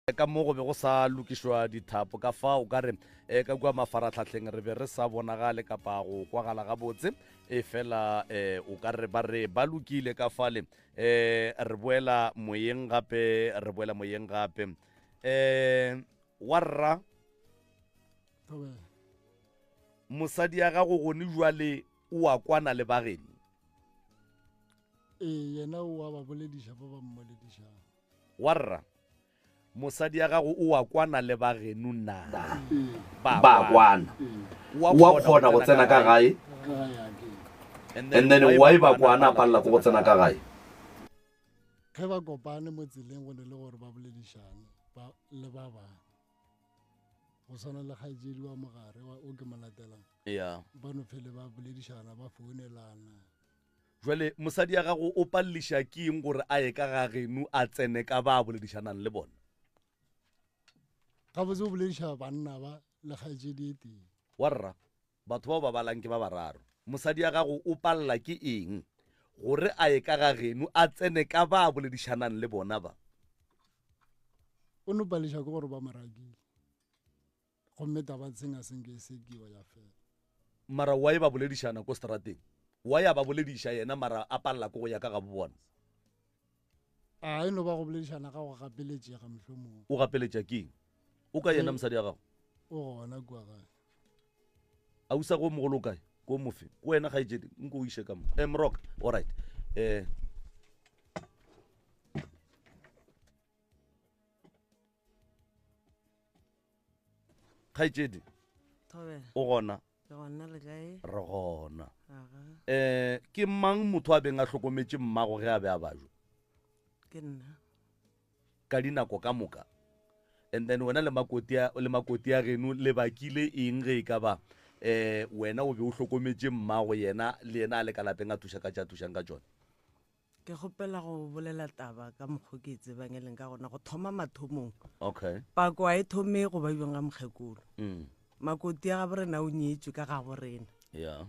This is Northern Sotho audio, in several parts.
Ka mo go be go sa lokišwa dithapo, ka fa o ka re eh, ka kua mafaratlhahleng re be re sa bonagale kapa go kwagala gabotse, efela eh, o ka re ba re ba lokile ka fale. Eh, re boela moyeng gape, re boela moyeng gape. Eh, wa rra, Thobela. mosadi ya gago gone jwale o a kwana le bageno? Ee, yena o a ba bolediša ba ba mmoledišang. Wa rra, mosadi ya gago o a kwana le ba geno na? Ba Ba kwana. O O a kgona go tsena ka gae? And then why ba kwana a palela ke go tsena ka gae? Ge ba kopane mo tseleng go ne le gore ba boledišane ba le ba bangwe. Go swana le kgaetšedi wa mogare wa o ke mo latelang. Ya. Ba no phele ba boledišana ba founelana. Jwale mosadi ya gago o paleliša ke eng gore a ye ka ga geno a tsene ka ba a boledišanang le bona? Gabotse o bolediša banna ba le kgaetšedi e tee. Wa rra, batho bao ba balang ke ba bararo. Mosadi ya gago o palela ke eng gore a ye ka ga geno a tsene ka ba a boledišanang le bona ba? O no paleliša ke gore ba mo rakile. Gomme taba tseng a senke e sekiwa ya fela. Mara why ba boledišana ko strateng? Why a ba bolediša yena mara a palela ko go ya ka gabo bona? A e no ba go boledišana ga go gapeletšega mohlomongwe. O gapeletša ke eng? O kae yena mosadi ya gago? O gona kua gae. Ausa go mogolo o kae? Ko mofe? Ko wena kgaetšedi nko o iše ka mo. Eh Moroka, alright. Eh. Kgaetšedi, o gona? Re gona. Um ke mang motho a beng a hlokometše mmago ge a be a bajwa? Ke nna. Ka dinako ka moka. And then wena le makoti a le makoti a geno le bakile eng ge e ka ba um wena o be o hlokometše mmago yena le yena a le ka lapeng a thuša ka tša thušang ka tšona? Ke kgopela go bolela taba ka mokgo ke e tsebang e leng ka gona go thoma mathomong. Okay. Pako a e thome go ba bjong ga mokgekolo. Mm. Makoti ya gabo rena o nyetšwe ka gabo rena. Yeah.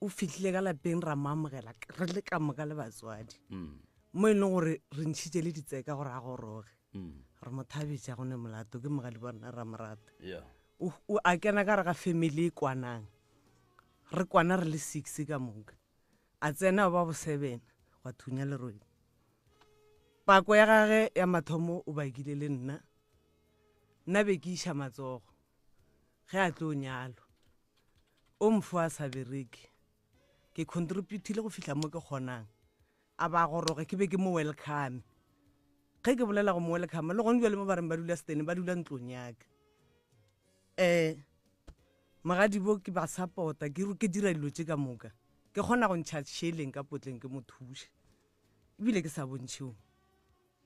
O fihlile ka lapeng ra mo amogela re le ka moka le batswadi. Mm. Mo e leng gore re ntšhitše le ditseka gore a goroge. Mm. Re mo thabetše ga go ne molato ke mogadi wa rena ra mo rata. Yeah. O, o a kena ka gare ga family e kwanang. Re kwana re le 6 ka moka. A tsena ba bosebena gwa thunya lerweng. Pako ya gage ya mathomo o bakile le nna. Nna be ke iša matsogo ge a tlo nyalwa. O mfo a sa bereke. Ke contributile go fihla mo ke kgonang. A ba goroge ke be ke mo welcome. Ge ke bolela go mo welcome le gone jwale mo ba reng ba dula setene ba dula ntlong ya ka. Eh Mogadibo ke ba support-a ke ke dira dilo tše ka moka. Ke kgona go ntšha šeleng ka potleng ke mo thuše. Ebile ke sa bontšheo.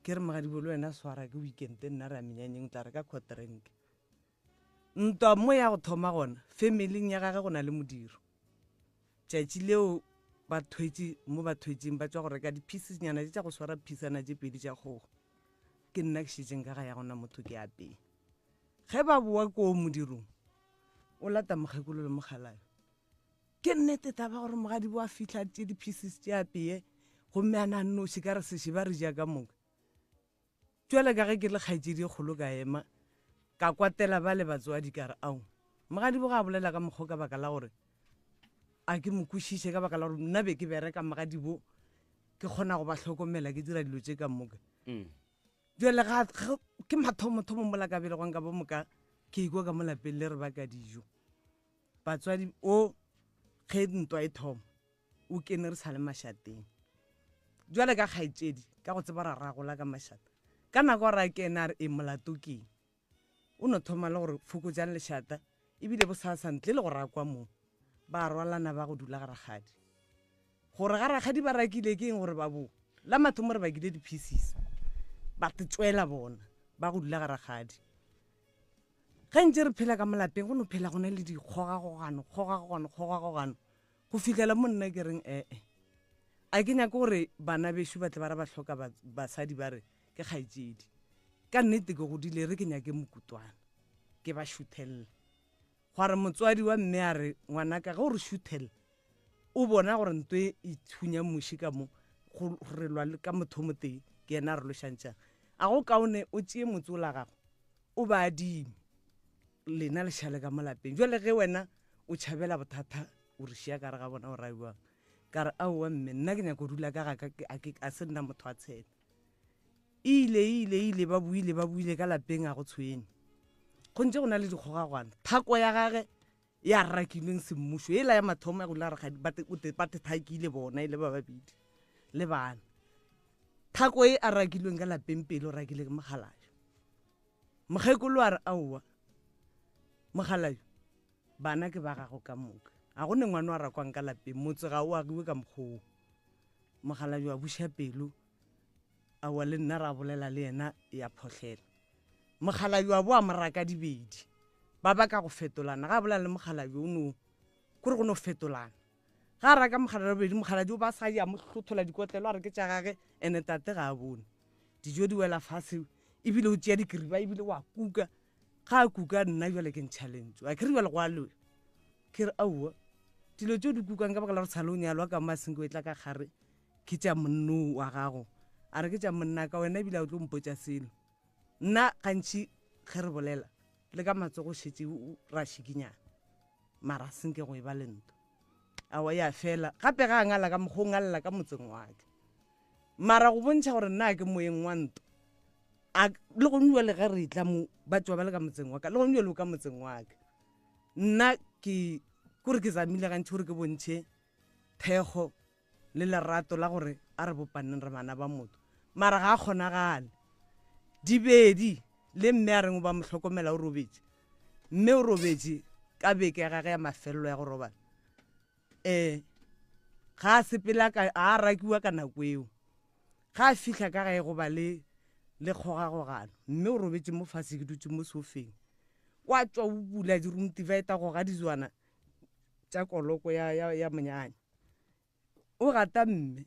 Ke re mogadibo le wena swara ke weekend nna re ya menyanyeng o tla re ka quarterenke. Ntwa mo ya go thoma gona familing ya gage go na le modiro. Tšatši leo ba thwetše mo ba thwetšeng ba tšwa go reka di-pieces nyana tše tša go swara phisana tše pedi tša kgogo. Ke nna ke šetšeng ka ga ya gona motho ke apee. Ge ba boa koo modirong, o lata mokgekolo le mokgalabje. Ke nnete taba gore mogadibo a fihla tše di-pieces tše apeye gomme a na nnoši ka re sešeba re ja ka moka. Tšwele ka ge ke le kgaetšedi e kgolo ka ema ka kwatela ba le batswadi ka re ao mogadibo ga a bolela ka mokgwa ka baka la gore a ke mo kwešiše ka baka la gore nna be ke bereka mogadibo ke kgona go ba hlokomela ke dira dilo tše ka moka. Mm. Bjale ga ke mathomothomo mola ka belegwang ka bo moka ke ikwa ka mo lapeng le re baka dijo. Batswadi o ge ntwa e thoma o kene re sa le mašateng. Jwale ka kgaetšedi ka go tseba ra ragola ka mašata. Ka nako ra kena a re e molato keng. O no thoma le gore fokotšang lešata ebile bosasa ntle le go rakwa moo ba rwalana ba go dula ga rakgadi. Gore ga rakgadi ba rakile ke eng gore ba bo la mathomo re bakile di-pieces ba te tswela bona ba go dula ga rakgadi. Ge ntse re phela ka molapeng go no phela go na le dikgogakgogano kgogakgogano kgogakgogano go fihlela mo nna ke reng ee a ke nyake gore bana bešo ba tle ba re ba hloka basadi ba re ke kgaetšedi. Ka nnete ke godile re ke nyake mokutwana ke ba šuthelle. Gwa re motswadi wa mme a re ngwanaka ge o re šuthelle o bona gore nto e e thunya muši ka mo go re lwa ka motho o motee ke yena a re lošantšang. A go kaone o tšee motse o la gago. O ba adime, lena le šale ka mo lapeng. Jwale ge wena o tšhabela bothata o re šia ka re ga bona o ra bjang? Ka re aowa mme, nna ke nyaka go dula ka ga ka, a ke a se nna motho wa tshene. Ile ile ile ba buile ba buile ka lapeng a go tshwenye. Go ntse go na le dikgogagwana. Thako ya gage ya rakilweng semmušo ela ya mathomo ya go dula rakgadi ba te o te ba te thakile bona e le ba babedi le bana. Thako e a rakilweng ka lapeng pele o rakile ke mokgalabje. Mokgekolo a re, Aowa, mokgalabje, bana ke ba gago ka moka. Ga go ne ngwana o a rakwang ka lapeng, motse ga o agiwe ka mokgwa woo. Mokgalabje a buša pelo, aowa le nna ra bolela le yena ya phohlela. Mokgalabje a bo a mo raka dibedi, ba baka go fetolana. Ga a bolela le mokgalabje o no, kore go no fetolana. Ga a raka mokgalabje bobedi, mokgalabje o ba sa ya mo hlothola dikotlelo a re ke tša gage, ene tate ga a bone. Dijo di wela fase ebile o tšea dikiriba ebile wa kuka. Ga a kuka nna jwale ke ntšha lentšu. A ke re jwale go a loya. Ke re aowa, dilo tšeo di kukang ka baka la gore tshale o nyalwa ka mo a senke o etla ka gare ke tša monno wa gago. A re ke tša monna ka wena ebile a o tlo mpotša selo. Nna gantši ge re bolela le ka matsogo šetše ra šikinyana mara senke go e ba le ntwa. Aowa ya fela gape ga a ngala ka mokgwa o ngalela ka motseng wa ka. Mara go bontšha gore nna ke moeng wa ntwa. A le gone jwale ge re tla mo ba tšwa ba le ka motseng wa ka le gone jwale o ka motseng wa ka. Nna ke kore ke zamile gantši gore ke bontšhe thekgo le lerato la gore a re bopaneng re bana ba motho mara ga a kgonagale dibedi le mme a reng o ba mo hlokomela o robetše mme o robetše ka beke ya gage ya mafelelo ya go robala um ga a sepela ka a rakiwa ka nako eo ga a fihla ka gae go ba le le kgogagogano mme o robetše mo fase ke dutše mo sofeng wa tšwa o bula di-room divider goga dijwana tša koloko ya, ya, ya monyanya O rata mme,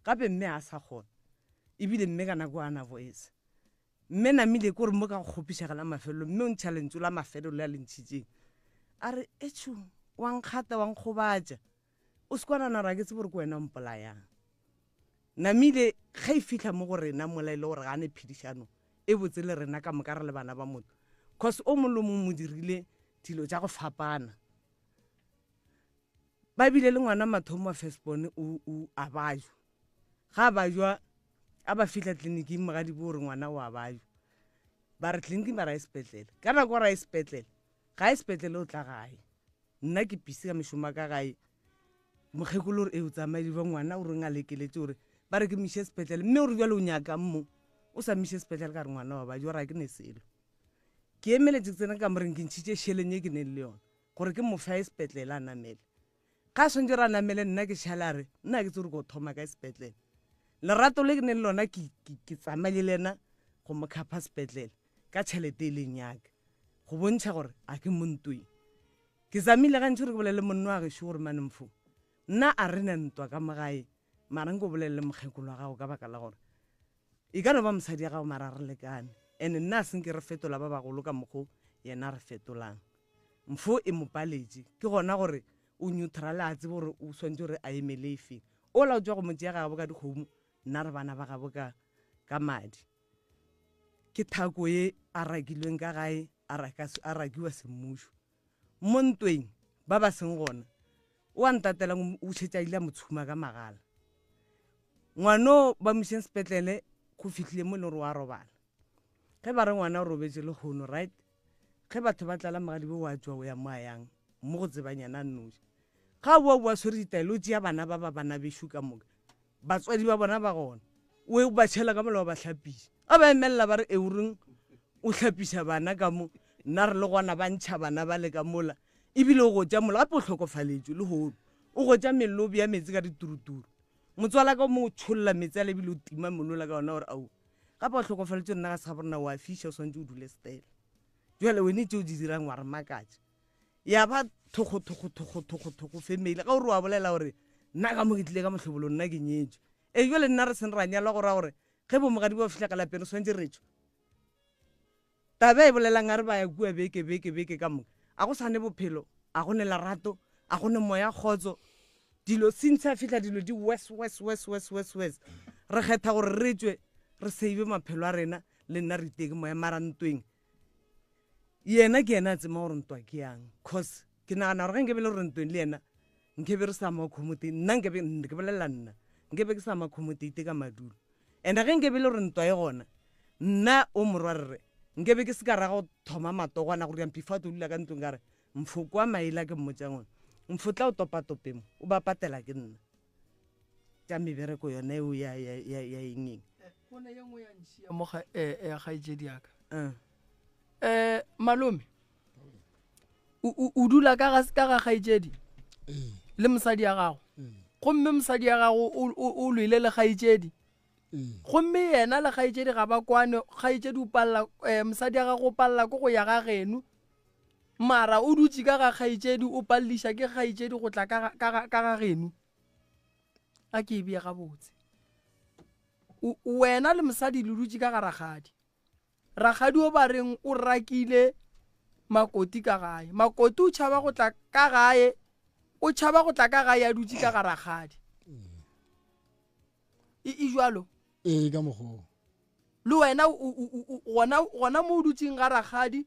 gape mme a sa kgona. Ebile mme ka nako a na voice. Mme namile ke gore mo ka go kgopišega la mafelelo, mme o ntšha lentšu la mafelelo le a le ntšhitšeng. A re, Etšho, wa nkgata, wa nkgobatša. O se kwa nana gore a ke tsebe gore ke wena o mpolayang. Namile ge e fihla mo go rena mola e le gore ga a ne phedišano e botse le rena ka moka re le bana ba motho. Cause o mongwe le o mongwe mo dirile dilo tša go fapana. Ba bile le ngwana mathomo wa first born o, o a bajwa. Ga a bajwa, a ba fihla tleliniking mogadibo o re ngwana o a bajwa. Ba re tleliniking ba re a ye sepetlele. Ka nako gore a ye sepetlele, ga ye sepetlele o tla gae. Nna ke busy ka mešomo ya ka gae. Mokgekolo o re, ee o tsamaile jwang ngwana o reng a lekeletše o re ba re ke mo iše sepetlele. Mme o re bjale o nyakang mo? O sa mo iše sepetlele ka re ngwana wa bajwa, o re ga ke ne selo. Ke emeletše ke tsena ka kamoreng ke ntšhitše šeleng ye ke neng le yona. Gore ke mo fe a ye sepetlele a namele. Ga a swantše gore a namele nna ke šale a re nna ga ke tsebe gore ko thoma kae sepetlele. Lerato le ke neng le lona ke, ke, ke tsamaile le yena go mo khapha sepetlele ka tšhelete e leng yaka go bontšha gore a ke mo ntweng. Ke zamile gantši gore ke bolele le monna wa gešo gore mane mfo nna a re na ntwa ka mo gae mara nko bolele le mokgekolo wa gago ka baka la gore E ka no ba mosadi ya gago mara re lekane. And nna a senke re fetola ba bagolo ka mokgo yena a re fetolang. Mfo e mo paletše. Ke gona gore o neutral a tsebe gore o swantše gore a emele efeng. Ola o tšwa go mo tšea gagabo ka dikgomo, nna re bana ba gabo ka ka madi. Ke thako ye a rakilweng ka gae a raka a rakiwa semmušo. Mo ntweng ba ba seng gona o a ntatelang o šetše a ile a mo tshuma ka magala. Ngwano ba mo išeng sepetlele go fihlile mo e leng gore wa robala. Ge ba re ngwana o robetše lehono right, ge batho ba tlala mogadibo wa tšwa o ya mo a yang mo go tsebang yena a nnoši. Ga a boa boa swere ditaelo o tšea bana ba ba bana bešo ka moka batswadi ba bona ba gona o e ba tšhela ka mola wa ba hlapiša. A ba emelela ba re e o reng o hlapiša bana ka mo nna re le gona ba ntšha bana ba le ka mola ebile o gotša mola gape o hlokofaletšwe lehono o gotša mello o bea meetse ka dituruturu motswala ka o mongwe o tšholla meetse a lebile o tima molola ka ona gore ao gape o hlokofaletšwe nna ga se ga borena wa fiša o swantse o dule stela jale wene tšeo di dirang wa re makatša ya ba thokgo thokgo thokgo thokgo thokgo family ga o re wa bolela gore nna ka mo ke tlile ka mohlobolo nna ke nyetswe e jale nna re seng ra nyalwa go ra gore ge bomogadi ba fihla ka lapeng re swantse re tšwe Taba e bolelang a re ba ya kua beke, beke, beke ka moka. A go sa ne bophelo, a go ne lerato, a go ne moya kgotso. Dilo since a fihla dilo di worse, worse, worse, worse, worse, worse. Re kgetha gore re tšwe re save maphelo a rena le nna re iteke moya mara ntweng. Yena ke yena a tsema gore ntwa ke yang, cause ke nagana gore ge nke be le gore ntweng le yena nke be re sa mo accommodate, nna nke be ke bolelela nna nke be ke sa mo accommodate ka madulo. And ge nke be le gore ntwa e gona, nna o morwarre nke be ke se ka ra go thoma matogwana gore before a tlo dula ka ntlong ka re mfo kwa maila ke mmotšang ona mfo tla o topatope mo o ba patela ke nna tša mebereko yona eo ya ya ya ya eng eng. Go na ye nngwe ya nšia mo ga eh eh kgaetšedi ya ka. Eh malome o o o dula ka ga ka ga kgaetšedi le mosadi ya gago. Gomme mosadi ya gago o o o lwele le kgaetšedi. Gomme yena le kgaetšedi ga ba kwane, kgaetšedi o palela eh mosadi ya gago o palela ke go ya ga geno. Mara o dutše ka ga kgaetšedi o paleliša ke kgaetšedi go tla ka ga ka ga ka ga geno. A ke e bee gabotse. O wena le mosadi le dutše ka ga rakgadi. Rakgadi o ba reng o rakile Makoti ka gae. Makoti o tšhaba go tla ka gae, o tšhaba go tla ka gae a dutše ka ga rakgadi. E, e jwalo? Ee, ka mokgwa. Le wena gona gona mo o dutseng ga rakgadi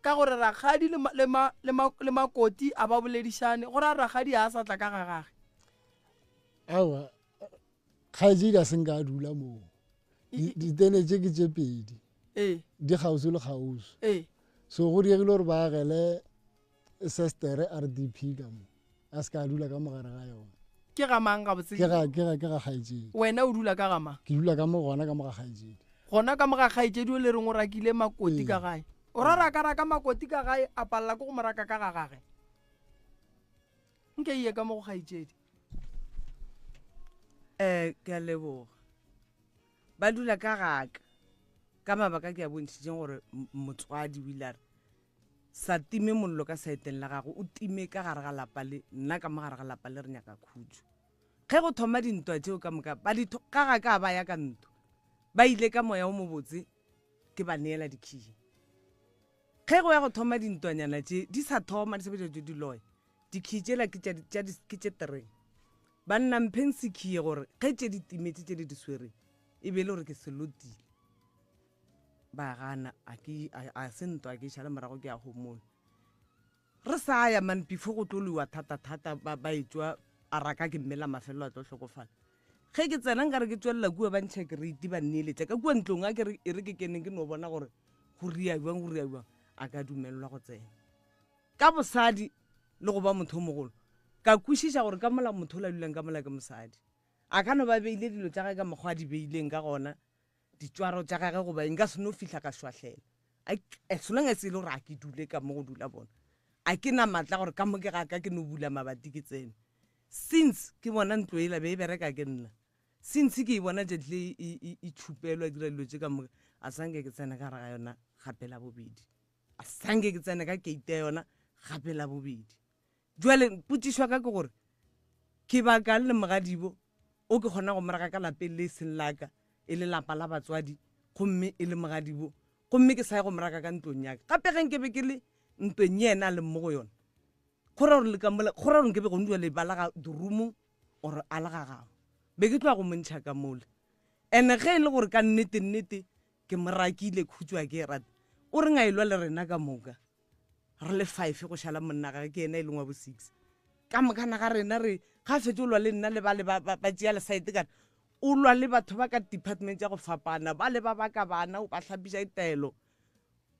ka gore rakgadi le le le le makoti a ba boledišane go ra rakgadi a sa tla ka ga gage. Aowa, kgaetšedi a se nka a dula moo. Ditene tše ke tše pedi. Ee. Di kgauswi le kgauswi. Ee. So go diegile gore ba agele sestere RDP ka mo. A se ka a dula ka mogare ga yona. Ke ga mang gabotse? Ke ga ke ga ke ga kgaetšedi. Wena o dula ka ga mang? Ke dula ka mo gona ka mo ga kgaetšedi. Gona ka mo ga kgaetšedi o le reng o rakile makoti ka gae. O ra ra ka raka makoti ka gae a palela ke go mo raka ka ga gage. Nke iye ka mo go kgaetšedi. Eh ke a leboga. Ba dula ka gaka. Ka mabaka ke a bontšhitšeng gore motswadi o ile a re sa time mollo ka saeteng la gago o time ka gare ga lapa le nna ka mo gare ga lapa le re nyaka khutšo. Ge go thoma dintwa tšeo ka moka ba di ka ga ka ba ya ka ntwa. Ba ile ka moya o mobotse ke ba neela dikhiye. Ge go ya go thoma dintwanyana tše di sa thoma di sebetša tšo di loya dikhiye tšela ke tša tša ke tše tereng. Banna mpheng sekhiye gore ge tše di timetše tše le di swereng e be e le gore ke se lotile. Ba gana a ke a se ntwa ke šale morago ke a homola. Re sa ya man before go tlo lwewa thata thata ba ba etšwa a raka ke mmela mafelelo a tlo hlokofala. Ge ke tsena nkare ke tšwelela kua ba ntšha kereiti ba nneeletša ka kua ntlong a ke re e re ke keneng ke no bona gore go ria bjang go ria bjang a ka dumelelwa go tsena. Ka bosadi le go ba motho o mogolo ka kwešiša gore ka mola motho o la dulang ka mola ke mosadi. A ka no ba beile dilo tša gage ka mokgwa a di beileng ka gona ditšwaro tša gage goba eng ka se no fihla ka šwahlela as long as e le gore a ke dule ka mo go dula bona a ke na maatla gore ka mo ke ga ka ke no bula mabati ke tsene since ke bona ntlo ela be e bereka ke nna since ke e bona tšatši le e, e, e tšhupelwa e dira dilo tše ka moka a sanke ke tsene ka gare ga yona gape la bobedi a sanke ke tsene ka keite ya yona gape la bobedi Jwale potšišo ya ka ke gore, ke bakang le mogadibo o ke kgona go mo raka ka lapeng le e seng la ka, e le lapa la batswadi, gomme e le mogadibo, gomme ke sa ye go mo raka ka ntlong ya ka? Gape ge nke be ke le ntweng ye yena a leng mo go yona, go ra gore le ka mola, go ra gore nke be gone jwale ba la ga dirumo or a le ga gabo, be ke tloga go mo ntšha ka mola. And-e ge e le gore ka nnete-nnete ke mo rakile, khutšo a ke e rate, o reng a elwa le rena ka moka? Re le five go šala monna gage ke yena e leng wa bo six ka mokana ga rena re ga fetse o lwa le nna le ba le ba ba tšea lesaete kana o lwa le batho ba ka department tša go fapana ba le ba baka bana o ba hlapiša ditaelo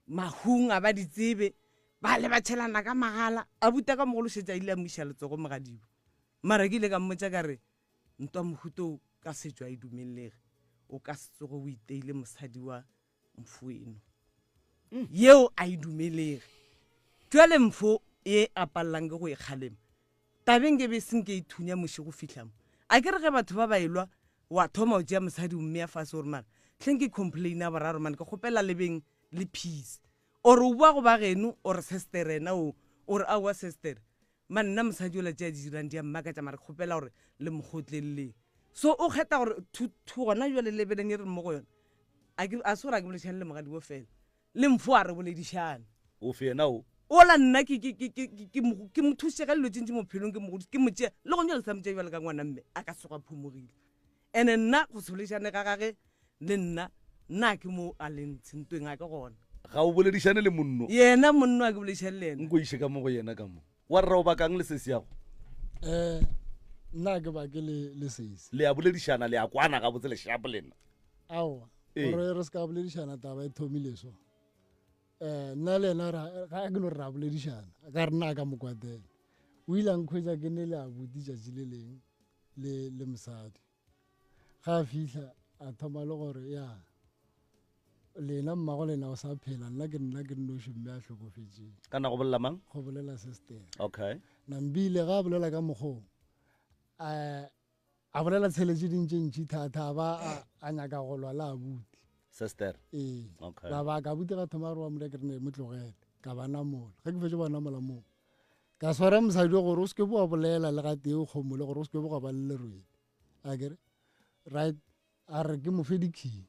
mahung a ba di tsebe ba le ba tšhelana ka magala a buta ka mogolo šetša ile a mo iša letsogo mogadibo mara ke ile ka mmotša ka re ntwa mohuto ka setšo a e dumelelege o ka se tsoge o iteile mosadi wa mfo eno mm. yeo a e dumelege jwale mfo e a palelang ke go e kgalema tabeng ke be seng ke e thunya moši go fihla mo a ke re ge batho ba ba elwa wa thoma o tšea mosadi o mmea fase gore mara tlheng ke complaina boraro mane ke kgopela lebeng le peace or o boa go ba geno or sester ena o ore aowa sester Man nna mosadi yola tše a di dirang di a mmakatša mara ke kgopela gore le mo kgotleleleng. So o kgetha gore thu thu gona jwale lebeleng e re mo go yona a ke a se gore a ke boledišane le mogadibo fela le mfo a re boledišane. O fe yena o. Ola nna ke ke ke ke ke mo ke mo thušitše ka dilo tše ntši mo bophelong ke mo godise ke mo tšea le gona jwale ke sa mo tšea bjalo ka ngwana mme a ka se tsoge a phumogile. Ene nna go se boledišane ga gage le nna nna ke mo a leng ntweng a ke gona. Ga o boledišane le monno? Yena monno a ke boledišane le yena. Nko iše ka mo go yena ka mo. Wa rra o bakang le sesi yago? Eh, nna ke bake le le sesi. Le a boledišana, le a kwana gabotse le shapo lena. Aowa, gore re se ka boledišana taba e thomile so. Eh, nna le yena ga ke no re ra boledišana, ka re nna ka mo kwatela. O ile a nkhwetša ke ne le abuti tšatši le leng le le mosadi. Ga a fihla a thoma le gore ya lena mmago lena o sa phela nna ke nna ke nnoši mme a hlokofetšeng. Ka na go bolela mang? Go bolela sister. Okay. Nambile ga a bolela ka mokgoo a a bolela tshele tše ding tše ntši thata a ba a nyaka go lwa le abuti. Sister. Ee. Okay. Ba ba ka abuti ga thoma re wa mora ke re ne mo tlogele ka ba namola. Ge ke fetše ba namola moo ka swara mosadi gore o se ke wa bolela le gatee o kgomole gore o se ke gwa ba le lerwele. A kere right a re ke mo fe dikey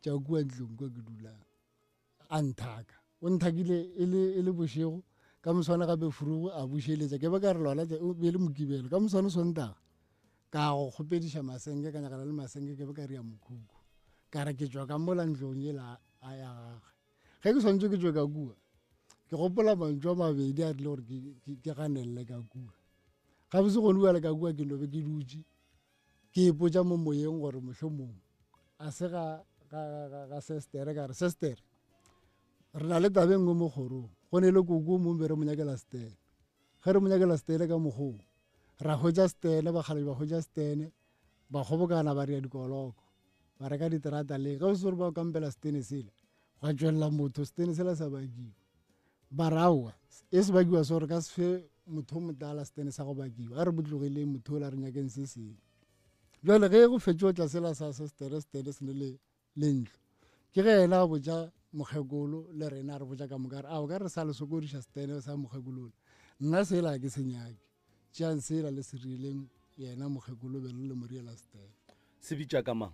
tša kua ntlong kua ke dulang a nthaka o nthakile e le e le bošego ka moswane gape furugo a bušeletša ke be ka re lona o be le mokibelo ka moswane sontaga ka go kgopediša masenke ka nyakana le masenke ke be ka ria mokhukhu ka re ke tšwa ka mola ntlong ela a ya gage ge ke swanetše ke tšwe ka kua ke gopola mantšu a mabedi a rile gore ke ganelele ka kua gabotse gone bjale ka kua ke no be ke dutše ke ipotša mo moyeng gore mohlomong a se ga ga ga ga sestere ka re sestere re na le taba e nngwe mo kgorong go ne le koko mong be re mo nyakela stene ge re mo nyakela stene ka mokgong ra hwetša stene bakgalabje ba hwetša stene ba kgobokana ba ria dikoloko ba reka diterata le ge o se gore ba kampela stene sela gwa tšwelela motho stene sela sa bakiwa ba re aowa e se bakiwa se gore ka se fe motho o motala stene sa go bakiwa a re botlogeleng motho o la re nyakeng se sengwe jale ge go fetše tla sela sa sestere stene se ne le le ntlo ke ge yena a botša mokgekolo le rena a re botša ka moka re ao ka re sa le sokodiša stene sa mokgekolola nna sela ke se nyake tšeang sela le se rileng yena mokgekolo be le le mo riela stene se bitša ka mang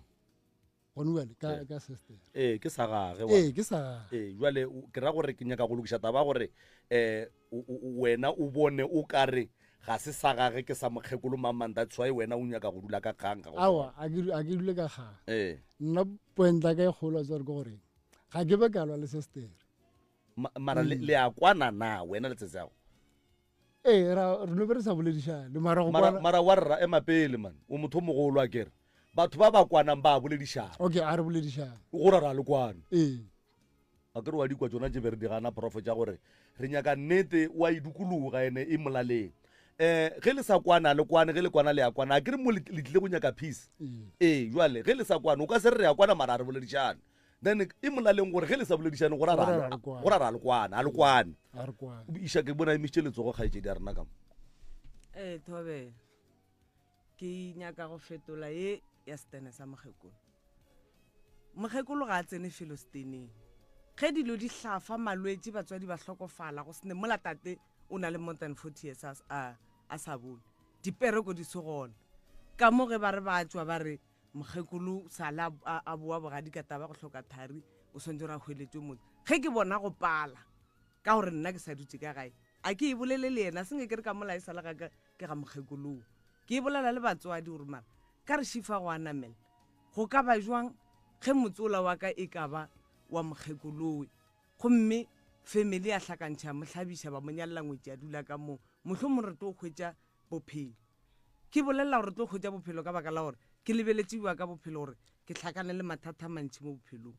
gone bjale ka ka sister ee ke sa gage ee ke sa gage ee jwale ke ra gore ke nyaka go lokiša taba gore um wena o bone o ka re ga se sa gage ke sa mokgekolo mang mang that's why wena o nyaka go dula ka kgang ga awa a ke dule ka kgang ee nna point ya ka e kgolo a tsware ke gore ga ke be ka lwa le sister mara le a kwana na wena le tsetse yago Ee, ra re no be re sa boledišane mara go mara, mara wa rra ema pele man o motho o mogolo a kere batho ba ba kwanang ba boledišana okay a re boledišane go ra ra le kwane ee a kere wa dikwa tsona tše be re di gana profo tša gore re nyaka nnete wa e dukologa ene e molaleng um ge le sa kwana le kwane ge le kwana le ya kwana a kere mo le tlile go nyaka peace ee jale ge le sa kwane o ka se re re ya kwana mara a re boledišane then e molaleng gore ge le sa boledišane go ra ra le kwane a le kwane iša ke bona emišitše letsogo kgaetšedi ya rena ka mo ee thobela ke nyaka go fetola ye ya setene sa mokgekolo mokgekolo ga a tsene felo seteneng ge dilo di hlafa malwetši batswadi ba hlokofala go sene mola tate o na le more than 40 years a a sa bone dipereko di se gona ka mo ge ba re ba tswa ba re Mokgekolo sale a boa bogadi ka taba go hloka thari o swantse gore a hweletšwe motse ge ke bona go pala ka gore nna ke sa dutse ka gae a ke e bolele le yena senge ke re ka mola e sale ga ka ke ga mokgekoloo ke e bolela le batswadi gore mara ka re šifa go anamela go ka ba jwang ge motsola wa ka e ka ba wa mokgekolowe gomme family ya hlakantšha mo hlabiša ba mo nyalela ngwetši a dula ka moo mohlomong re tlo hwetša bophelo Ke bolelela gore re tlo hwetša bophelo ka baka la gore ke lebeletše bja ka bophelo gore ke hlakane le mathata a mantši mo bophelong.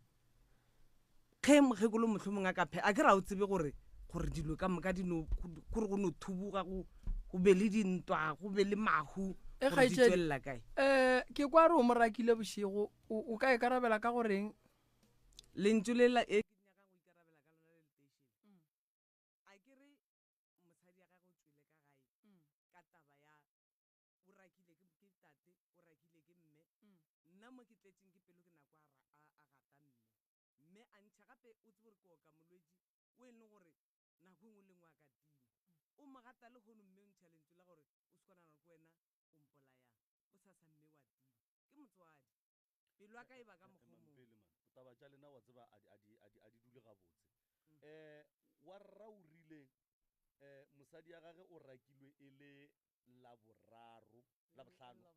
Ge mokgekolo mohlomong a ka phe, a ke ra o tsebe gore gore dilo ka moka di no gore go no thubuga go go be le dintwa go be le mahu E gore di kgaetšedi, tšwelela kae. eh ke kwa re o mo rakile bošego o o ka ikarabela ka goreng? Lentšu le la e ke nyakang go ikarabela ka lona le leteishene. A ke re mosadi ya gagwe o tšwele ka gae ka taba ya o rakile ke, ke tate o rakile ke mme nna mo ke tletšeng ke pelo ke nako a, a, a gata mme mme a ntšha gape o tsebe gore ke oka molwetši o e leng gore nako e nngwe le nngwe a ka tima o mo gata le hono mme o ntšha lentšu la gore o se kwanana gore ke wena o mpolayang o sasa mme wa tima ke motswadi pelo ya ka e ba ka mokgwa o mongwe. Taba tša lena wa tseba a di, a di, a di, a di dule gabotse. Um wa rra o rile um mosadi ya gage o rakilwe e le Laboraro, Labohlano,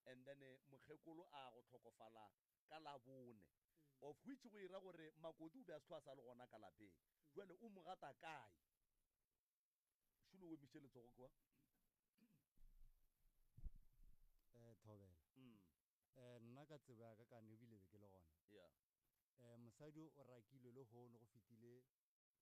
and then mokgekolo a go hlokofala ka Labone. Of which go ira gore Makoti o be a se hlwa a sa le gona ka lapeng. Bjale o mo gata kae? Šulo o emišitše letsogo kwa. Eh, Thobela. Eh, nna ka tsebo ya ka ka ne ebile be ke le gona. Yeah. Eh, mosadi o rakilwe lehono go fetile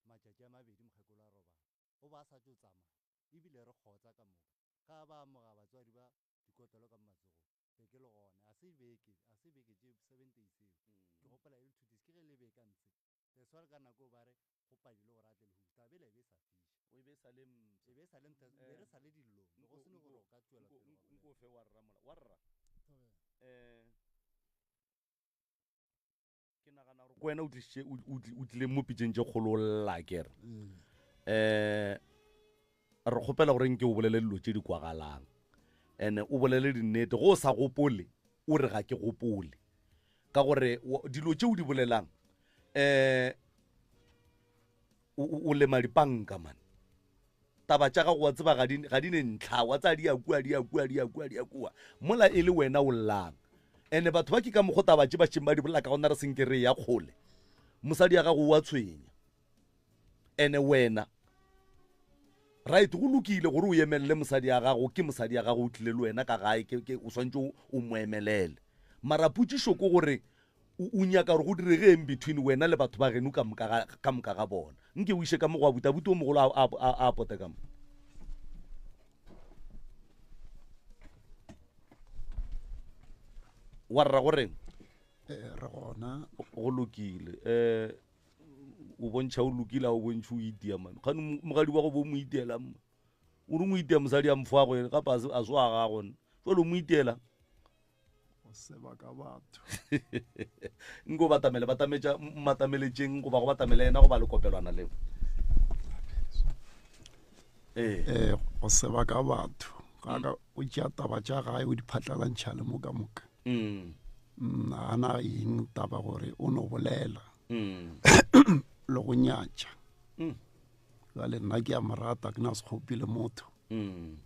matšatši a mabedi mokgekolo a robala. O ba a sa tšo tsamaya ebile re kgotsa ka moka. Ga ba amoga batswadi ba dikotlelo ka mo matsogong. Be ke le gona. A se beke, a se beke tše seven days eo. Ke gopola e le 2 days, ke ge le be ka ntshe. That's why ka nako eo ba re go padile gore a tle lehuto. Taba ela e be e sa fiša. O e be e sa le mpsha. E be e sa le mpsha, be re sa le dillong. Be go se ne gore o ka tšwela pele wa Nko bolela. fe wa rra mola. Wa rra. Thobela. Eh, ke nagana gore ko wena o tlišitše o tlile mo pitšeng tše kgolo o lla kere um re kgopela gore nke o bolele dilo tše di kwagalang and o bolele dinnete go o sa gopole o re ga ke gopole ka gore dilo tše o di bolelang um o lema dipanka man taba tša gago wa tseba ga di ne ntlha wa tsaya di ya kua di ya kua di ya kua di ya kua mola e le wena o llang ene batho ba ke ka mokgo taba tše ba šeng ba di bolela ka gona re senke re ya kgole mosadi ya gago wa tshwenya ene wena right go lokile gore o emelele mosadi ya gago ke mosadi ya gago o tlile le wena ka gae ke o swantse o mo emelele mara potšišo ke gore O nyaka gore go direge eng between wena le batho ba geno ka moka ga, ka moka ga bona? Nke o iše ka mo go abuti, abuti o mogolo a, a, a, a pote ka mo. Wa rra go reng? Eh, re gona. Go lokile. Eh, o bontšha o lokile, a o bontšhe o itia mane. Kgane mogadi wa go bo mo itiela mma. O re mo itia mosadi a mfo a go gape a se a se wa gago. Jwale o mo itiela. Go seba ka batho. Nko batamele, batametša, mmatameletšeng goba go batamele yena goba lekopelwana leo. Ee. Eh, go seba ka batho. Ga ka o tšea taba tša gae o di phatlalantšha le mo ka moka. Mm. Mm, a na eng taba gore o no bolela. Mm. Le go nyatša. Mm. Jwale nna ke a mo rata, ke na sekgopi le motho. Mm.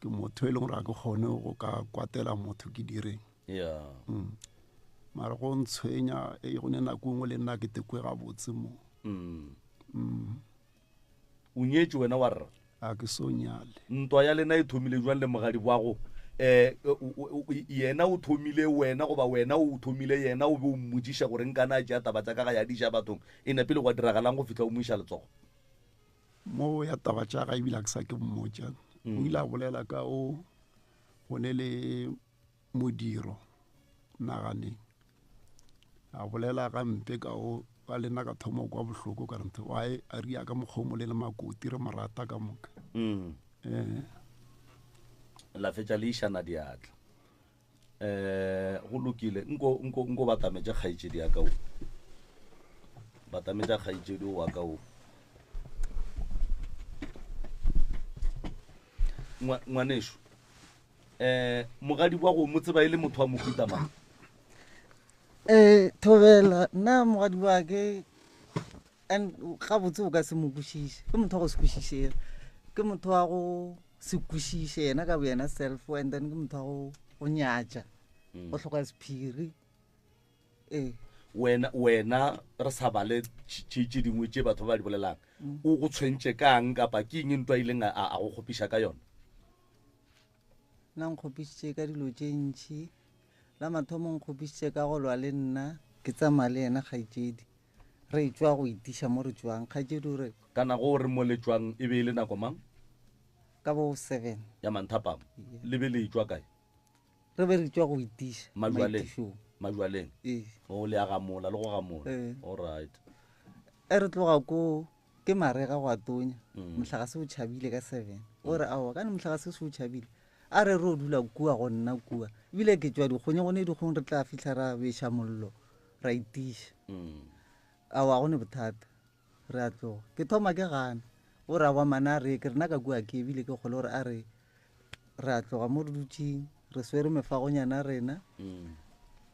Ke motho e leng gore ga ke kgone go ka kwatela motho ke direng. Yeah. Mm. Mara go ntshwenya e go ne nako nngwe le nna ke tekwe gabotse mo. Mm. Mm. O nyetše wena wa rra? A ke so nyale. Ntwa ya lena e thomile jwang le mogadi wa go? Eh, yena o thomile wena goba wena o thomile yena o be o mmotšiša gore nkana a tšea taba tša ka ga ya di ja bathong e nepile gwa diragalang go fihla o mo iša letsogo? Mo ya taba tša ga ebile a ke sa ke mmotša. O ile a bolela ka o go ne le modiro naganeng. A bolela gampe ka o ka le nna ka thoma go kwa bohloko ka re ntho why a ria ka mokgwa o mo le le makoti re mo rata ka moka. Eh. La fetša le išana diatla. Eh, go lokile. Nko, nko, nko batametše kgaetšedi ya ka o. Batametša kgaetšedi o wa ka o. Ngwa, ngwanešu, eh, mogadi wa go mo tseba e le motho wa mohuta mang? Eh, Thobela, nna mogadi wa ke, and gabotse o ka se mo kwešiše. Ke motho wa go se kwešišege. Ke motho wa go se kwešiše yena ka boyena self, and then ke motho wa go, go nyatša, go hloka sephiri. Ee. Wena, wena re sa bale tše, tše dingwe tše batho ba di bolelang, o go tshwentše kang kapa ke eng ntwa ileng a, a go kgopiša ka yona? Nna nkgopišitše ka dilo tše ntši. La mathomo nkgopišitše ka go lwa le nna, ke tsamaya le yena kgaetšedi. Re tšwa go itiša mo re tšwang. Kgaetšedi o re. Kana go re mo le tšwang e be e le nako mang? Ka bo 7. Ya manthapama. Yeah. Le be le etšwa kae? Re be re tšwa go itiša. Majwaleng. Maitišong. Majwaleng. Ee. O le a gamola le go gamola. Ee. All right. E re tloga ko ke marega go a tonya. Mohlagase o tšhabile ka 7. O re aowa kane mohlagase o se o tšhabile. A re re o dula kua go nna kua. Ebile ke tšwa dikgong, go ne dikgong re tla fihla ra beša mollo. Ra itiša. Aowa, ga go ne bothata. Re a tloga. Ke thoma ke gana. O re aowa mane a re ke rena ka kua ke ebile ke kgole gore a re re a tloga mo re dutšeng re swere mefagonyana rena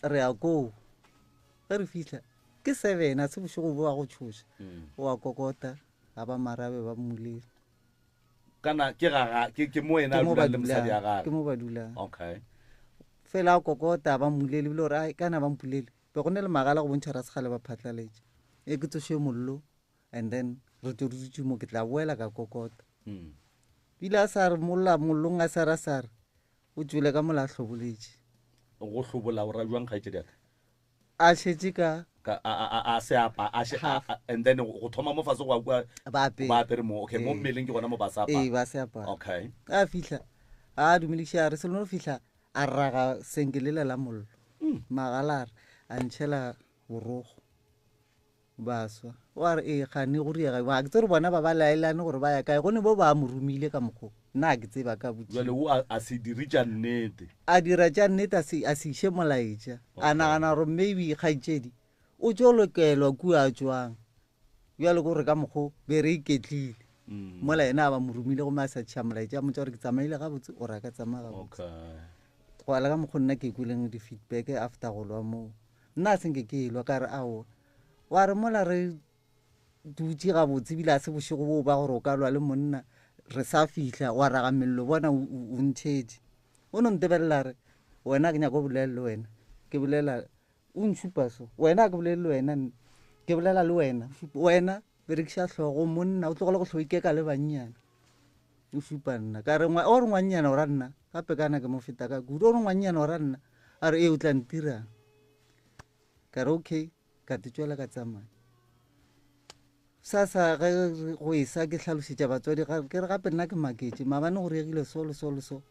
re ya koo. Ge re fihla ke 7 a se bošego bo wa go tšhoša. O a kokota ga ba marabe ba mmulele. Kana ke ga ga ke ke mo yena a Ke mo ba dulang le mosadi ya dulang. gage. Ke mo ba dulang. Okay. Fela a kokota ba mmulele ebile gore ai kana ba mpulele. Be go ne le magala go bontšha ra segale ba phatlaletše. E ke tsoše mollo and then re tlo re dutše mo ke tla boela ka kokota. Mm. Bile a sa re molla mollong a sa re a sa re o tšwele ka mola a hloboletše. Go hlobola o ra jwang kgaetšedi ya ka? A šetše ka Ka a a a se apa a še a and then go thoma mo fase go ya kua ba apere. Ba apere mo. Okay, mo mmeleng ke gona mo ba sa apa. Ee, ba se apara. Okay. A fihla a dumediša a re se no fihla a raga senke lela la mollo. Mm. Magala a re a ntšhela borogo. Baswa. O a re, Ee, kgane go riega bjang? Ga ke tsebe gore bona ba ba laelane gore ba ya kae, gone bo ba mo romile ka mokgo. Nna ga ke tsebe, a ka botšiwa. Bjale o a, a se dire tša nnete. A dira tša nnete, a se, a se iše molaetša. A nagana gore maybe kgaetšedi o tšo lokelwa kua a tšwang. Bjale ke gore ka mokgo be re iketlile. Mola yena a ba mo romile gomme a sa tšha molaetša, a mmotša gore ke tsamaile gabotse, o re a ka tsamaya gabotse. Okay. Go ya le ka mokgo nna ke kweleng di-feedback after go lwa moo. Nna a se nke ke elwa, ka re aowa. Wa re mola re dutše gabotse ebile a se bošego boo ba gore o ka lwa le monna, re sa fihla wa raga mello bona o ntšhetše. O no ntebelela a re, Wena ga ke nyake go bolela le wena, ke bolela o ntšhupa so. Wena ga ke bolele le wena nna, ke bolela le wena. Wena berekiša hlogo monna o tlogele go hloikeka le bannyana. O šupa nna ka re o re ngwannyana o ra nna gape kana ke mo feta ka kudu o re ngwannyana o ra nna a re ee o tla ntirang. Ka re okay, ka te tšwela ka tsamaya. Sasa ge go esa ke hlalošetša batswadi ke re gape nna ke maketše maabane go regile so le so le so.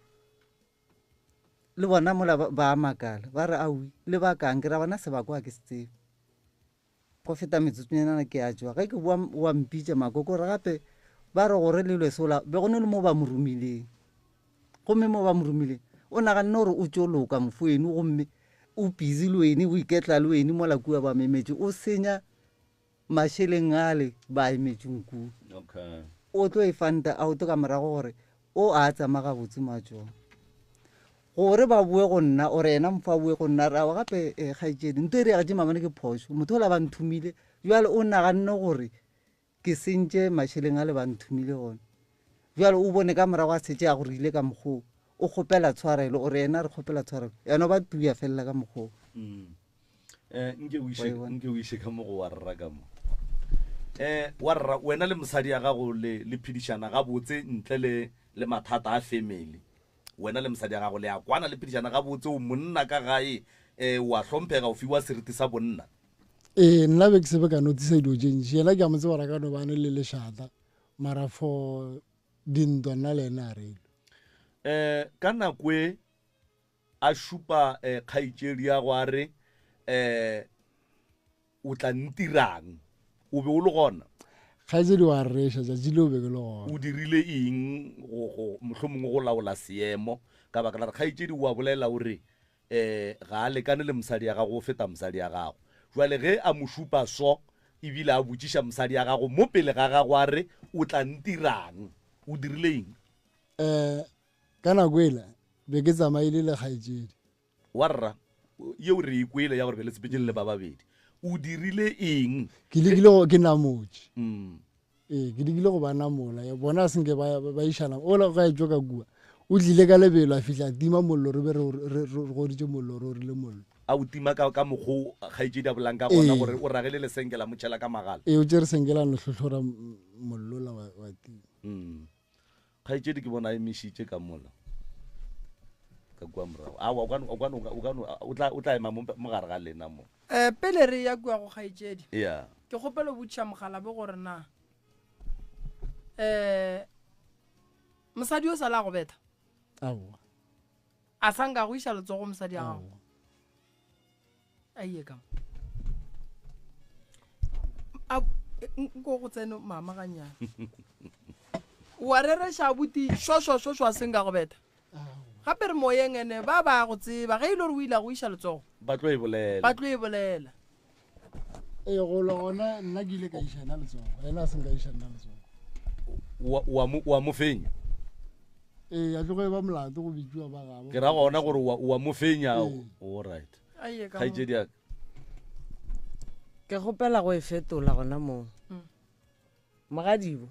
Le bona mola ba a makala ba re aowi le bakang ke ra bona sebako ga ke se tsebe. Go feta metsotsonyana ke a tšwa ge ke boa wa mpitša makoko re gape ba re gore le lwe sola be go ne le mo ba mo romileng. Gomme mo ba mo romileng, o naganne gore o tšo loka mofoeno gomme o busy le wene, o iketla le wene mola kua ba memetše, o senya mašeleng ale ba emetšeng kua. Okay. O tlo e fanta out ka morago gore o a tsama gabotse mo a tšwang. Gore ba boe go nna, or yena mofo a boe go nna, a re aowa gape eh, kgaetšedi, nto e reagetše maabane ke phošo, motho ola ba nthomile, bjale o naganne gore Ke sentše mašeleng a le ba nthomile gona. Bjale o bone ka morago a setše a go rile ka mokgoo, o kgopela tshwarelo, o re yena re kgopela tshwarelo, yena o ba tuya felela ka mokgoo. Mm. Eh, nke o Wa iše e bona? nke o iše ka mo go wa rra ka mo. Eh, wa rra wena le mosadi ya gago le le phedišana gabotse ntle le le mathata a family. Wena le mosadi ya gago le a kwana le phedišana gabotse o monna ka gae eh wa hlomphega o fiwa seriti sa bonna. Ee, nna be ke se be ka notisa dilo tše ntši. Yena ke a mo tseba gore a ka no ba a ne le lešata, mara for dintwa nna le yena a re lwe. Um ka nako e a šupa um kgaetšedi ya go a re um o tla ntirang, o be o le gona? Kgaetšedi wa reša, tšatši leo be ke le gona. O dirile eng go, go, mohlomongwe go laola seemo? Ka baka la gore kgaetšedi o a bolela o re um ga a lekane le mosadi ya gago, o feta mosadi ya gago. Jwale ge a mo šupa so, ebile a botšiša mosadi ya gago mo pele ga gago a re, O tla ntirang? O dirile eng? Um ka nako ela be ke tsamaile le kgaetšedi. Wa rra, yeo re e kwele ya gore be le sepetše le le ba babedi. O dirile eng? Ke lekile go, ke namotše. Mm. Ee, ke lekile go ba namola, ya bona a senke ba, ba išana. Ola ga etšwa ka kua, o tlile ka lebelo a fihla a tima mollo, re be re, re, re goditše mollo, re orile mollo. A o tima ka, ka mokgwa o kgaetšedi a bolang ka gona, Ee. gore o ragele lesenke la mo tšhela ka magala? Ee, o tšere senke la no hlohlora mollo la wa, wa tima. Mm. Kgaetšedi ke bona a emišitše ka mola, ka kua morago. Aowa, o ka no, o ka no, o ka no, o tla, o tla ema mo, mo gare ga lena mo. Eh, pele re ya kua go kgaetšedi, Yeah. ke kgopela o botšiša mogalabe gore na eh mosadi o sala a go betha? Aowa. A sa nka go iša letsogo mosadi ya gago? Aowa. A iye ka mo. A nko go tsene mama ganyane. Wa rereša abuti šošo šošo a se nka go betha? Gape re moyeng ene ba ba go tseba ge e le gore o ile a go iša letsogo. Ba tlo e bolela. Ba tlo e bolela. Ee, go lwa gona nna ke ile ka iša ena letsogo, yena a se nka iša nna letsogo. Wa, wa mo, wa mo fenya. Ee, a tloge e ba molato go bitšiwa ba gabo. Ke ra gona gore wa, wa mo fenya. Ee. All right. Aye, ka mo. Kgaetšedi ya ka. Ke kgopela go e fetola gona moo. Mogadibo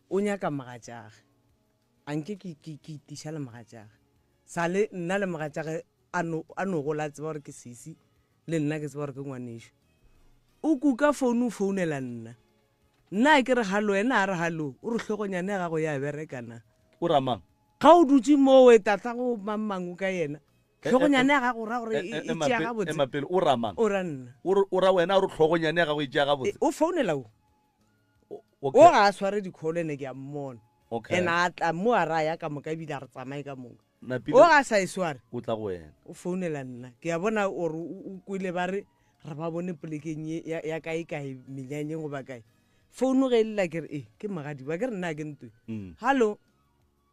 o nyaka mogatšage. A nke ke, ke, ke itiša le mogatšage. Sa le nna le mogatšage a no, a no gola a tseba gore ke sesi. Le nna ke tseba gore ke ngwanešu. O kuka founu o founela nna. Nna a ke re hallo, yena a re hallo, o re hlogonyane ya gago ya bereka na? O ra mang? Ga o dutše moo e tatago mang mang o ka yena. Hlogonyane ya gago o ra gore e tšea gabotse. Ema pele, o ra mang? O ra nna. O ra wena a re hlogonyane ya gago e tšea gabotse? O founela o. O ga a sware di-call ene ke a mmona. Ene a tla mo a raya ka moka ebile a re tsamaye ka moka. Napile O ga a sa e sware. O tla go wena. O founela nna. Ke a bona gore o kwele ba re re ba bone polekeng ye ya, ya kae kae menyanyeng goba kae. Founu ge e lla ke re e ke mogadiwa ke re nna ke ntwe. Mm. Hallo.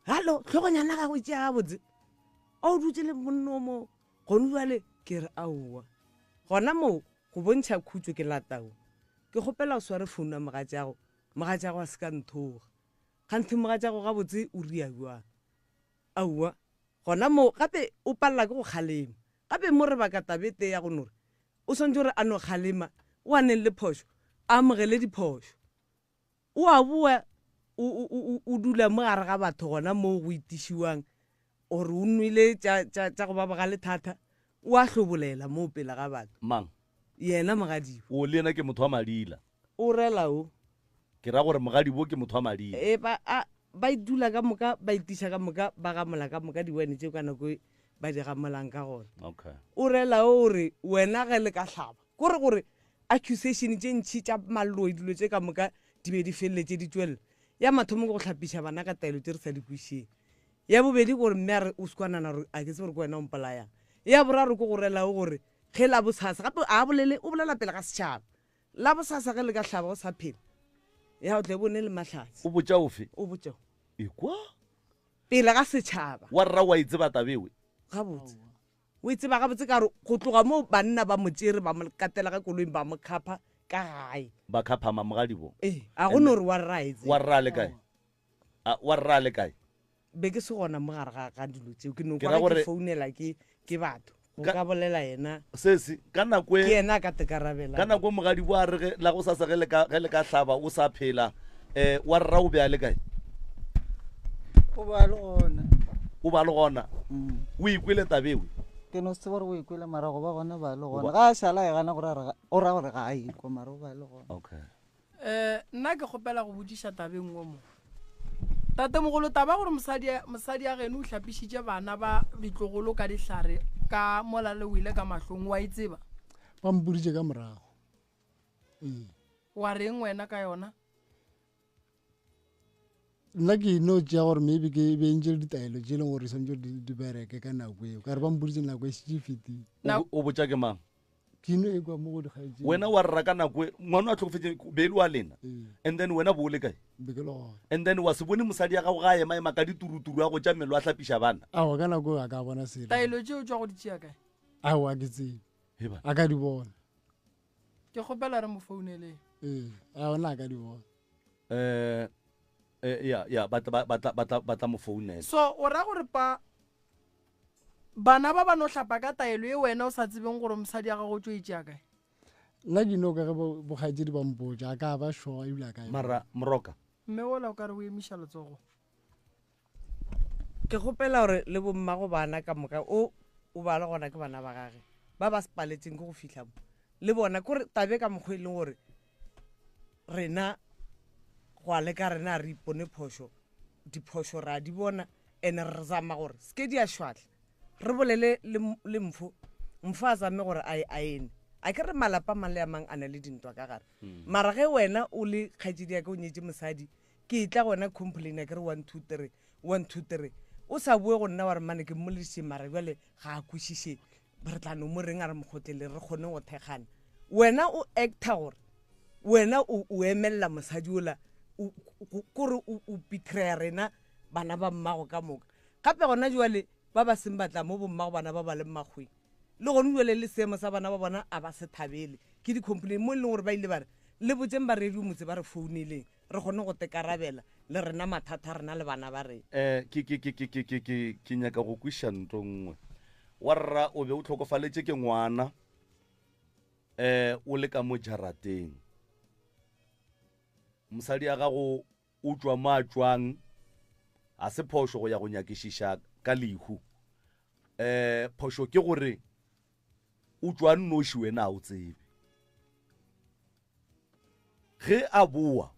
Hallo, hlogonyana gago e tšea gabotse. A o dutše le monna o mo gone bjale ke re aowa. Gona moo go bontšha khutšo ke latao. Ke kgopela o sware founu ya mogatšago, mogatšago a se ka nthoga. Kganthe mogatšago gabotse o ria bjang? Aowa, gona moo gape o palela ke go kgalema. Gape mo re baka taba e tee ya go no re o swanetše gore a no kgalema o a neng le phošo, a amogele diphošo. O a boa o, o, o, o dula mo gare ga batho gona moo go itišiwang gore o nwele tša, tša, tša go ba bogale thata, o a hlobolela moo pele ga batho. Mang? Yena mogadibo. O, le yena ke motho wa madila. O rela o. Ke ra gore mogadibo ke motho wa madila. E, ba, a, ba dula ka moka, ba itiša ka moka, ba gamola ka moka diwene tšeo ka nako e ba di gamolang ka gona. Okay. O rela o re wena ge le ka hlaba, ko re gore accusation tše ntši tša maloi dilo tše ka moka di be di feleletše di tšwelela. Ya mathomo ke go hlapiša bana ka taelo tše re sa di kwešišeng. Ya bobedi ke gore mme a re o se kwa nana gore a ke tsebe gore ke wena o mpolayang. Ya boraro ke go rela o gore ge la bosasa gape a bolele o bolela pele ga setšhaba. La bosasa ge le ka hlaba o sa phela ya o tle bone le mahlatse. O botša ofe? O botša o. Ekwa? Pele ga setšhaba. Wa rra wa e tseba taba ewe? Gabotse. O e tseba gabotse ka gore go tloga moo banna ba mo tšere ba mo katela ka koloing ba mo khapha ka gae. Ba khapha mamogadibo? Ee, a go no re wa rra a e tseba. Wa rra le kae? A wa rra le kae? Be ke se gona mo gare ga ga dilo tseo, ke no Ke kwa ra ge ke gore founela ke ke batho. Go Ka- ka bolela yena. Sesi, ka nako e Ke yena a ka tekarabela. Ka nako e mogadibo a re ge la go sasa ge le ka ge le ka hlaba o sa phela, eh wa rra o be a le kae? O ba le gona. O ba le gona. O ikwele taba ewe? Ke no se tsebe gore o ikwele mara go ba gona ba le O gona. ba- Ga a šala a e gana gore a re ga- o ra gore ga a ikwa mara o ba le gona. Okay. Um nna ke kgopela go botšiša taba e nngwe mo. Tatemogolo, taba gore mosadi, mosadi ya geno o hlapišitše bana ba ditlogolo ka dihlare ka mola le wele ka mahlong, wa e tseba? Ba mpoditše ka morago. Ee. Wa reng wena ka yona? Nna ke no tšea gore maybe ke beentše le ditaelo tše e leng gore santse di di bereke ka nako eo, ka re ba mpoditše nako e šetše e fetile. O botša ke mang? Ke no e kwa mo go dikgaetšedi. Wena wa rra ka nako e ngwana a tlhokofetše be e le wa lena, and then wena bo o le kae? Be ke le gona. And then wa se bone mosadi ya gago ga a ema ema ka dituruturu a go tša mmele wa hlapiša bana? Aowa, ka nako eo a ka bona selo. Taelo tšeo tšwa go di tšea kae? Aowa, ke tsebe. Heba. A ka di bona. Ke kgopela re mo founeleng. Ee, a ona a ka di bona. Eh, eh, ya, ya, ba tla, ba tla, ba tla, ba tla mo founela. So o ra gore pa bana ba ba no hlapa ka taelo ye wena o sa tsebeng gore mosadi ya gago o tšo e tšea kae? Nna ke no ka ge bokgaetšedi ba mpotša, a ka ba sure ebile a ka e Mara moroka. Mme wola o ka re o emiša letsogo. Ke kgopela gore le bommago bana ka moka o o ba le gona ke bana ba gage ba ba sepaletseng ke go fihla mo le bona kore tabe ka mokgwa e leng gore rena go a leka rena re ipone phošo diphošo ra di bona ene re zama gore se ke di a šwahla re bolele le mfo mfo a zame gore a e aene a ke re malapa mang le a mang a na le dintwa ka gare hmm. mara ge wena o le kgaetšedi ya ka o nyetse mosadi ke e tla gona complaina ke re 1 2 3 1 2 3 o sa boe go nna wa re mane ke mmolediše mara jale ga a kwešiše re tla no mo reng a re mokgotlele re kgone go thekgana wena o actor gore wena o o emelela mosadi ola kore o betray rena bana ba mmago ka moka gape gona jwale ba ba seng batla mo bommago bana ba ba leng makgweng le gone jwale le seemo sa bana ba bona a ba se thabele ke di-complain mo e leng gore ba ile ba re le botseng ba radio motse ba re founeleng re kgone go tekarabela le rena mathata a rena le bana ba rena. Eh, ke, ke, ke, ke, ke, ke, ke, ke nyaka go kwiša nto nngwe. Wa rra o be o tlhokofaletše ke ngwana, eh, o le ka mo jarateng. Mosadi ya gago o tšwa mo a tšwang, ga se phošo go ya go nyakišiša ka lehu. Eh, phošo ke gore. O tšwa nnoši wena a o tsebe. Ge a boa,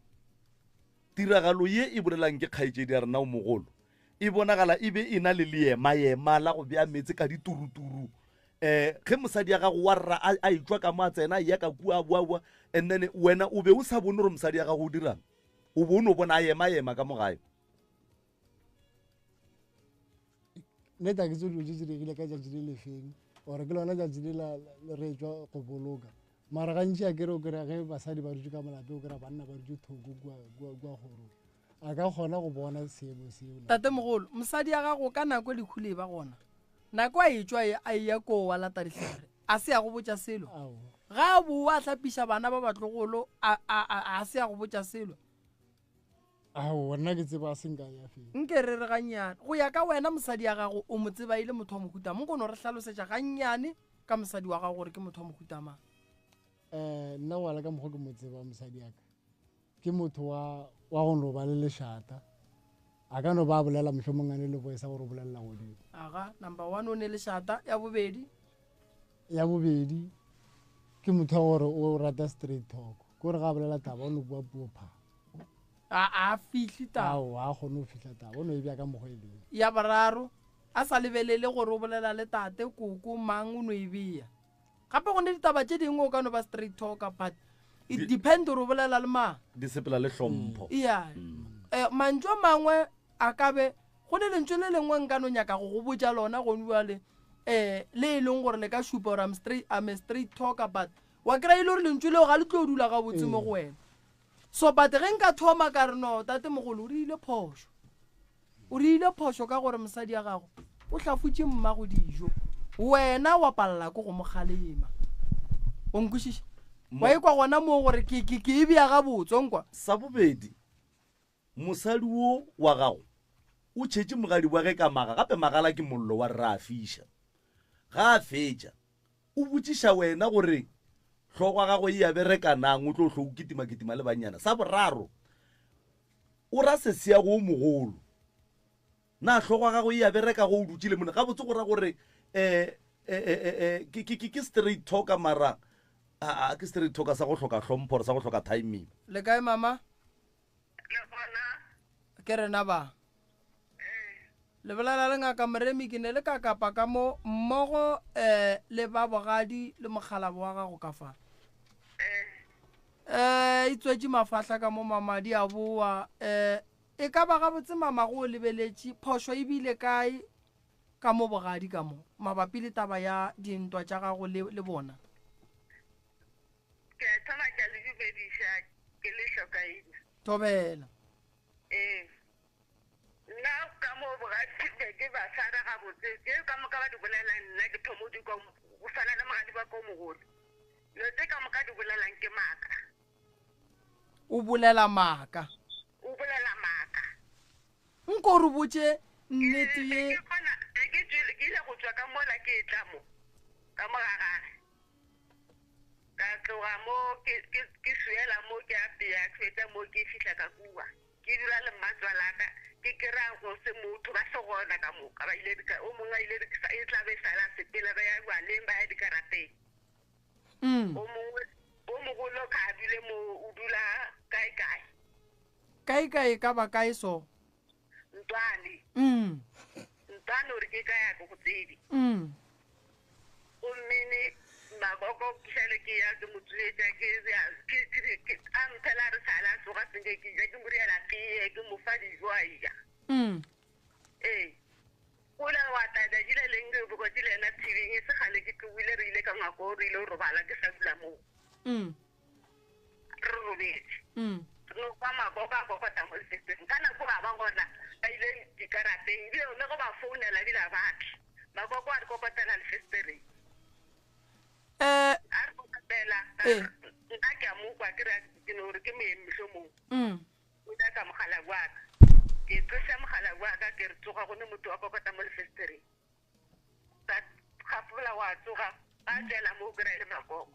tiragalo ye e bolelang ke kgaetšedi ya rena o mogolo e bonagala e be e na le leema-ema la go bea meetse ka dituruturu. Um ge mosadi ya gago wa rra a, a etšwa ka mo a tsena a eya ka kua a boa-boa, and then wena o be o sa bone gore mosadi ya gago o dirang, o be o no bona a ema-ema ka mo gae. Nnete ga ke tsebe dilo tše di diregile ka tšatši le lefeng or ke lona tšatši le la re etšwa go boloka. Mara gantši a kere o kry-a ge basadi ba dutše ka molape o kry-a banna ba dutše thoko kua kua kua kgorong. A ka kgona go bona seemo seo na? Tatemogolo, mosadi ya gago ka nako lehu le eba gona, nako a etšwa e a eya koo wa lata dihlare, a se a go botša selo? Aowa. Ga a bowa a hlapiša bana ba batlogolo, a, a, a, a se a go botša selo? Aowa, nna ke tseba a se nka ya feng. Nke re re gannyane, go ya ka wena mosadi ya gago o mo tseba e le motho wa mohuta mang? Nko no re hlalosetša gannyane ka mosadi wa gago gore ke motho wa mohuta mang. Um nna go ya le ka mokgwa ke mo tsebang mosadi ya ka, ke motho wa wa go no ba le lešata. A ka no ba a bolela mohlomong a ne le voice ya gore o bolelela godimo. Aga, number one o ne lešata, ya bobedi? Ya bobedi, ke motho wa gore o rata straight talk, ke gore ga a bolela taba o no bua puo pha. A a fihle taba. Aowa, a kgone go fihla taba, o no e bea ka mokgwa e leng. Ya boraro, a sa lebelele gore o bolela le tate, koko, mang, o no e bea. Gape go ne ditaba tše dingwe o ka no ba straight talker but it depend gore o bolela le mang. Di sepela le hlompho. Yeah. Eh, mantšu a mangwe a ka be go ne lentšu le lengwe nka no nyaka go go botša lona gone bjale um le e leng gore le ka šupa gore I'm straight, I'm a straight talker but wa kry-a e le gore lentšu leo ga le tlo dula gabotse mo go wena. So but ge nka thoma ka re no tate mogolo o rile phošo, o rile phošo ka gore mosadi ya gago o hlafutše mmago dijo, wena wa palela ko go mo kgalema. O nkwešiša? Wa ekwa gona moo gore ke, ke, ke e bea gabotse, o nkwa? Sa bobedi, mosadi wo wa gago o tšhetše mogadi wa ge ka maga, gape magala ke mollo wa re ra a fiša. Ga a fetša, o botšiša wena gore hlogo ya gagwe e a bereka nang, o tlo hlo o kitima-kitima le bannyana. Sa boraro, o ra sesiago o mogolo, na hlogo ya gagwe e a bereka go o dutše le monna? Gabotse go ra gore um ke, ke, ke, ke straight talker mara a, a ke straight talker sa go hloka hlompho or sa go hloka timing. Le kae mama? Le gona. Ke rena ba. Le bolela le Ngaka Moremi, ke ne le ka kapa ka mo mmogo um le ba bogadi le mokgalabo wa gago ka fa. Um e tswetše mafahla ka mo mamadi a boa. Um e ka ba gabotse mama go o lebeletše, phošo e bile kae ka mo bogadi ka mo mabapi le taba ya dintwa tša gago le, le bona? Ke a thoma ke a le dumediša ke le hlokaina. Thobela. Ee. Nna ka mo bogadi be ke ba swara gabotse. Tše ka moka ba di bolelang nna ke thomo di kwa go swana le mogadi wa ka o mogolo. Dilo tše ka moka di bolelang ke maaka. O bolela maaka. O bolela maaka. Nko re botše nnete ye. Ke kgona ke tšwele ke ile go tšwa ka mola ke etla mo ka mo ga gage. Ka tloga mo ke ke ke swiela mo ke apea ke fetša mo ke fihla ka kua. Ke dula le mmatswalaka ke kry-a go se motho ba se gona ka moka ba ile dika o mongwe a ile e tla be sala a sepela ba ya jwaleng ba ya dikarateng. O mongwe o mogolo ka a dule mo o dula kae kae. Kae kae e ka ba kae so? Ntwane. Ntwane o re ke kae a ke go tsebe. Gomme ne makoko ke šale ke ya ke mo tsoetša ke ya ke ke ke a mphela a re sala a tsoga senke ke ja ke mo riela tee ke mo fa dijo a eja. Ee. O ile wa tla tšatši le leng ke bokotše le yena tshibeng e se kgale ke tlogile re ile ka ngwako re ile go robala ke sa dula moo. Re robetše. Re no kwa makoko a kokota mo lefestereng. Ka nako ba ba gona ba ile dikarateng ebile le go ba founela ebile ga ba tle. Makoko a re kokotela lefestereng. Eh. A re kokotela. Ka Eh. nna ke a mo kwa ke re ke no re ke moeng mohlomong. O nyaka mogala wa ka. Ke tloša mogala wa ka ke re tsoga go ne motho wa kokota mo lefestereng. Ka gapola wa tsoga ba tšwela mo o kry-a e le makoko.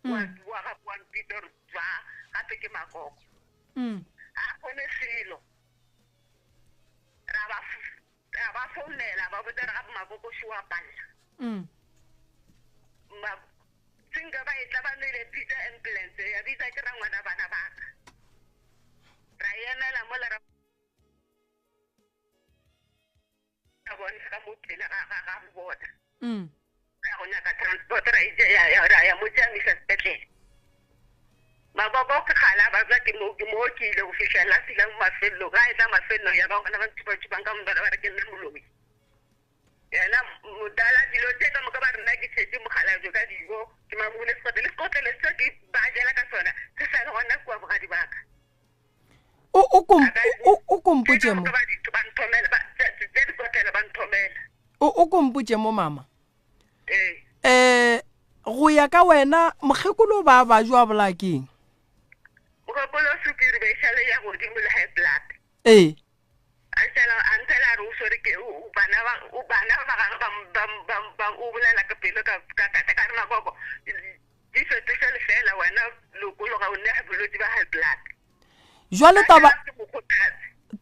Wa wa gape wa mpitsa gore tswa gape ke makoko. A kgone selo. Ra ba ra ba founela ba botsa re gape makoko šo wa palela. Senka ba etla ba nwele bitsa ambulance ya bitsa ke rangwana bana ba ka. Ra emela mola ra bona ka mo pele ga ga ga bona. Ra go nyaka transport ra itse ya ya ra ya mo tšamisa sepetlele. Maboko ke kgala ba ba ke mo ke mo ke ile go fihlela fihla mo mafelelong. Ga e tla mafelelong ya ba gona ba ntšhupa-tšhupang ka monwana ba re ke nna moloi. Yena motala dilo tše ka moka ba re nna ke tšhetše mokgalabje ka dijo, ke mamogile sekotlele, sekotlele se ke ba jela ka sona se sa le gona kua bogadi ba ka. O o kom o o kompotše mo. Ba di ba nthomela ba tše tše dikotlelo ba nthomela. O o kompotše mo mama. Ee. Eh go ya ka wena mokgekolo ba ba jwa bolaya keng? Mokgekolo sukiri be e šale ya godimo le high blood. Ee. A šala a nthela a re o swere ke o bana ba o bana ba gagwe ba ba ba ba o bolela ka pelo ka ka ka ka re makoko di fetoše lefela wena lokologa o nea bolwetši ba high blood. Jwale taba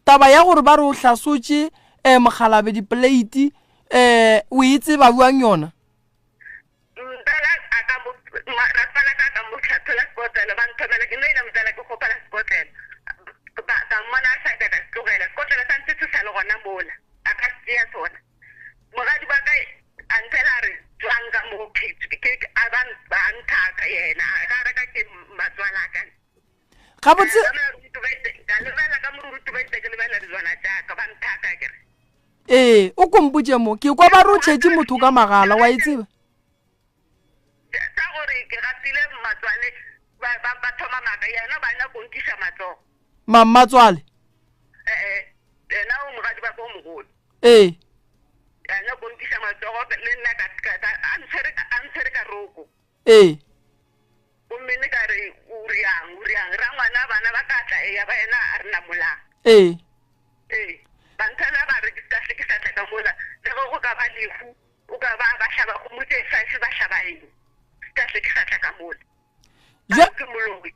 taba ya gore ba re o hlasotše um mokgalabe dipoleiti um o e tseba bjang yona? Mtala a ka mo ratswala ka ka mo hlathola sekotlelo ba nthomela ke no ile mtala ke kgopela sekotlelo ba ka mmona a sa ka ka se tlogela sekotlelo sa ntse se sa le gona mola a ka se tšea sona mogadi wa ka a nthela a re tswang ka mo ke ke a ba ba nthaka yena a ka reka ke matswala ka Gabotse ka lebela ka moruti ba itse ke lebela dijwana tša ka ba nthaka ke re Ee, o kompotše mo. Ke kwa ba re o tšhetše motho ka magala, wa e tseba? Sa gore ke gafile mmatswale, ba, ba, ba thoma maaka, yena ba nyako nkiša matsogo. Ma mmatswale? Ee, yena o mogadi ba ka o mogolo. Ee. A nyako nkiša matsogo, le nna ka, ka, ka, a ntshwere, a ntshwere ka roko. Ee. Gomme ne ka re, O riang, o riang? Rangwana bana ba ka tla, eya ba yena a re namolang. Ee. Ee, ba nthela ba re ke se ka hle ke sa tla ka mola, le ge go ka ba lehu, o ka ba ba hlaba kgomo tše five ba hlaba eng, se ka hle ke sa tla ka mola. Ba re ke moloi.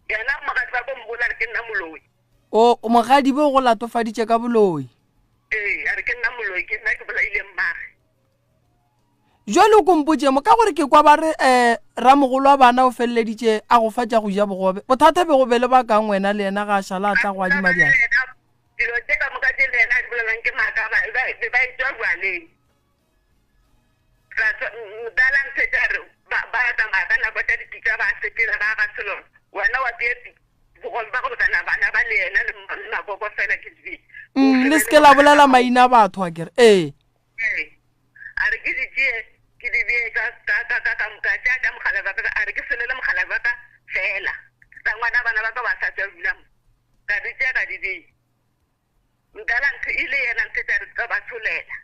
Yena mogadi ba ko mogolo a re ke nna moloi. O, mogadi bo go latofaditše ka boloi. Ee, a re ke nna moloi, ke nna ke bolaile mmage. Jwale o ko mpotše mo, ka gore ke kwa ba re um ramogolo wa bana o feleleditše a go fa tša go ja bogobe. Bothata be go be le bakang wena le yena ga a šala a tla go adima diatla? Dilo tše ka moka tše le yena a di bolelang ke maaka, ba, ba, be ba etšwa bjaleng. Ra tswa, mdala mphetše a re, ba, ba tsamaya ka nako tša dipitša ba sepela ba ga selolo. Wena wa bea pi, bogobe ba go lekana bana ba le yena le, le makoko fela ke di bee. Mm, le se ke la bolela maina a batho akere. Ee. Ee. A re ke di tšee ke di bee ka, ka, ka, ka, ka, ka tšea tša mogala wa ka, a re ke solele mogala wa ka fela. Rangwana bana ba ka ba sa tšwa dula mo. Ka di tšea ka di bea. Mdala ntho e ile yena ntho tša re ka ba solela.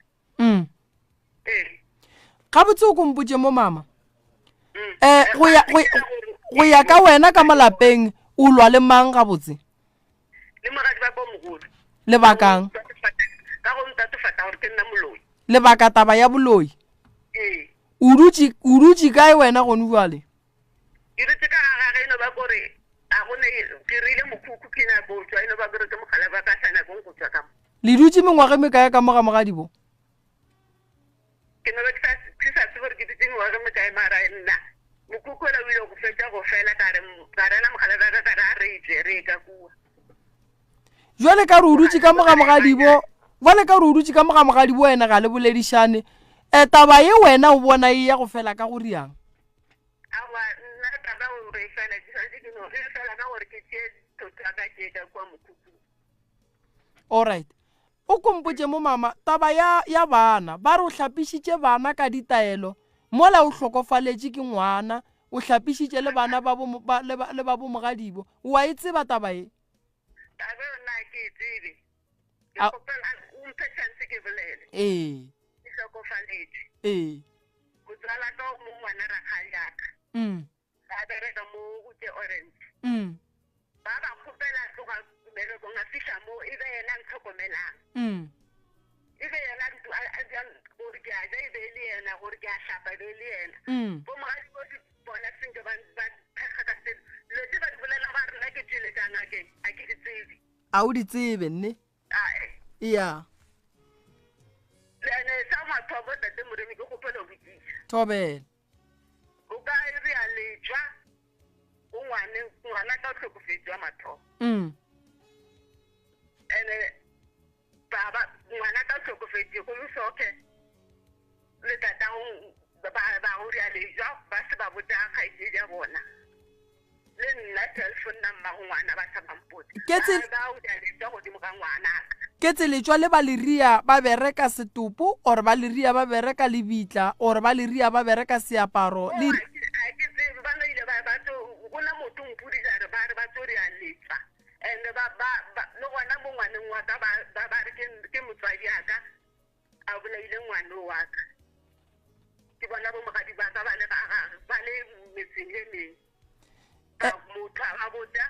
Ee. Gabotse o ko mpotše mo mama. Eh go ya go, go ya ka wena ka mo lapeng o lwa le mang gabotse? Le moradi wa ko mogolo. Lebakang? Ka go ntatofatsa gore ke nna moloi. Lebaka taba ya boloi. Ee. O dutše o dutše kae wena gone jwale? Ke dutše ka ga gage e no ba kore a go ne ke rile mokhukhu ke nyako go tšwa e no ba kore ke mogala ba ka sa nyakong go tšwa ka mo. Le dutše mengwaga e mekae ka mo ga mogadibo? Ke no ba ke sa ke sa tsebe gore ke dutše mengwaga e mekae mara nna mokhukhu ola o ile go fetša go fela ka re ka rela mogala ba ka ka re a re tšwe re ye ka kua. Jwale ka re o dutše ka mo ga mogadibo, jwale ka re o dutše ka mo ga mogadibo wena ga le boledišane. E taba ye wena o bona e ya go fela ka go riang? Aowa nna taba gore e fela ke swanetše ke no e fela ka gore ke tšee thoto ya ka ke ye ka kua mokhukhung. Alright. O ko mpotše mo mama, taba ya, ya bana, ba re o hlapišitše bana ka ditaelo, mola o hlokofaletše ke ngwana, o hlapišitše le bana ba bo, ba, le ba, le ba bomogadibo. O a e tseba taba ye? Taba eo nna ga ke e tsebe. Ke A- kgopela o mphe chance ke bolele. Ee. Ke hlokofaletše. Ee. Motswala ka o mong ngwana rakgadiaka. Ba bereka mo go tše Orange. Ba ba kgopela a tloga mmerekong a fihla mo e be yena a ntlhokomelang. E be yena gore ke a ja e be e le yena, gore ke a hlapa e be e le yena. Bo mogadi bo bona senke ba ba thekga ka selo. Dilo tše ba di bolela ba re nna ke tšwele ka ngakeng a ke di tsebe. A o di tsebe nne? Ae. Eya. Ene sa mathomo tate Moremi ke kgopela go botšiša. Thobela. ka re a letšwa go ngwane ngwana ka o hlokofetše wa mathomo. Mm. Ene baba ngwana ka o hlokofetše go mosoke le tatago ba ba go rea lejwa ba se ba botša kgaetšedi ya bona le nna telephone number go ngwana ba sa ba mpotse. Ke tse- Ba go rea lejwa godimo ga ngwanaka. Ke tseletšwa le ba leria ba bereka setopo or ba leria ba bereka lebitla or ba leria ba bereka seaparo le. A ke tsebe ba no ile ba ba tlo gona motho mpoditše a re ba re ba tlo rea letšwa and ba ba ba le gona mo ngwaneng wa ka ba ba ba re ke ke motswadi a ka a bolaile ngwano wa ka ke bona bo mogadi ba ka ba le ga ga ba le metseng e meng ka motho a ba botša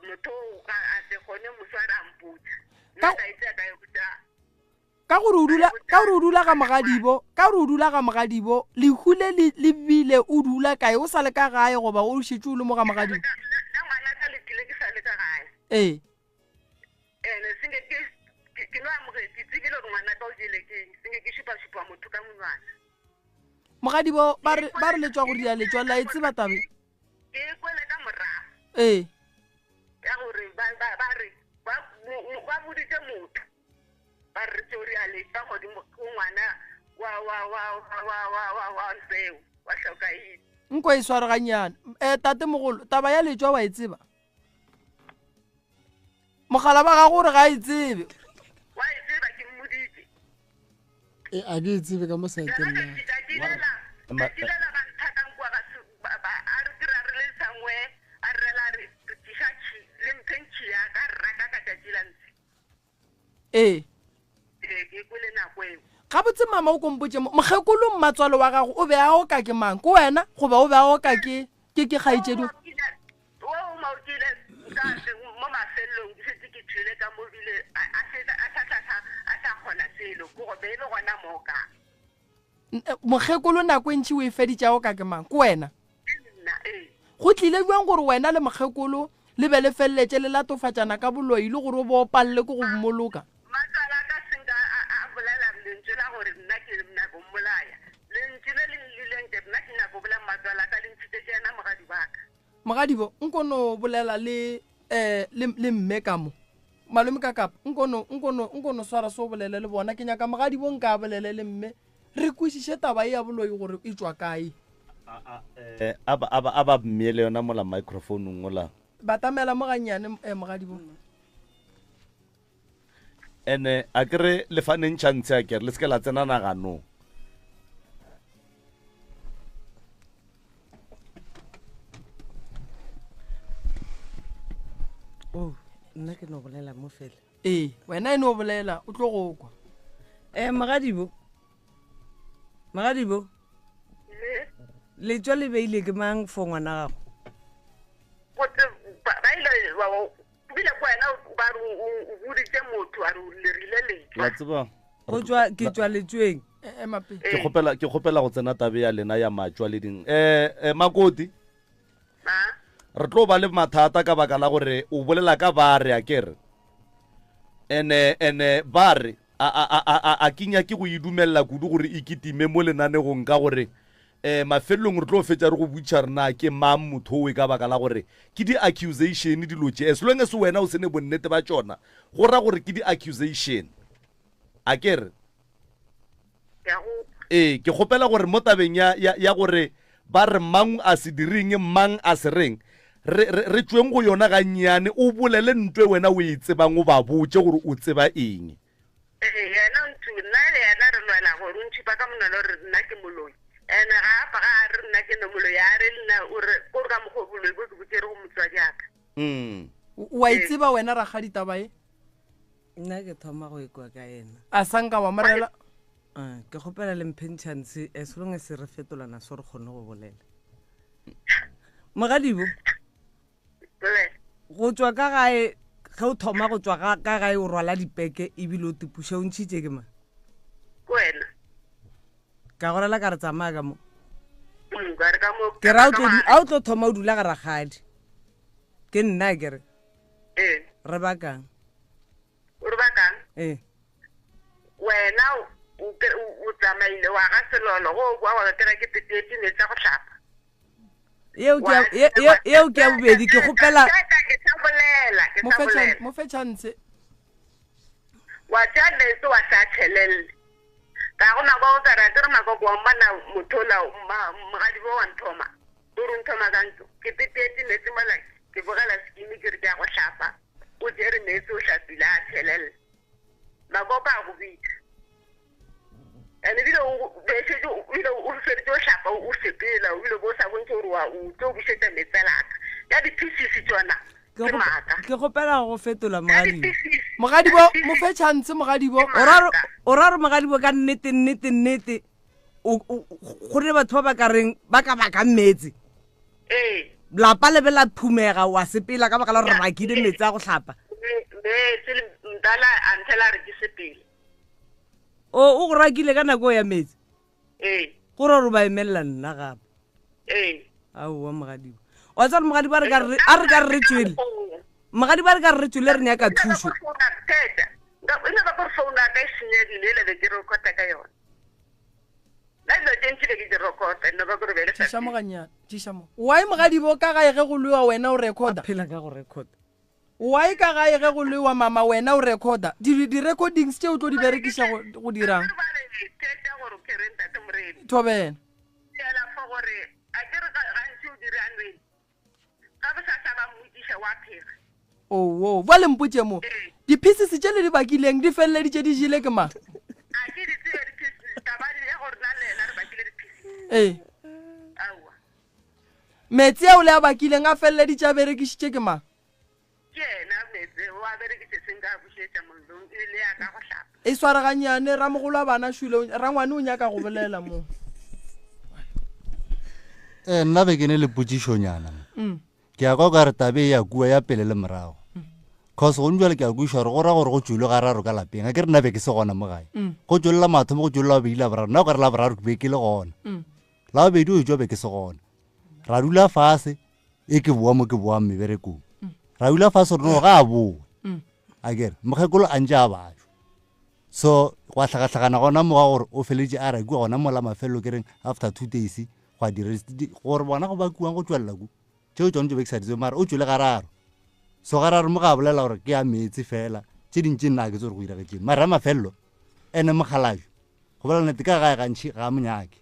motho ga a se kgone moswara a mpotša nna ka itse ka e botša ka gore o dula ka gore o dula ga mogadibo ka gore o dula ga mogadibo lehu le le le bile o dula kae o sa le ka gae goba o šetše o le mo ga mogadibo nna ngwana ka lekile ke sa le ka gae ee ene senke ke ke no amogetse tsebile gore ngwana ka o jele ke senke ke šupa-šupa motho ka monwana mogadibo ba re ba re le tšwa go dia letšwa la e tseba tabe Ke e kwele ka morago. Ee. Ya gore ba ba ba re ba ba boditše motho ba re tšo re a lefa godimo go ngwana wa wa wa wa wa wa wa seo wa hlokaile. Nko e sware gannyane. Eh tate mogolo, taba ya letšwa wa e tseba? Mogala ba gago gore ga e tsebe. Wa e tseba ke mmoditše. E a ke e tsebe ka mo saeteng la. Tšatši lela, tšatši lela ba nthakang kua ga ba ba a re dira re le somewhere a re rela re re tliša tšhi le mpheng tšhi ya ka re raka ka tšatši la ntshe. Ee. Ee ke kwele nako eo. Gabotse mama o ko mpotše mo, mokgekolo mmatswalo wa gago o be a oka ke mang? Ke wena goba o be a oka ke ke ke kgaetšedi? Wo o maokile ka mo mafelelong ke šetše ke tšwele ka mo bile a a šetše a sa sa a sa kgona selo ke go be e le gona mo ka. Eh, mokgekolo nako e ntši o e feditšago ka ke mang? Ke wena? Ke nna ee. Go tlile bjang gore wena le mokgekolo le be le feleletše le latofatšana ka boloi le gore o bo o palele ke go mmoloka? Matswala a ka senka a a bolela lentšu la gore nna ke nyako mmolaya. Lentšu le le llileng ke nna ke nyako bolaya matswala a ka le ntšhitše ke yena mogadi wa ka. Mogadibo, nko no bolela le eh le le mme ka mo. Malome ka kapa, nko no nko no nko no swara se o bolele le bona. Ke nyaka mogadibo nka a bolele le mme re kwešiše taba ye ya boloi gore e tšwa kae. Eh, a ba a ba a ba mmeele yona mola microphone ola. Batamela mo gannyane eh, mogadibo. Ene a ke re le faneng chance a kere le se ke la tsena naganong. Oh, nna ke no bolela mo fela. Ee, wena e no bolela, o tlo go kwa. Eh, mogadibo. Mogadibo. Letšwa le beile ke mang for ngwana gago? Go tse ba ba ile ba Ebile ko wena ba re o boditše motho a re o lerile letšwa. La tseba. Go tšwa ke tšwa letšweng. E, ema pele. Ke kgopela ke kgopela go tsena tabe ya lena ya matšwa le ding. Eh, eh Makoti. Ma. Re tlo ba le mathata ka baka la gore o bolela ka ba re a kere. Ene ene ba re a a a a a ke nyake go e dumelela kudu gore e kitime mo lenanegong ka gore um mafelelong re tlo fetša re go botšiša re na ke mang motho owe ka baka la gore ke di-accusation dilo tše as long as wena o se ne bonnete ba tšona go ra gore ke di-accusation a ke re ee ke kgopela gore mo tabeng ya, ya, ya gore ba re mang a se direng mang a se reng re, re, re tšweng go yona gannyane o bolele ntwe wena o e tsebang o ba botše gore o tseba eng Ee, yena o nthu, nna le yena re lwela gore o ntšhupa ka monwana o re nna ke moloi. Ene ga a ga a re nna ke no moloi, a re nna o re ko re ka mokgwa o boloi bo ke bo tšere go motswadi a ka. O a e tseba wena rakgadi taba ye? Nna ke thoma go ekwa ka yena. A sa nka wa morela? Ah, ke kgopela le mpheng chance as long as re fetolana so re kgone go bolela. Mogadibo. Go tšwa ka gae ge o thoma go tšwa ka gae o rwala dipeke ebile o tepuša o ntšhitše ke mang? Ke wena. Ka go rela ka re tsamaya ka mo. Mm, ka re ka mo. Ke ra a o tlo thoma o dula ga rakgadi. Ke nna ke re. Ee. Re bakang. O re bakang? Ee. Wena. O tsamaile wa ga selolo go o boa wa kry ke peteetše meetse a go hlapa. Yeo ke ya, ye, ye, yeo ke ya bobedi ke kgopela. Ke sa bolela, ke sa bolela. Mo fe chance. Wa tšea meetse wa sa tšhelelle. Ka go makoko ka re a ke re makoko wa mmona motho ola mogadibo wa nthoma. O re o nthoma ka ntlo. Ke peteetše meetse mola ke bogela sekimi ke re ke ya go hlapa. O tšere meetse o hlapile a tšhelelle. Makoko a go bitša. And ebile o bešetše ebile o feditše o hlapa o sepela ebile bo sa bontšhe gore wa o tlo bušetša meetse a laka. Ya di-pieces tšona ke maaka. Ke kgopela go fetola mogadibo. Mogadibo mo fe chance mogadibo. O ra gore mogadibo ka nnete nnete nnete go ne batho ba ba ka reng ba ka baka meetse. Ee. Lapa le be la phumega wa sepela ka baka la gore re bakile meetse a go hlapa. Meetse mdala a nthela re ke sepele. O o go rakile ka nako ya meetse? Ee. Go ra gore ba emelela nna gape. Ee. Aowa mogadibo. Wa tseba gore mogadibo a re ka re a re ka re re tšwele. Mogadibo a re ka re re tšwele re nyaka thušo. Teta. E no ba gore phone ya ka e senyegile ele be ke rekota ka yona. Nna dilo tše ntši be ke di rekota, no ba gore be le sa. Tšiša mo gannyane, tšiša mo. Why mogadibo ka gae ge go lwewa wena o recorda? A phela ka go recorda. Why ka gae ge go lewa mama wena o recorda? Di di recordings tše o tlo di berekiša go go dirang? Thobela. Owoo, bjale mpotše mo, di pieces tše le di bakileng di feleleditše di jele ke mang? Ee. Meetse ao le a bakileng a feleleditše a berekišitše ke mang? Ke yena meetse o a berekiše seng ka bušetša mollong e le ya ka go hlapa. E sware gannyane, ramogolo wa bana šule, rangwane o nyaka go bolela mo. Eh, nna be ke ne le potšišonyana mo. Mm. Ke ya kwa o ka re tabe e ya kua ya pele le morago. Mm. Cause gone jwale ke a kwešiša gore go ra gore go tšwelwe gararo ka lapeng. A ke re nna be ke se gona mo gae. Mm. Go tšwele la mathomo, go tšwele la bobedi, la boraro. Nna o ka re la boraro ke be ke le gona. Mm. La bobedi o tšwa be ke se gona. Ra dula fase, e ke boa mo ke boang meberekong. Ra dula fase gore no ga a boe. A kere mokgekolo a ntše a bajwa. So gwa hlakahlakana gona mo ga gore o feletše a rakiwa gona mo la mafelelo ke reng after 2 days gwa dira gore bona go bakiwang go tšwelela ku. Tšeo tšone tše be ke sa di tsebe mara o tšwele gararo. So gararo mo ga a bolela gore ke ya meetse fela tše dintši nna ga ke tsebe gore go iragetšeng mara ya mafelelo ene mokgalabje go bolela nnete ka gae gantši ga a mo nyake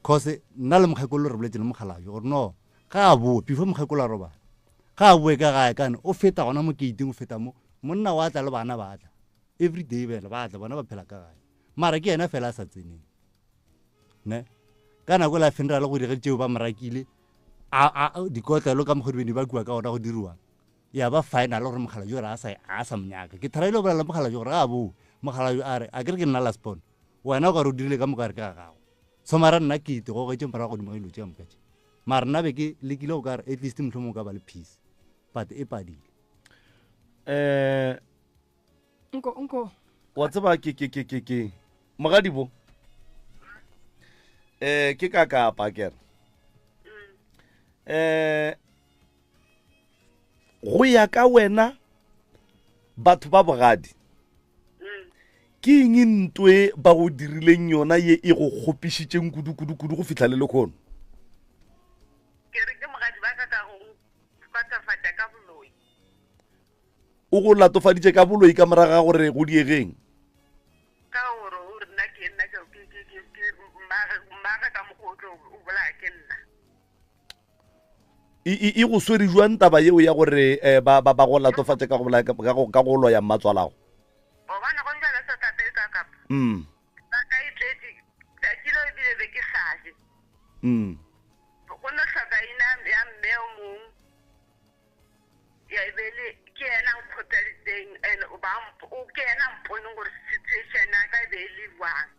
cause nna le mokgekolo re boletse le mokgalabje gore no ga a boe before mokgekolo a robala ga a boe ka gae kane o feta gona mo gating o feta mo monna wa tla le bana ba tla every day bela ba tla bona ba phela ka gae mara ke yena fela a sa tseneng ne ka nako la funeral go direge tšeo ba morakile dikotlelo ka mokgwa di be di bakiwa ka gona go diriwang ya ba final gore mokgalabje gore a sa monyaka ke tharaile go bolela mokgalabje gore ga a boe mokgalabje a re a kere ke nna last born wena o ka re o dirile ka moka re ka ga gago so mara nna ke itegogetše morago godimo ga dilo tše moka tše mara nna be ke lekile go ka re at least mohlomong o ka ba le peace but e padile um nko nko wa tseba ke ke ke ke ke mogadibo eh ke ka kapa kere eh go ya ka wena batho ba bogadi ke eng ntwe ba go dirileng yona ye e go kgopišitšeng kudu-kudu-kudu go fihla le lekgono ke re ke mogadi ba ka ka go latofatša ka boloi o go latofaditše ka boloi ka morago ga gore go diegeng ka gore o re nna ke nna ke ke mmage ka mokgwa o tlo o bolaya ke nna E, e, e go swere jwang taba yeo ya gore eh, ba, ba, ba go latofatše ka go bolaya ka, ka go, ka go loya mmatswalago? O bona go njalo sa tate ka kapa. Mm. Ba ka e tletše tšatši leo ebile be ke sa je. Mm. Go no hloka ina ya mme o mong ya e be le ke yena a nkgothalitseng and ba o ke yena a mponeng gore situation ya ka e be e le jwang.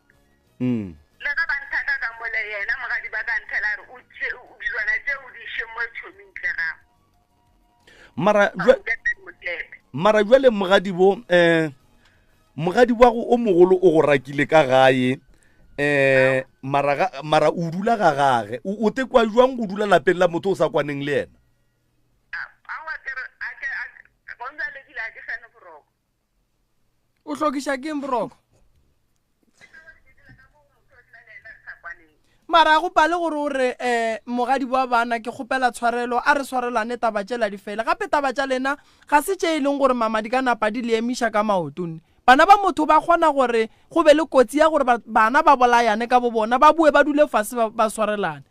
Mm. Le ge ba nthaka ka mole yena mogadi ba ka nthela a re o tše dilwana tše o di iše mo tšhoming tle gago. Mara jwa mara jwale mogadibo eh mogadi wa go o mogolo o go rakile ka gae eh mara ga mara o dula ga gage o te kwa jwang go dula lapeng la motho o sa kwaneng le yena a wa ke re a ke a gona le kile a ke sane boroko O hlokiša keng boroko? Mara go pale gore o re um mogadi wa bana ke kgopela tshwarelo a re swarelane taba tšela di fele. Gape taba tša lena ga se tše e leng gore mama di ka napa di le emiša ka maoto nne. Bana ba motho ba kgona gore go be le kotsi ya gore bana ba bolayane ka bo bona ba boe ba dule fase ba, ba swarelane.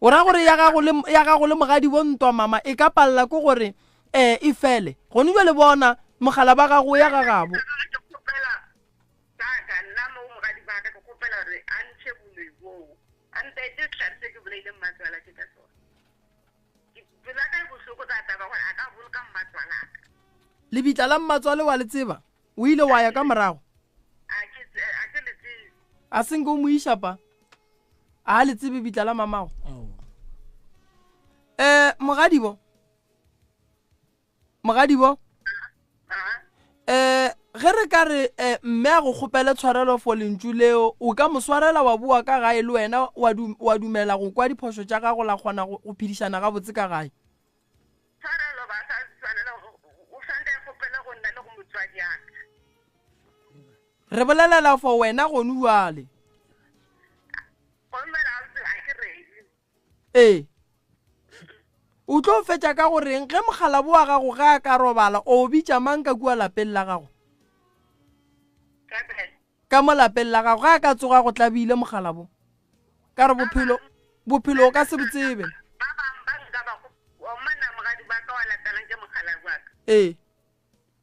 O ra gore ya gago le, ya gago le mogadi bo ntwa mama e ka palela ke gore um e fele. Gone jwale bona mogala ba gago o ya ga gabo. Sa ka, nna mo mogadi ba ka, ke kgopela gore a ntšhe boloi boo, a ntaetše sehlare se ke bolaile mmatswalake ka sona. Ke, pelo ya ka e bohloko ka taba gore a ka boloka mmatswalaka. Lebitla la mmatswale wa le tseba? O ile wa ya ka morago? A ke, a ke le tsebe. A se nke o mo iša pa? A le tsebe bitla la mamago? Aowa. Eh, mogadibo? Mogadibo? Eh, ge re ka re eh, mme a go kgopele tshwarelo for lentšu leo, o ka mo swarela wa boa ka gae le wena wa, du, wa dumela go kwa diphošo tša gago la kgona go, go phedišana gabotse ka gae? Tshwarelo ba sa swanela o swanetše a kgopele go nna le go motswadi ya ka. Re bolelela for wena gonu jwale. Gomme ra a ke ready. Ee. O tlo fetša ka go reng ge mokgalabo wa gago ge a ka robala o bitša mang ka kua lapeng la gago? Ka mo lapeng la gago ge a ka tsoga go tlabile mokgalabo. Ka re bophelo bophelo o ka se bo tsebe. Ba bang ba nka ba go omana mogadi ba ka wa latelang ke mokgalabo wa ka. Ee.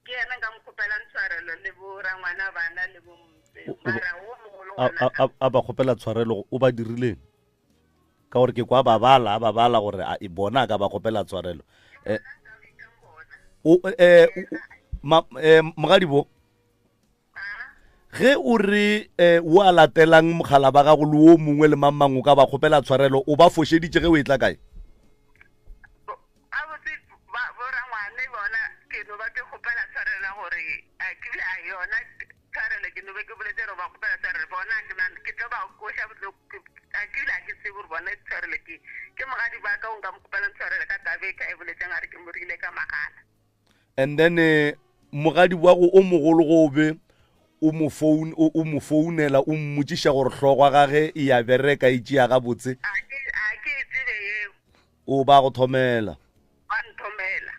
Ke yena nka mo kgopelang tshwarelo le bo rangwana bana le bo mpe mara wo mogolo A, gona a, a, a ba kgopela tshwarelo o ba dirileng ka gore ke kwa ba bala a ba bala gore a e bona a ka ba kgopela tshwarelo eh, o, eh, o, ma, eh, mogadibo ge o re eh, o a latelang mogala ba gago le wo mongwe le mang mang o ka ba kgopela tshwarelo o ba fošeditše ge o e tla kae gabotse borangwane bona ke no ba ke kgopela tshwarelo gore ke bile a yona tshwarelo ke no be ke boletse gore ba kgopela tshwarelo bona ke tlo ba koša a ke bile a ke tsebe gore bona tshwarelo ke ke mogadi ba ka o nka mo kgopelang tshwarelo ka tabe ka e boletseng a re ke mo rile ka magala And then eh, mogadi wa go o mogolo go o be o mo phone o o mo founela o mmotšiša gore hlogo ya gage e ya bereka e tšea gabotse. A ke a ke e tsebe yeo. O ba go thomela. Ba nthomela.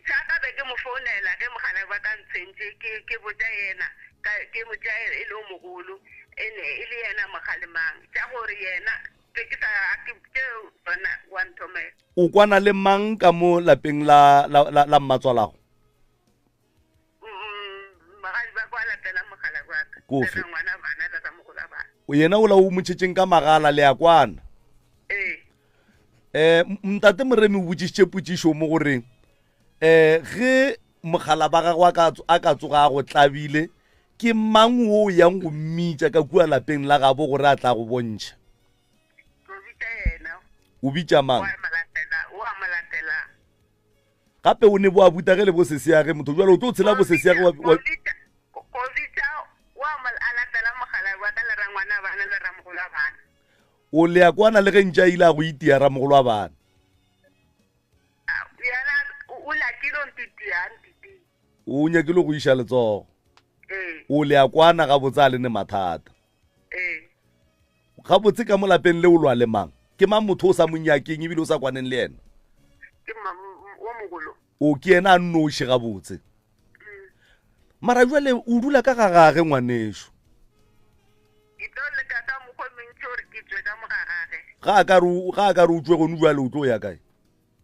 Sa ka be ke mo founela ge mogala wa ka ntshwentše ke ke botša yena ka ke mo tšea e le o mogolo e ne e le yena mogalemang tša gore yena Ke ke sa ke tšeo tsona wa nthomela. O kwana le mang ka mo lapeng la la la, la mmatswalago? Mm, magadi ba kwa latela mogala wa ka. Kofe? Le ngwana bana le ramogolo wa bana. O yena ola o mo tšhetšeng ka magala le a kwana. Ee. Eh, ntate Moremi o botšišitše potšišo mo gore eh ge mogala ba gagwe a ka a ka tsoga a go tlabile ke mang wo o yang go mmitša ka kua lapeng la gabo gore a tla go bontšha? Ke bitša yena. O bitša mang? Wa mo latela, o a mo latelang. Gape o ne bo a buta ge le bo sesiage motho jwale o tlo tshela bo sesiage wa, wa, Go bitša wa mo a latela mogala wa ka le rangwana bana le ramogolo wa bana. O le a kwana le ge ntše a ile a go itia ramogolo wa bana. Yena o nyakile o ntitia, a ntitia. O nyakile go iša letsogo. Ee. O le a kwana gabotse a le ne mathata. Ee. Gabotse ka mo lapeng le o lwa le mang? Ke mang motho o sa mo nyakeng ebile o sa kwaneng le yena? Ke wo mogolo. O ke yena a nnoši gabotse. Mara jwale o dula ka ga gage ngwanešu. Ke tlo leka ka mokgwa o mentši gore ke tšwe ka mo ga gage. Ga a ka re ga a ka re o tšwe gone jwale o tlo ya kae?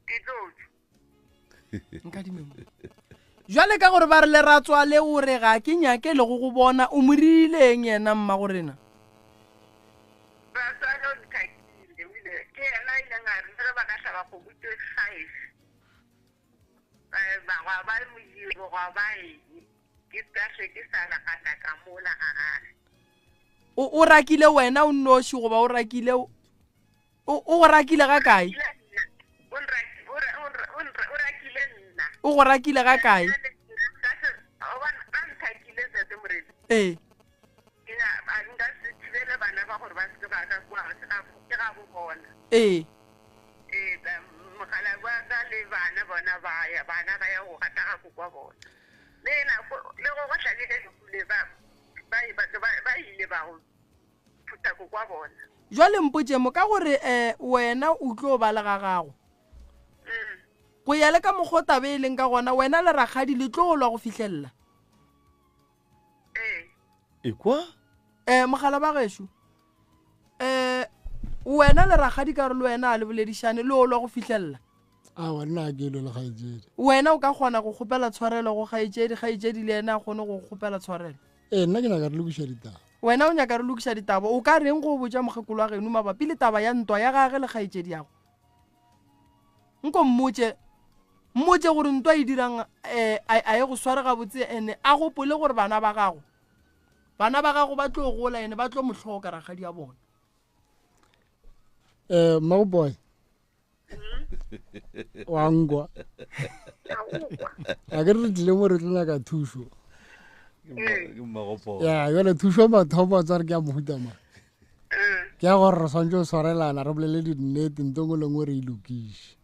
Ke tlo tšwa. Nkadime mo. Jwale ka gore ba re leratswale o re ga ke nyake le go go bona o mo rileng yena mma go rena? Ratswale o nthakile o ile ke yena a ileng a re le ge ba ka hlaba kgomo tše five ba gwa ba mojiro gwa ba eng ke ka hle ke sa gata ka mola ga gage. O o rakile wena o nnoši goba o rakile o o go rakile ga kae? O rakile nna. O go rakile ga kae? Ba nthakile tate Morena. Ee. Nka se thibele bana ba gore ba se ke ba ka kua ke ga bo bona. Ee. Ee, mogala wa ka le bana bona ba ya bana ba ya go gata ga kokwa bona. Le nako le go go hlabile lehu le ba ba ba ile ba go. phutha ko kwa bona. Jwale mpotše mo ka gore um wena o tlo ba le ga gago. Go ya le ka mokgwa o taba e leng ka gona, wena le rakgadi le tlo lwa go fihlelela. Ekwa? Um mogala ba gešo, um wena le rakgadi ka gore le wena a le boledišane le o lwa go fihlelela. Aowa, nna ga ke lwe le kgaetšedi. Wena o ka kgona go kgopela tshwarelo go kgaetšedi, kgaetšedi le yena a kgone go kgopela tshwarelo. Ee, nna ke nyaka re lokiša ditaba. Wena o nyaka re lokiša ditaba. O ka reng go botša mokgekolo wa geno mabapi le taba ya ntwa ya gage le kgaetšedi yago? Nko mmotše, mmotše gore ntwa e dirang um a ye go sware gabotse ene a gopole gore bana ba gago, bana ba gago ba tlo gola ene ba tlo mo hloka rakgadi ya bona. Um Mmagoboy, wa nkwa a ke re re tlile mo re tlo nyaka thušo ya jale thušo mathomo tsa re ke ya mohuta mang ke ya gore re swantse go swarelana re bolele dinnete nto ngwe le ngwe re e lokiše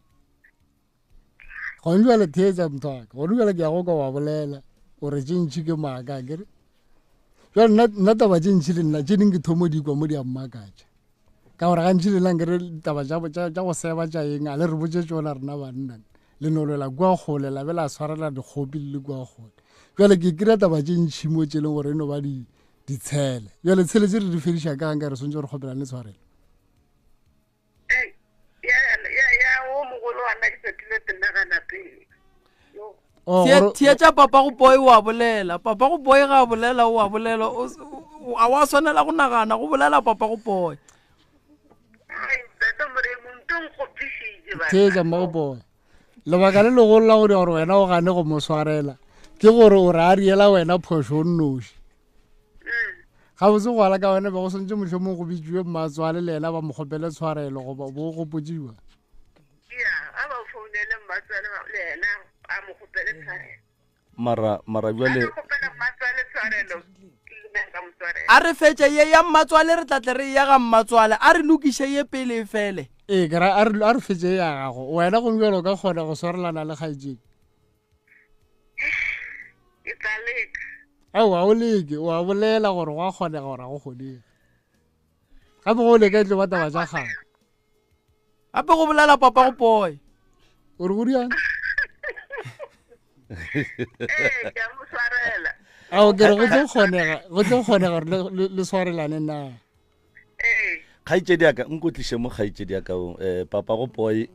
gone jale theetsa motho waka gone jale ke ya go ka wa bolela gore tše ntšhi ke maaka kere jale nna taba tše ntšhi le nna tše ding ke thomo di kwa mo di a mmakatša ka gore gantši le nna nkere taba tša go seba tša eng a le re botse tsona rena banna le no lwela kua kgole la be la swarela dikgopi le le kua kgole jale ke kry-a taba tše ntšhi mo tše leng gore e no ba ditshele jale tshele tse re di fediša kang ka re swantse re kgopelane le tshwarelo Oh, theetša papa go boy wa bolela papa go boy ga a bolela o a bolela a wa swanela go nagana go bolela papa go boy theetša mma go boy lebaka le legolo la go dira gore wena o gane go mo swarela ke gore o re a riela wena phošo o nnoši gabotse go ala ka wena be go swantse mohlomong go bitsiwe mmatswale le yena ba mo kgopele tshwarelo goba bo gopotsiwa mara mara jale a re fetše ye ya mmatswale re tlatle re ya ga mmatswale a re lokiše ye pele e fele ee ke ra a re fetše ya gago wena gongwe jalo o ka kgona go swarelana le kgaetšedi Ke tla leka. Aowa, o leke, o a bolela gore go a kgonega gore ga go kgonege. Gape go leka e tlo ba taba tša kgale. Gape go bolela papa go poe. O re go diang? Ee, ke a mo swarela. Ao ke re go tlo kgonega, go tlo kgonega gore le swarelane na. Kgaetšedi ya ka, nko tliše mo kgaetšedi ya ka o, eh, papa go poe,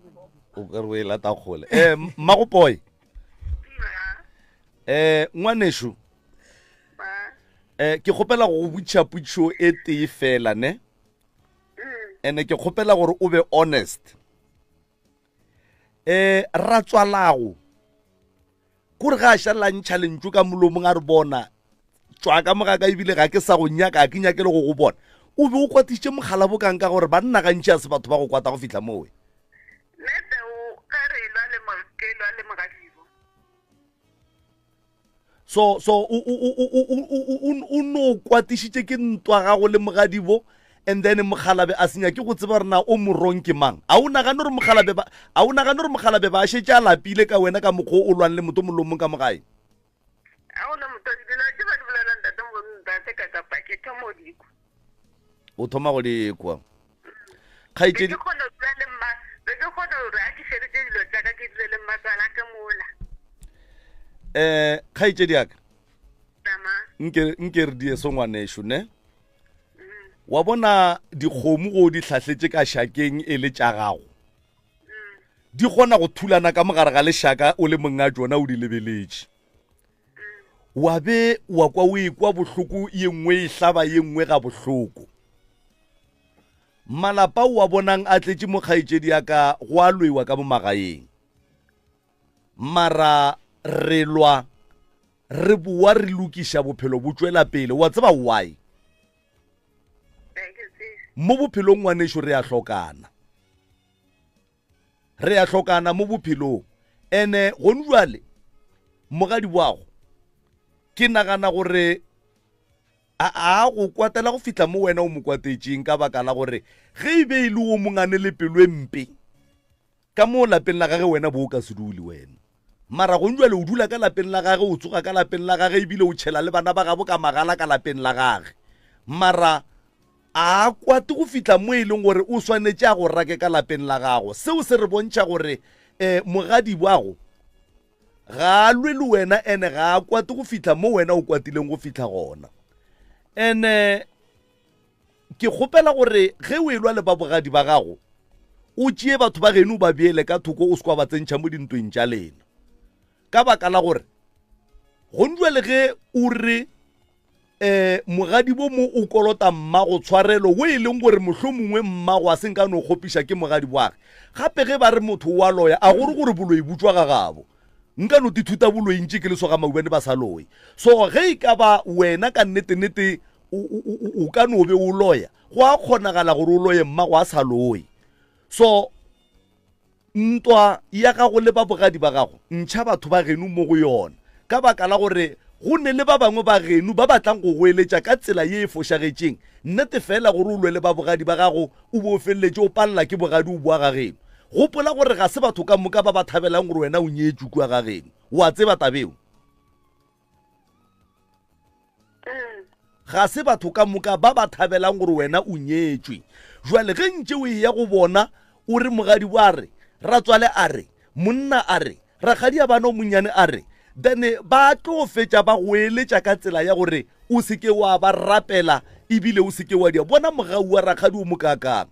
o ka re o e lata kgole. Eh, mma go poe. Eh, ngwanešu. Eh, ke kgopela go go botšiša potšišo e tee fela, ne? Ene ke kgopela gore o be honest. Eh, ratswalago kore ga a šalela ntšha lentšu ka molomong a re bona tšwa ka moga ka ebile ga ke sa go nyaka ga ke nyake le go go bona o be o kwatišitše mogala bokang ka gore banna gantši a se batho ba go kwata go fihla mowe so so o o o o o o o no kwatišitše ke ntwa gago le mogadibo and then mogalabe a senya ke go tseba gore na o morong ke mang a o nagane gore mogalabe ba a o nagane gore mogalabe ba šetše a lapile ka wena ka mokgwa o lwang le motho molomong ka mogae a gona motho dilo tse ba di bolelang ntate ntate ka kapa ke thomo dikwa o thoma go di kwa kgaetšedi ke kgona go dula le mma be ke kgona gore a ke feditse dilo tsa ka ke dule le mmatswala ke mola um kgaetšedi yaka nke nke re die so ngwanešu ne mm. wa bona dikgomo go di hlahletše ka šakeng e le tša gago mm. di kgona go thulana ka mogare ga lešaka o le monga tšona o di lebeletše wa be wa kwa o ekwa bohloko ye nngwe e hlaba ye nngwe ga bohloko malapa o a bonang a tletše mo kgaetšedi ya ka go a lwewa ka mo magaeng mara re lwa re boa re lokiša bophelo bo tšwela pele wa tseba why mo bophelong ngwanešo re a hlokana Re a hlokana mo bophelong. Ene gone jwale mogadi wago ke nagana gore a a go kwatela go fihla mo wena o mo kwatetšeng ka baka la gore ge e be e le o mongane le pelo e mpe ka mo lapeng la gage wena bo o ka se dule wena mara gong jwale o dula ka lapeng la gage o tsoga ka lapeng la gage ebile o tšhela le bana ba gabo ka magala ka lapeng la gage mara. A kwate go fihla mo e leng gore o swanetše a go rake ka lapeng la gago. Seo se re bontšha gore um mogadi wago ga a lwe le wena ene ga a kwate go fihla mo wena o kwatileng go fihla gona. Ene ke kgopela gore ge o elwa le ba bogadi ba gago o tšee batho ba geno o ba beele ka thoko o se kwa ba tsentšha mo dintweng tša lena. Ka baka la gore gonjwa le ge o re um mogadibo mo o kolota mmago tshwarelo wo e leng gore mohlomongwe mmago a se nka no kgopiša ke mogadi wage. Gape ge ba re motho o a loya a gore gore boloi bo tšwa ga gabo. Nka no tithuta boloi ntše ke le so ga maubane ba sa loye. So ge e ka ba wena ka nnete-nnete o ka no be o loya, go a kgonagala gore o loye mmago a sa loye. So Ntwa ya gago le ba bogadi ba gago, ntšha batho ba geno mo go yona, ka baka la gore go ne le ba bangwe ba geno ba ba tlang go goeletša ka tsela ye e fošagetšeng. Nnete feela gore o lwe le ba bogadi ba gago o be o feleletše o palela ke bogadi o boa ga geno. Gopola gore ga se batho ka moka ba ba thabelang gore wena o nyetšwe kua ga geno. O a tseba taba eo? Ga se batho ka moka ba ba thabelang gore wena o nyetšwe. Jwale ge ntše o eya go bona o re mogadi wa re, ratswale a re, monna a re, rakgadi ya bana o monnyane a re, then ba tlo fetša ba go eletša ka tsela ya gore o se ke wa ba rapela ebile o se ke wa dia. Bona mogau wa rakgadi o mokaakang.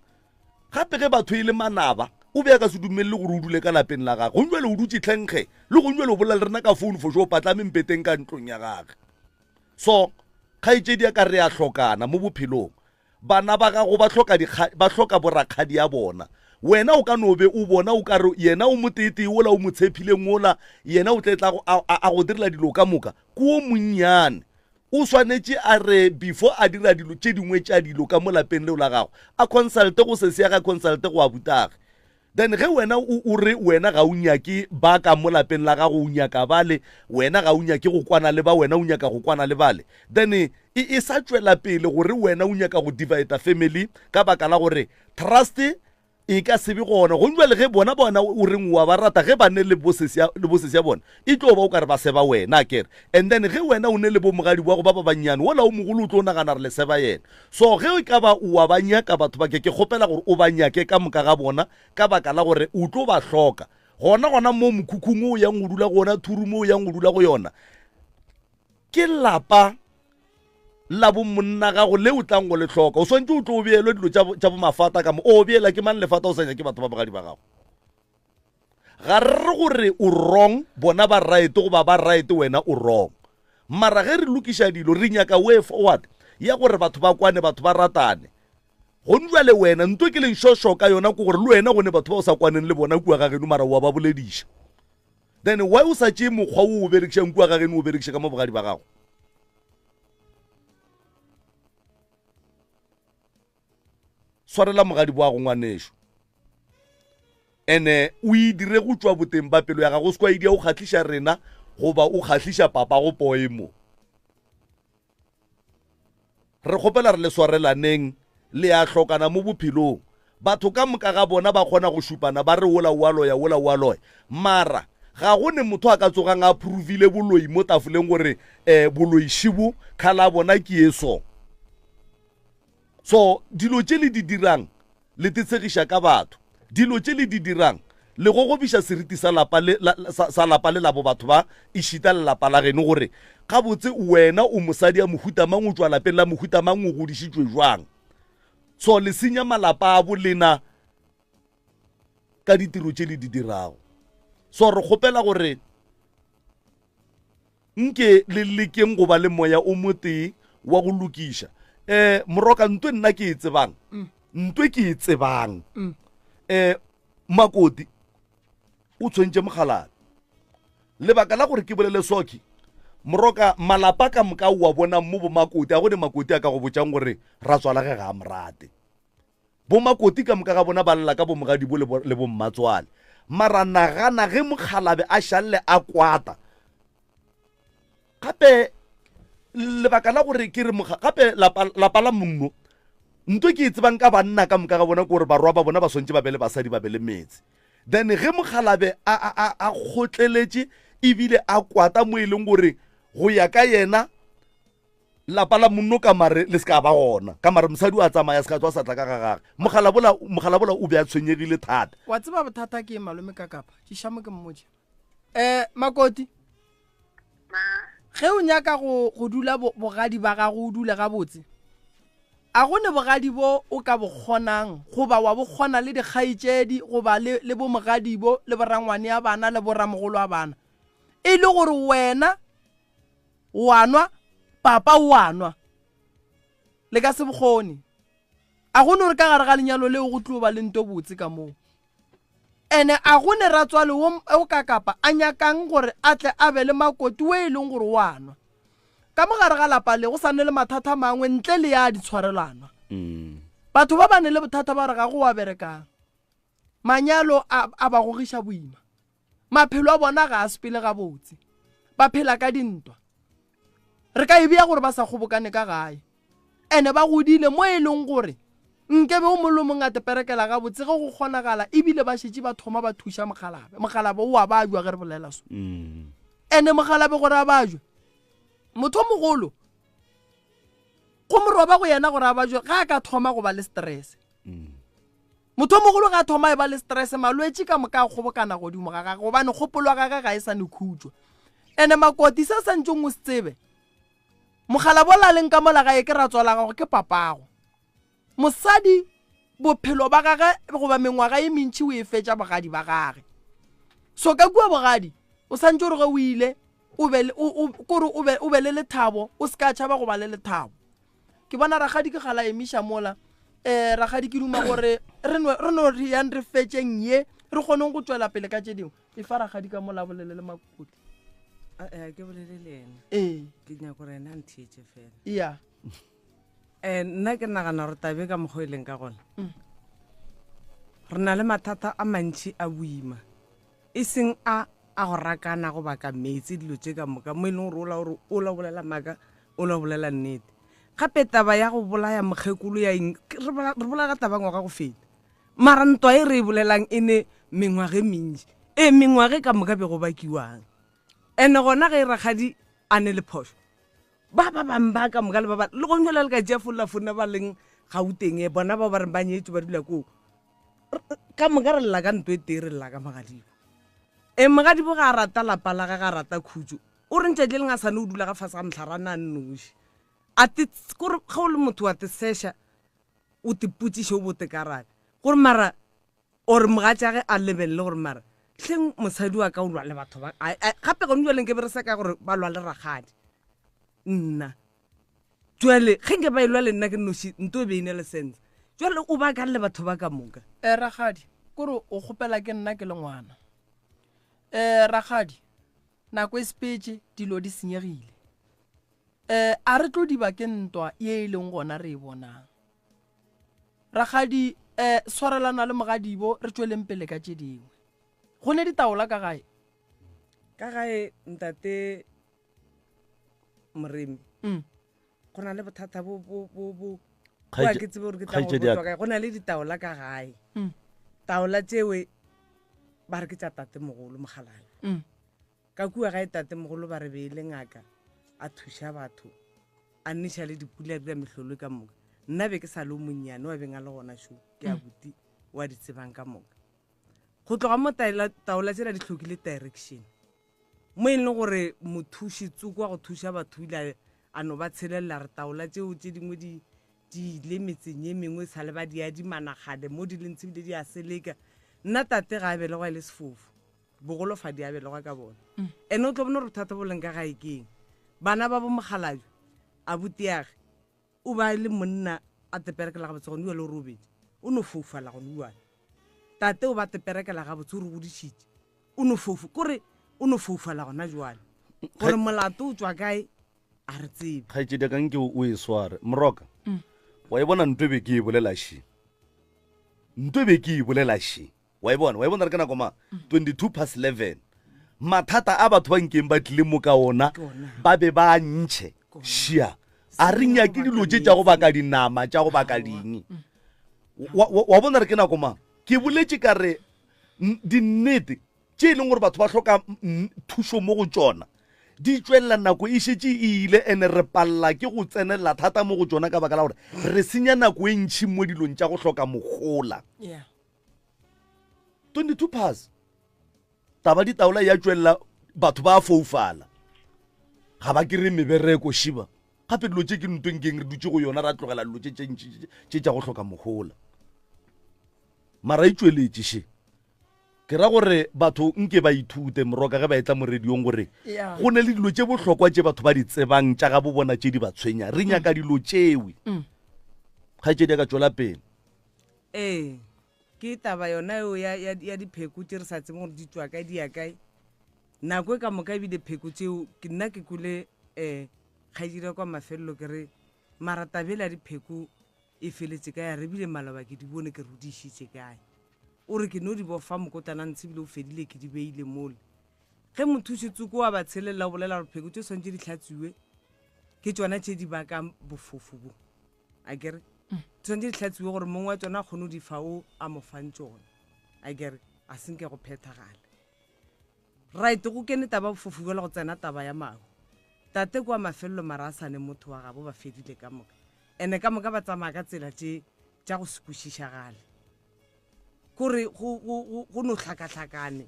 Gape ge batho e le manaba, o be a ka se dumelele gore o dule ka lapeng la gagwe. Gong jwale o dutše tlhenkge, le gong jwale o bolela le rena ka founu for sure o patlame mpeteng ka ntlong ya gage. So, kgaetšedi ya ka re a hlokana mo bophelong. Bana ba gago ba hloka ba hloka borakgadi ya bona. Wena o ka no be o bona o ka re yena o moteetee wola o mo tshephileng wola, yena o tle tla a, a, a go direla dilo ka moka. Ke o monnyane. O swanetše a re before a dira dilo tše dingwe tša dilo ka mo lapeng leo la gagwe, a consulte go sesi ya gage, consulte go abutagwe. Then ge wena o, o re wena ga o nyake ba ka mo lapeng la gago, o nyaka bale, wena ga o nyake go kwana le ba, wena o nyaka go kwana le bale, then e, e sa tšwela pele gore wena o nyaka go divida family ka baka la gore trust e ka se be gona. Gomme bjale ge bona bona o reng wa ba rata, ge ba ne le bosesi ya, le bosesi ya bona, e tlo ba o ka re ba seba wena, akere. And then ge wena o ne le bomogadi wa go ba ba bannyane, wola o mogolo o tlo nagana re le seba yena. So ge e ka ba o wa ba nyaka batho ba ke, ke kgopela gore o ba nyake ka moka ga bona, ka baka la gore o tlo ba hloka. Gona gona mo mokhukhung o yang go dula go ona, thuru mo o yang go dula go yona, ke lapa la bomonna gago le o tlang go le hloka. O swantse o tlo o beelwe dilo tša bomafata ka mo. O beela ke mang lefata o sa nyake batho ba bogadi ba gago? Ga re re gore o wrong, bona ba right goba ba right wena o wrong. Mara ge re lokiša dilo re nyaka way forward ya gore batho ba kwane, batho ba ratane. Gone jwale wena nto ke leng šošo ka yona ke gore le wena gone batho ba o sa kwaneng le bona kua ga geno mara wa ba bolediša. Then why o sa tšee mokgwa wo o berekišang kua ga geno o berekiše ka mo bogadi ba gago? Swarela mogadi wa go ngwanešu. Ene o e dire go tšwa boteng ba pelo ya gago, o se kwa idia o kgahliša rena goba o kgahliša papa go poe mo. Re kgopela re le swarelaneng, le a hlokana mo bophelong. Batho ka moka ga bona ba kgona go šupana ba re wola o a loya, wola o a loya. Mara ga go ne motho a ka tsogang a provile boloi mo tafoleng gore um boloi šibo khala bona ke ye so. So dilo tše le di dirang le tetshegiša ka batho. Dilo tše le di dirang le gogobiša seriti sa lapa le, la, sa, sa lapa le labo batho ba, ešita le lapa la geno gore gabotse wena o mosadi ya mohuta mang, o tšwa lapeng la mohuta mang, o godišitšwe jwang. So le senya malapa a bolena ka ditiro tše le di dirago. So re kgopela gore Nke le lekeng go ba le moya o motee wa go lokiša. Um Moroka, ntwe nna ke e tsebang, mm. ntwe ke e tsebang. Um Makoti o tshwentše mokgalabje. Lebaka la gore ke bolele soki, Moroka, malapa ka moka o a bonang mo bomakoti, a go ne makoti a ka go botšang gore ratswala ge ga a morate. Bomakoti ka moka ga bona ba lla ka bomogadibo le bommatswale. Mara nagana ge mokgalabe a šalle a kwata. Gape lebaka la gore ke re gape lapa, lapa la monno nto ke e tsebang ka banna ka moka ga bona ke gore barwa ba bona ba swantše ba be le basadi ba be le metse. Then ge mokgalabe a, a, a, a kgotleletše ebile a kwata mo e leng gore go ya ka yena. Lapa la monno ka mare le se ka ba gona, ka mare mosadi o a tsamaya se ka tswa sa tla ka ga gage. Mogalabola, mogalabola o be a tshwenyegile thata. Wa tseba bothata ke eng malome ka kapa? Tšiša mo ke mmotše. Eh, Makoti. Ge o nyaka go, go dula bo, bogadi ba gago o dule gabotse, a go ne bogadi bo o ka bo kgonang goba wa bo kgona le dikgaetšedi goba le, le bomogadibo le borangwane a bana le boramogolo a bana e le gore wena o a nwa, papa o a nwa. Le ka se bokgone. A go no re ka gare ga lenyalo leo go tlo ba le nto botse ka moo. Ene a go ne ratswale wo o ka kapa a nyakang gore a tle a be le makoti wo e leng gore o a nwa. Ka mo gare ga lapa le go sa ne le mathata a mangwe ntle le ya ditshwarelanwa. Batho ba ba ne le bothata ba re ga go wa berekang. Manyalo a a ba gogiša boima. Maphelo a bona ga a sepele gabotse. Ba phela ka dintwa. Re ka e bea gore ba sa kgobokane ka gae. Ene ba godile mo e leng gore nkebe o mongwe le o mongwe a teperekela gabotse ge go kgonagala ebile ba šetše ba thoma ba thuša mokgalabe. Mokgalabe o a bajwa ge re bolela so. Ene mokgalabe gore a bajwe, motho o mogolo go mo roba go yena gore a bajwe ga a ka thoma go ba le stress. Motho o mogolo ge a thoma e ba le stress, malwetši ka moka a kgobokana godimo ga gage gobane kgopolo ya gage ga e sa ne khutšwa. Ene Makoti se o santšeng o se tsebe, mogalabola a leng ka mola gae ke ratswala gago, ke papago. Mosadi bophelo ba gage goba mengwaga e mentši o e fetša bogadi ba gage. So ka kua bogadi o santše o re ge o ile o be kore o be o be le lethabo, o se ka tšhaba go ba le lethabo. Ke bona rakgadi ke gala emiša mola. Um rakgadi ke duma gore re no re no re yang re fetšeng ye re kgoneng go tšwela pele ka tše dingwe. E fa rakgadi ka mola bolele le Makoti. Eh, ke bolele le ena. Ee. Ke nyaka gore ena a ntheetše fela. Ya. Eh, nna ke nagana gore tabe ka mokgwa e leng ka gona. Re na le mathata a mantši a boima. E seng a a go rakana go baka meetse dilo tše ka moka mo e leng gore ola gore ola bolela maaka ola bolela nnete. Gape taba ya go bolaya mokgekolo ya eng re bolela ka taba ngwaga go feta. Mara ntwa e re e bolelang e ne mengwaga e mentši. E mengwaga e ka moka be go bakiwang. Ene gona ge rakgadi a ne le phošo ba ba bang ba ka moka le ba ba le gong jale le ka tšea folla fonna ba leng Gauteng e bona bao ba reng ba nyetšwe ba dula koo. Ka moka re lla ka nto e tee re lla ka mogadibo. E mogadibo ga a rata lapa la gage a rata khutšo o re ntšatši le leng a sane o dula ga fase ga mohlare a nnoši. A te kore ge o le motho wa te seša o te potšiše o bo te karabe gore mara or mogatšage a lebelele gore mara hleng mosadi wa ka o lwa le batho ba gape gone jwale nke be re sa ka gore ba lwa le rakgadi nna jwale ge nke ba e lwa le nna ke noši nto e be e ne le sense jwale o ba kang le batho ba ka moka. Eh rakgadi kore o kgopela ke nna ke le ngwana eh rakgadi nako e sepetše dilo di senyegile eh a re tlo diba ke ntwa ye e leng gona re e bonang Rakgadi, eh, swarelana le mogadibo re tšweleng pele ka tše dingwe. Go ne ditaola ka gae? Ka gae ntate Moremi. Go na le bothata bo bo bo bo Kgaetše- a ke tsebe gore ke tla go kgaetšedi ya botšwa ka. kae. Go na le ditaola ka gae. Taola tšewe ba re ke tša tatemogolo Mokgalabje. Ka kua gae tatemogolo ba re be e le ngaka a thuša batho a neša le dipula a dira mehlolo ka moka. Nna be ke sa le o monnyane wa beng a le gona šo ke abuti wa di tsebang ka moka. Go tloga mo taela, taola tšela di hlokile direction mo e leng gore mothuši tsoko wa go thuša batho ile a no ba tshelelela re taola tšeo tše dingwe di di ile metseng ye mengwe sa le ba di adimana kgale mo di leng tshebile di a seleka. Nna tate ga a belegwa e le sefofu. Bogolofadi a belegwa ka bona. Ene o tlo bona gore bothata bo leng ka gae ke eng. Bana ba bo mokgalabje, abutiage, o ba e le monna a teperekela gabotse gone jale o robetše, o no foufala gone jale. Tate o ba teperekela gabotse o re godišitše, o no foufa, kore o no foufala gona jwale. Gore molato o tšwa kae a re tsebe. Kgaetšedi ya ka nke o e sware. Moroka, wa e bona nto e be ke e bolela še. Nto e be ke e bolela še. Wa e bona? Wa e bona re ka nako mang? 22 past 11. Mathata a batho ba nkeng ba tlile mo ka ona, ba be ba a ntšhe. Šia. A re nyake dilo tše tša go baka dinama, tša go baka ding. Wa, wa, wa bona re ke nako mang? Ke boletše ka re dinnete tše e leng gore batho ba hloka thušo mo go tšona. Di tšwelela nako e šetše e ile ene re palela ke go tsenelela thata mo go tšona ka baka la gore re senya nako e ntšhi mo dilong tša go hloka mohola. Yeah. 22 pass taba ditaola ya tšwelela batho ba foufala ga ba kry mebereko šiba gape dilo tše ke ntweng keng re dutše go yona ra tlogela dilo tše tše ntši tše tša go hloka mohola mara e tšweletše še ke ra gore batho nke ba ithute moroka ge ba etla mo radiong gore go ne le dilo tše bohlokwa tše batho ba di tsebang tša gabo bona tše di ba tshwenya re nyaka dilo tšewe mm. kgaetšedi ya ka tšwela pele ee ke taba yona eo ya, ya, ya dipheko tše re sa tsebeng gore di tšwa kae di ya kae nako e ka moka ebile pheko tšeo ke nna ke kwele um kgaetšedi ya kwa mafelelo ke re mara tabele ya dipheko e feletše kae a re ebile maloba ke di bone ke re o di išitše kae o re ke no di bofa mokotlana ntshe ebile o fedile ke di beile mole ge mothuši tsoko wa ba tshelelela o bolela gore pheko tše swantše di hlatswiwe ke tšona tše di bakang bofofo bo a kere mm. tshwanetse di hlatsiwe gore mongwe wa tsona a kgone go di fa o a mo fang tsona a kere a senke go phethagala right go kene taba bofofu jale go tsena taba ya mahu tate kwa mafelelo mara a sane motho wa gabo ba fedile ka moka ene ka moka ba tsamaya ka tsela tše tša go se kwešišagale kore go no hlakahlakane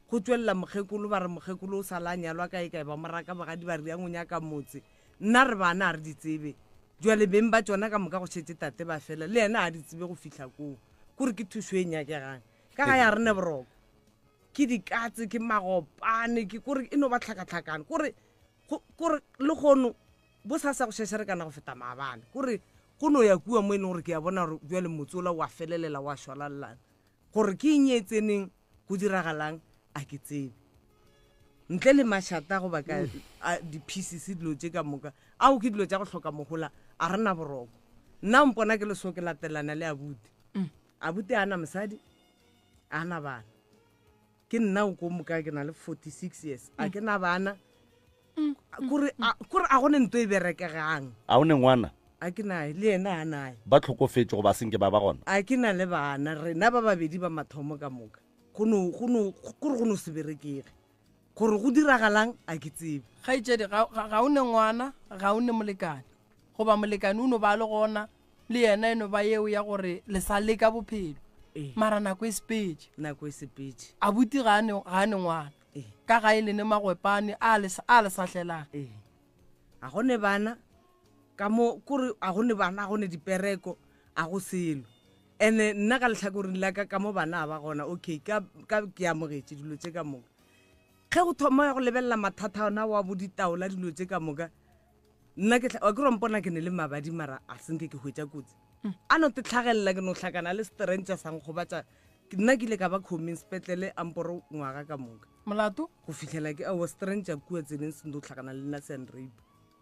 go tšwelela mokgekolo ba re mokgekolo o sa la nyalwa kae kae ba moraka bogadi ba riang o nyaka motse nna re bana a re di tsebe jale beng ba tšona ka moka go šetse tate ba fela le yena a di tsebe go fihla koo kore ke thušo e nyakegang ka ga ya rene boroko ke dikatse ke magopane ke kore e no ba tlhakatlhakane kore kore le kgono bo sa sa go šešerekana go feta maabane kore go no ya kua mo e leng gore ke a bona gore bjale motse ola wa felelela wa šwalalelana gore ke eng e tseneng go diragalang a ke tsebe ntle le mašata goba ka di-pieces dilo tše ka moka ao ke dilo tša go hloka mogola a re na boroko nna mpona ke leso ke latelana le abuti mm. abuti a na mosadi a na bana ke nna o ko moka ke na le 46 years a ke na bana kore a gone nto e berekegang a o ne ngwana a ke nae le yena a nae ba tlhokofetše goba senke ba ba gona a ke na le bana rena ba babedi ba mathomo ka moka kore go no se berekege gore go diragalang a ke tsebe kgaetšedi ga o ne ngwana ga o ne molekane goba molekane o no ba le gona le yena e no ba yeo ya gore le sa leka bophelo mara nako e sepetše nako e sepetše abuti ga a ne ngwana ka ga e lene magwepane a le a le sahlelang ee a go ne bana ka mo kore a go ne bana a go ne dipereko a go selo ene nna ka letlhakoreng la ka ka mo bana a ba gona okay ka ka ke amogetše dilo tše ka moka ge go thoma ya go lebelela mathata ona wa bo ditaola dilo tše ka moka nna ke wa ke rompona ke ne le mabadi mara a senke ke hwetša kotsi mm. a no te tlhagelela ke no hlakana le strengtsa sang gobatša nna ke ile ka ba coming sepetlele a mporo ngwaga ka moka molato go fitlhela ke aowa stranger kua tseleng se ndo tlhakana le nna se rape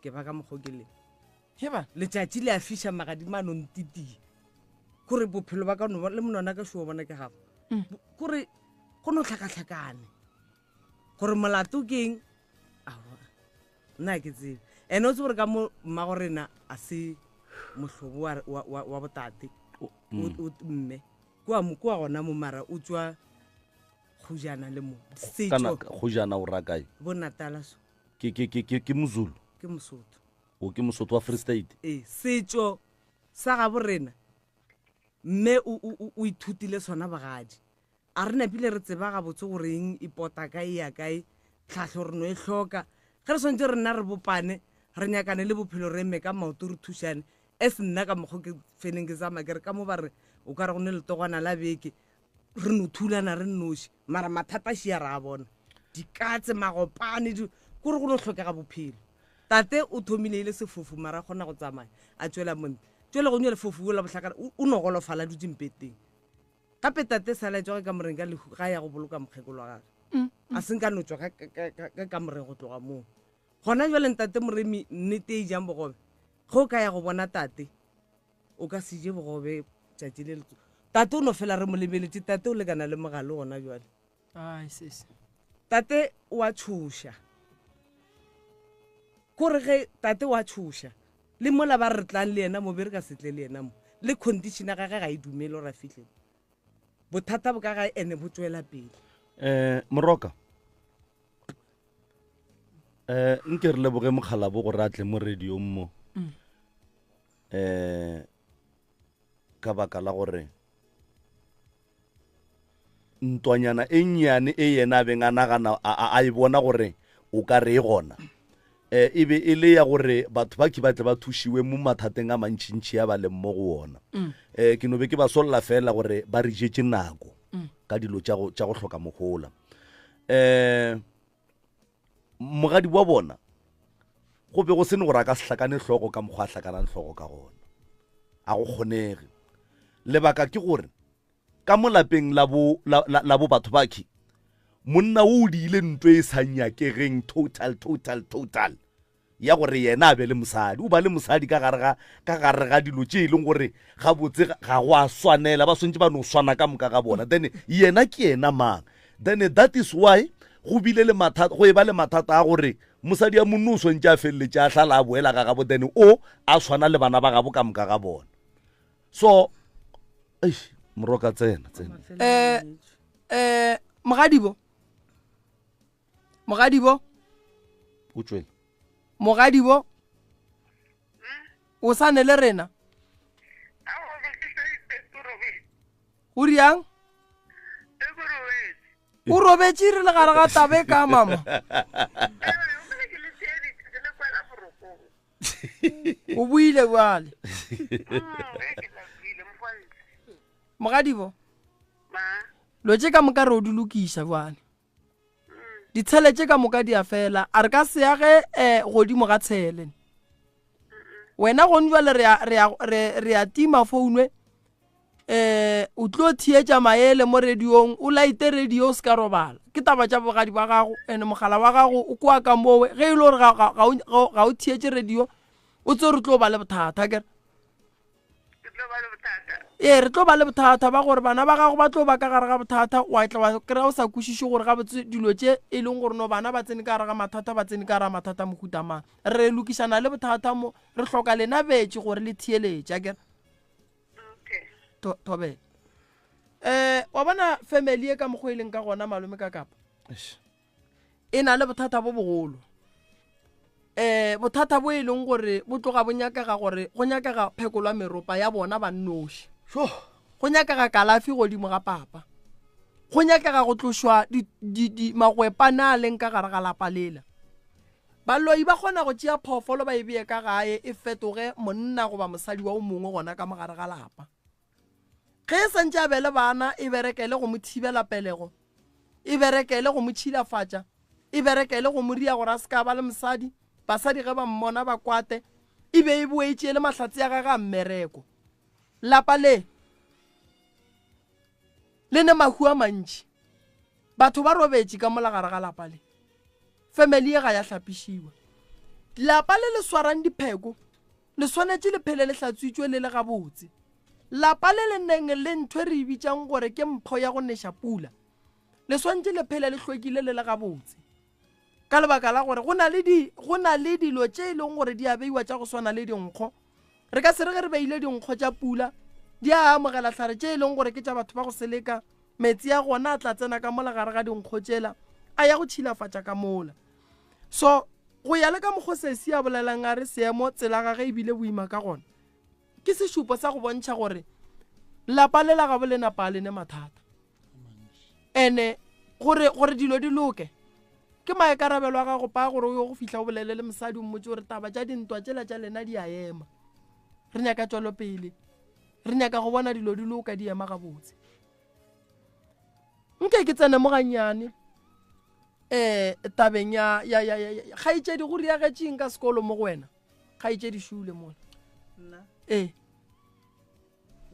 ke ba ka mokgo ke leng heba letšatši le a fiša magadimo a no ntitie kore bophelo ba ka no le monwana ka šuo bona ke gago mm. kore go no tlhakatlhakane gore molato ke eng aowa nna ke tsebe ene o tse gore ka mo mmago rena a se mohlobo wa botate mm. mme Kua mo, kua gona mo mara o tšwa kgojana le mo. Setšo. Kana kgojana o ra kae? Bo Natala so. Ke ke ke ke ke Mozulu. Ke Mosotho. O ke Mosotho wa Free State. Ee, setšo sa gabo rena mme o o o ithutile sona bogadi. A re napile re tseba gabotse gore eng e pota kae e ya kae, tlhahlo re no e hloka. Ge re swantše re nna re bopane, re nyakane le bophelo re eme ka maoto re thušane, as nna ka mokgo ke feneng ke tsamaya ke re ka mo ba re o ka re go ne letogwana la beke re no thulana re nnoši mara mathata šia ra a bona dikatse magopane kore go no hlokega bophelo tate o thomile e le sefofu mara a kgona go tsamaya a tswela montle tswele go nywe lefofu la bohlakana o no golofala dutse mpeteng gape tate sala tswa ka kamoreng ka lehu ga ya go boloka mokgekolo wa gage mm, mm. a seng ka no tswa ka kamoreng go tloga moo gona jale ntate moremi nnete e jang bogobe ge o ka ya go bona tate o ka se je bogobe tšatši le letso tate o no fela re mo lebeletše tate o lekana le mogale gona jale tate o a tshoša kore ge tate wa tshoša le mola ba re tlang le yena mo be re ka setle le yena mo le condition ya gage ga e dumele gore a fitlhe bothata bo ka gae ene bo tswela pele um moroka Um nke re leboge mokgalabo gore a tle mo radiong mo um ka baka la gore ntwanyana e nnyane e yena a beng a nagana a e bona gore o ka re e gona um e be e le ya gore batho ba ke ba tle ba thušiwe mo mathateng a mantšhintšhi a ba leng mo go ona um ke no be ke ba solla fela gore ba re jetše nako ka dilo tša go hloka mohola um mogadi wa bona go be go se ne gore a ka se hlakane hlogo ka mokgwa a hlakanang hlogo ka gona a go kgonege lebaka ke gore ka mo lapeng la bo la, la, la bo batho bakhi monna o o diile ntwe e sa nyakegeng total total total ya gore yena a be le mosadi o ba le mosadi ka gare ga ka gare ga dilo tše e leng gore gabotse ga go a swanela ba swantse ba no swana ka moka ga bona then yena ke yena mang then that is why go bile le mathata go e ba le mathata a gore mosadi ya monno o swantse a feleletše a hlala a boela ga gabo then o a swana le bana ba gabo ka moka ga bona so eish moroka tsena tsena eh eh mogadibo mogadibo o tšwele mogadibo o sa ne le rena o riang o robetše re le gare ga tabe ka mama o buile bjale mogadibo lo tše ka moka re o di lokiša bjale ditshele tše ka moka di a fela a re ka se age um godimo ga tshele wena gone jale re a tima founwe um o tlo theetša maele mo radiong o laite radio o se ka robala ke taba tša bogadi ba gago and mogala wa gago o kwa ka mowe ge e le gore ga o theetše radio o tse re tlo ba le bothata kere Ee, re tlo ba le bothata ba gore bana ba gago ba tlo ba ka gare ga bothata, wa tla wa kry-a o sa kwešiše gore gabotse dilo tše e leng gore no bana ba tsene ka gare ga mathata ba tsene ka gare ga mathata mohuta mang. Re lokišana le bothata mo, re hloka lena betše gore le theeletše, akere? Thobela. Um wa bona family e ka mokgwa e leng ka gona malome ka kapa? E na le bothata bo bogolo. Um bothata bo e leng gore bo tloga bo nyakega gore go nyakega phekolwa meropa ya bona ba nnoši. Go nyakega kalafi godimo ga papa. Go nyakega go tlošwa magwepana a leng ka gare ga lapa lela. Baloi ba kgona go tšea phoofolo ba e bee ka gae e fetoge monna goba mosadi wa o mongwe gona ka mogare ga lapa. Ge e santše a bele bana e berekele go mo thibela pelego, e berekele go mo tšhilafatša, e berekele go mo ria gore a se ka ba le mosadi, basadi ge ba mmona ba kwate, e be e boe e tšeele mahlatse a gage a mmereko. Lapa le le ne mahu a mantši. Batho ba robetše ka mola gare ga lapa le. Family ye ga ya hlapišiwa. Lapa le le swarang dipheko Le swanetše le phele le hlatswitšwe le le gabotse. Lapa le le neng le ntho e re e bitšang gore ke mpho ya go neša pula, le swanetše le phele le hlwekile le le gabotse. Ka lebaka la gore go na le di, go na le dilo tše e leng gore di a beiwa tša go swana le dinkgo. Re ka se re ge re beile dinkgo tša pula, di a amogela hlare tše e leng gore ke tša batho ba go seleka, meetse a gona a tla tsena ka mola gare ga dinkgo tšela, a ya go tšhilafatša ka mola. So, go ya le ka mokgo sesi a bolelang a re seemo tsela gage e bile boima ka gona, ke sešupo sa go bontšha gore lapa le la gabo le napa a le ne mathata. Ene gore gore dilo di loke ke maikarabelo a gago pa gore o yo go fihla o bolele le mosadi o mmotse gore taba tša dintwa tšela tša lena di a ema. Re nyaka tšwelopele, re nyaka go bona dilo di loka di ema gabotse. Nke ke tsene mo gannyane eh tabeng ya ya ya ya kgaetšedi go riagetšeng ka sekolo mo go wena kgaetšedi šule mola nna ee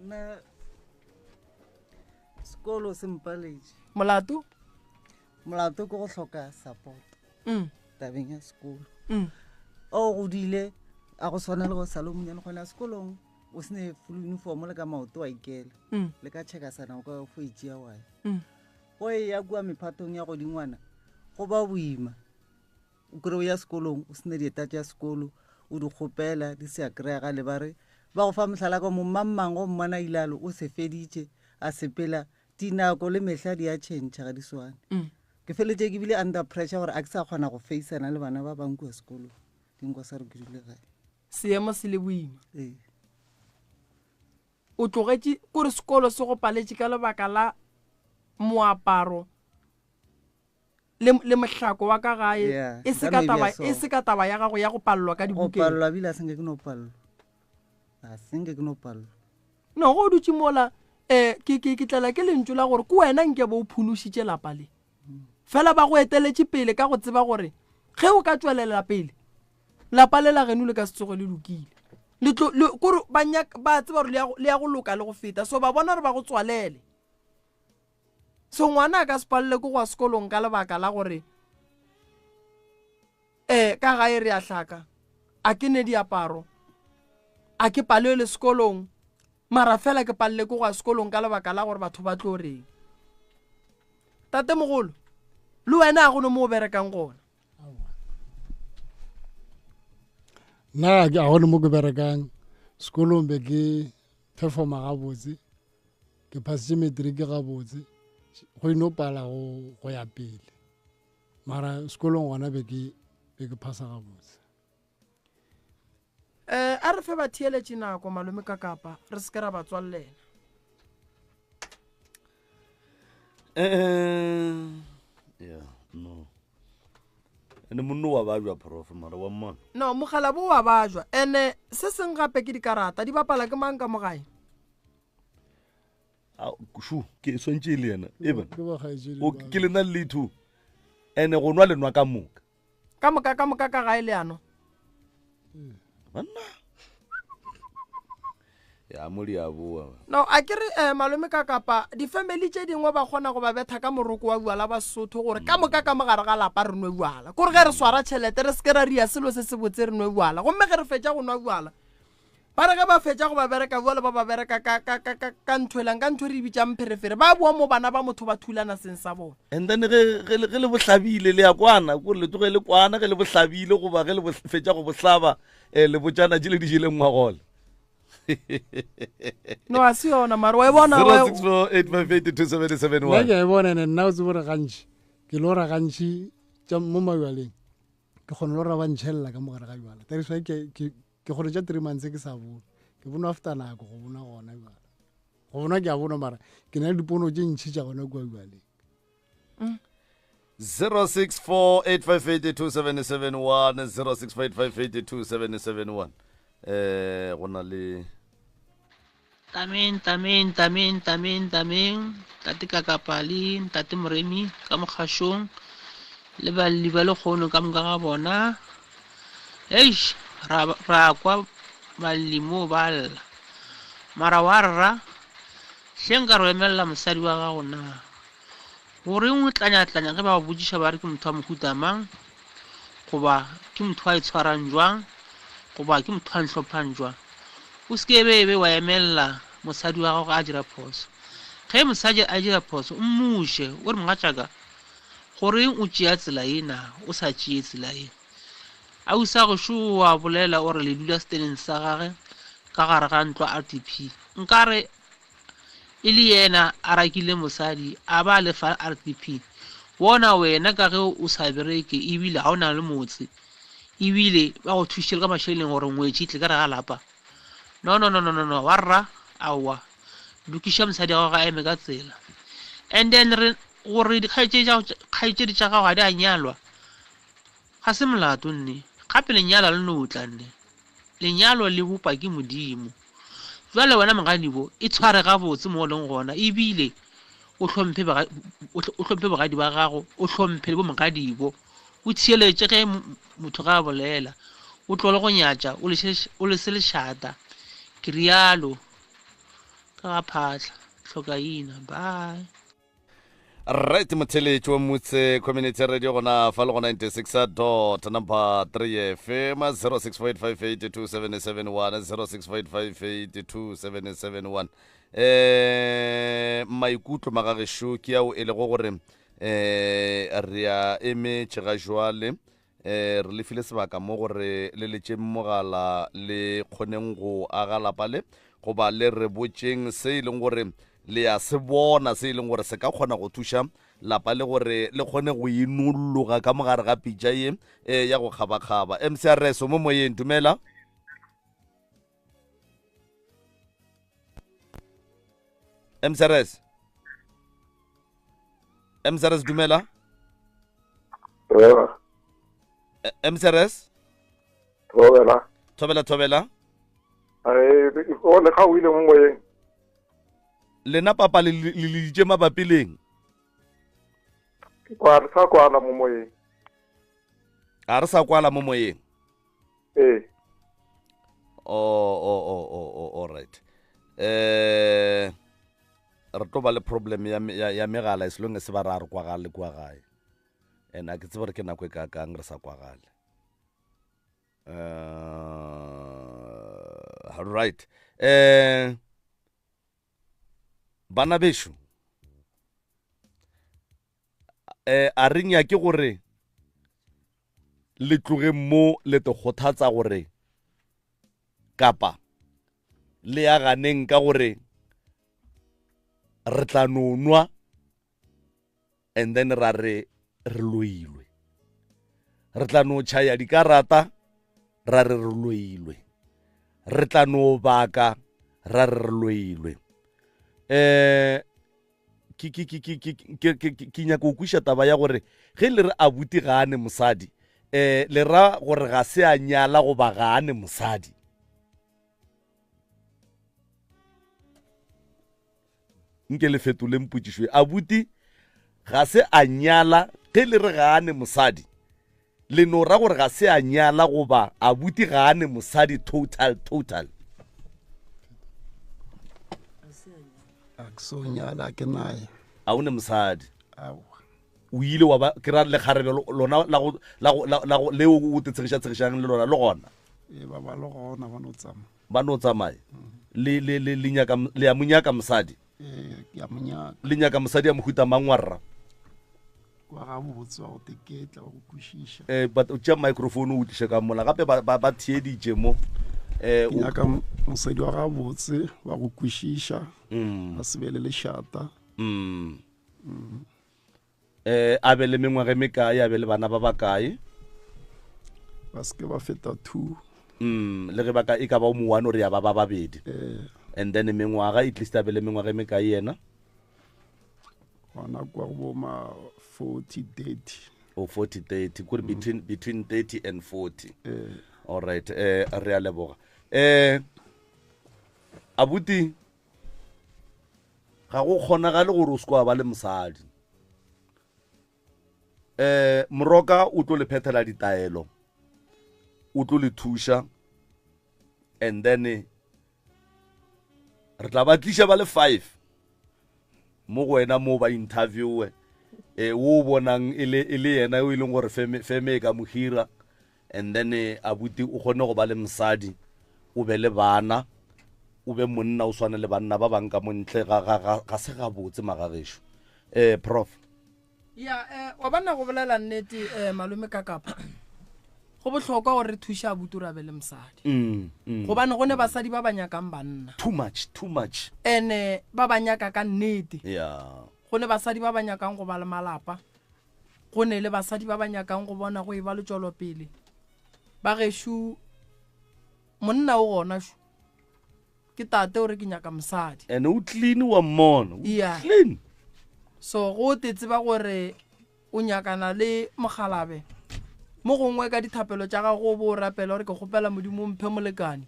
nna sekolo se mpaletše molato molato ke go hloka support mm. tabeng ya sekolo mm. o godile a go swana le go sa le o monyane kgona sekolong o sene full uniform le ka maoto wa ikela mm. le ka checkasana o ka fo itšea wa ya mm. Go eya kua mephatong ya godingwana go ba boima. O kry o ya sekolong o sene dieta tša sekolo, o di kgopela di se a kry-a le ba re ba go fa mohlala ka mo mmangmang go mmona ilalo o se feditše a sepela. Dinako le mehla di a tšhentšha ga di swane. Mm. Ke feletše ke bile under pressure gore a ke sa kgona go faceana le bana ba bangwe kua sekolong. Dinkwa sa re ke dule gae. Seemo se le boima. Ee. O tlogetše kore sekolo se go paletše ka lebaka la moaparo le, le mohlako wa ka gae Yeah, e se nka ka no e taba bea so. e se ka taba ya gago ya go palelwa ka Go dibukeng. palelwa bile a senke ke no palelwa. A senke ke no palelwa. No go dutše mola eh ke ke ke tlela ke lentšu la gore ke wena nke bo o phološitše lapa le. Fela ba go eteletše pele ka go tseba gore ge o ka tšwelela pele lapa le la geno le ka se tsoge le lokile. Le tlo le kore ba nyaka ba tseba gore le ya go- le ya go loka le go feta so ba bona gore ba go tswalele. So ngwana a ka se palele ke go ya sekolong ka lebaka la gore um ka gae re a hlaka a ke ne diaparo a ke palele sekolong mara fela ke palele ke go ya sekolong ka lebaka la gore batho ba tlo reng tatemogolo le wena a go no mo o berekang gona nna ga gone mo ke berekang sekolong be ke performa gabotse ke phasitše matric gabotse go ino pala go ya pele mara sekolong gona be ke be ke phasa gabotse um a re fe batheeletše nako malome ka kapa re se ke ra ba tswallela eh, yeah no ene monno wa bajwa prof mara wa mmona no mogala bo wa bajwa ene se seng gape ke dikarata di bapala ke mang ka mo gae Shu ke swantše e le yena even Ke bokgaetšedi O- ba ke lena le two ene go nwa lenwa ka moka ka moka ka moka ka gae leano banna ya mo di a boa no a ke re um malome ka kapa di-family tše dingwe ba kgona go ba betha ka moroko wa bjala ba sotho gore ka moka ka mogare ga lapa re nwe bjala kore ge re swara tšhelete re se ke ra ria selo se se botse re nwe bjala gomme ge re fetša go nwa bjala Ba re ge ba fetša go ba bereka bjalo ba ba bereka ka, ka, ka, ka, ka ntho elang, ka ntho e re e bitšang pherefere. Ba boa mo bana ba motho ba thulana seng sa bona. And then ge, ge, ge le bohlabile le ya kwana, kore le tloge le kwana ge le bohlabile goba ge le bo, fetša go bohlaba eh, le botšana tše le di jeleng ngwagola. No, a se yona mare wa e bona. wa- 0648582771. Nna ke a e bona ene nna o tsebe gore gantši ke lora gantši tša mo mabjaleng ke kgona lora ba ntšhelela ka mogare ga bjala that is why ke ke ke gore tša three months ke sa bone ke bonwa after nako go bonwa gona bjala go bonwa ke a bonwa mara ke na le dipono tše ntšhi tša gona kua bjaleng 0648582771 0648582771 eh go na le Tameng, tameng, tameng, tameng, tameng, Tate Kakapali, Ntate Moremi ka mokgašong le balli ba lekgono ka moka ga bona. Eish, ra, ra kwa balli moo ba lla. Mara wa rra, hle nka re o emelela mosadi wa gago na? Goreng o tlanyatlanya ge ba go botšiša ba re ke motho wa mohuta mang, goba ke motho a itshwarang jwang, goba ke motho a ntlhophang jwang? O se ke be be wa emelela mosadi wa gago a dira phoso. Ge mosadi a dira phoso, o mmuše, o re mogatšaka, goreng o tšea tsela ye na o sa tšee tsela ye? Ausi a gešo o a bolela o re le dula seteneng sa gage ka gare ga ntlo RDP. Nkare e le yena a rakile mosadi a ba lefa RDP. Bona wena ka ge o sa bereke ebile ga o na le motse ebile ba go thušitše le ka mašeleng gore ngwetši e tle ka re ga lapa. No no no no no no wa rra aowa lokiša mosadi wa gago a eme ka tsela. And then re gore dikgaetšedi tša gago ga di a nyalwa ga se molato nne gape lenyalo le no tla nne. Lenyalo le bopa ke Modimo. Bjale wena moganibo, itshware gabotse mo o leng gona, ebile o hlomphe o hlomphe bogadi ba gago, o hlomphe le bomogadibo. O theeletše ge motho ga a bolela, o tlogele go nyatša, o lese lešata. Ke realo ka ga Phaahla. Hlokaina. Bye. Right motheletši wa Motse Community Radio gona fa le go 96 dot number 3 FM 0648582771 0648582771 eh maikutlo magagešo ke ao e lego gore eh re a emetše ga jwale eh re le file sebaka mo gore le letšeng mogala le kgoneng go aga lapa le goba le re botšeng se e leng gore le ya se bona se e leng gore se ka kgona go thuša lapa le gore le kgone go inologa ka mogare ga pitša ye e ya go kgabakgaba. MCRS mo moyeng, dumela. MCRS. MCRS dumela. Thobela. MCRS. Thobela. Thobela thobela. Eh, o le ga o ile mo moyeng. Lena papa le le leditše mabapi leng? Kwa re sa kwala mo moyeng. A re sa kwala mo moyeng? Ee. Oh, oh, oh, oh, oh, all right. Eh re tlo ba le problem ya, ya, ya megala as long as ba ra re kwagale kwa gae. And a ke tsebe gore ke nako e kakang re sa kwagale. Right. Eh bana bešo eh a re nyake gore le tloge mo le te kgothatsa gore kapa le ya ganeng ka gore re tla no nwa and then ra re re loilwe re tla no tšhaya dikarata ra re re loilwe re tla no baka ra re re loilwe um ke nyaka go kwiša taba ya gore ge le re abuti ga ane mosadi um le ra gore ga se a nyala goba ga ane mosadi Nke le fetoleng potšišo ye. Abuti ga se a nyala, ge le re ga a ne mosadi, le no ra gore ga se a nyala goba abuti ga a ne mosadi total total? A ke so nyala, ke naye. A o ne mosadi? Aowa. O ile wa ba, ke ra lekgarebe lona la go, la go, la go, leo o te tshegiša tshegišang le lona, le gona? Ee, ba ba le gona, ba no tsamaya. Ba no tsamaya. Le, le, le, le nyaka, le ya mo nyaka mosadi? Ee, ke a mo nyaka. Le nyaka mosadi ya mohuta mang wa rra? Wa gabotse, wa go teketla, wa go kwešiša. Eh, but o tšea microphone o tliše ka mola. Gape ba, ba, ba theeditše mo. Eh, Ke nyaka mosadi wa gabotse, wa go kwešiša, a se be le lešata. Eh, a be le mengwaga e mekae, a be le bana ba bakae? Ba se ke ba feta 2. Le ge ba ka, e ka ba o mo one or ya ba ba babedi. Eh. And then mengwaga, at least a be le mengwaga e mekae yena? Gona kwa go bo ma 40, 30. O 40, 30, kore between 30 and 40. Eh. All right, re a leboga. Abuti, ga go kgonagale gore o se kwa ba le mosadi. Moroka o tlo le phethela ditaelo, o tlo le thuša, and then re tla ba tliša ba le 5 mo go wena mo ba interviewe. O bonang e le, e le yena o e leng gore feme, feme e ka mo hira, and then abuti o kgone go ba le mosadi, o be le bana, o be monna o swane le banna ba bang ka mo ntle. Ga, ga, ga, ga se gabotse magagešo. Prof. Ya, wa bona go bolela nnete, malome ka kapa. Go bohlokwa gore re thuše abuti gore a be le mosadi. Gobane go ne basadi ba ba nyakang banna. Too much, too much. Ene ba ba nyaka ka nnete. Yeah. Go ne basadi ba ba nyakang go ba le malapa. Go ne le basadi ba ba nyakang go bona go e ba le tšwelopele. Ba gešo monna o gona šo. Ke tate o re ke nyaka mosadi. Ene o clean wa mmona. O Yeah. clean. So go te tseba gore o nyakana le mogalabe. Mo gongwe ka dithapelo tša gago o bo o rapela gore ke kgopela Modimo o mphe molekane.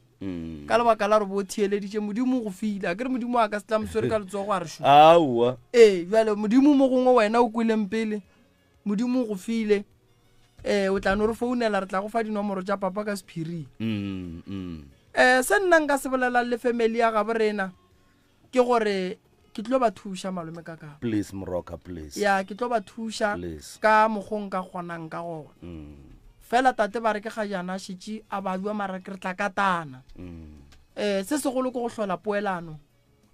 Ka lebaka la gore bo theeleditše Modimo go file. A ke re Modimo a ka se tla mo swere ka letsogo a re šo. Aowa. Ee, bjale Modimo mo gongwe wena o kweleng pele. Modimo go file. O tla no re founela, re tla go fa dinomoro tša papa ka sephiring. Se nna nka se bolelang le family ya gabo rena ke gore ke tlo ba thuša malome ka ka. Please Moroka, please. Ya, ke tlo ba thuša Please. ka mokgwa nka kgonang ka gona. Fela tate ba re ke ga jaana šetše a bajwa mara ke re tla katana. Se segolo ke go hlola poelano.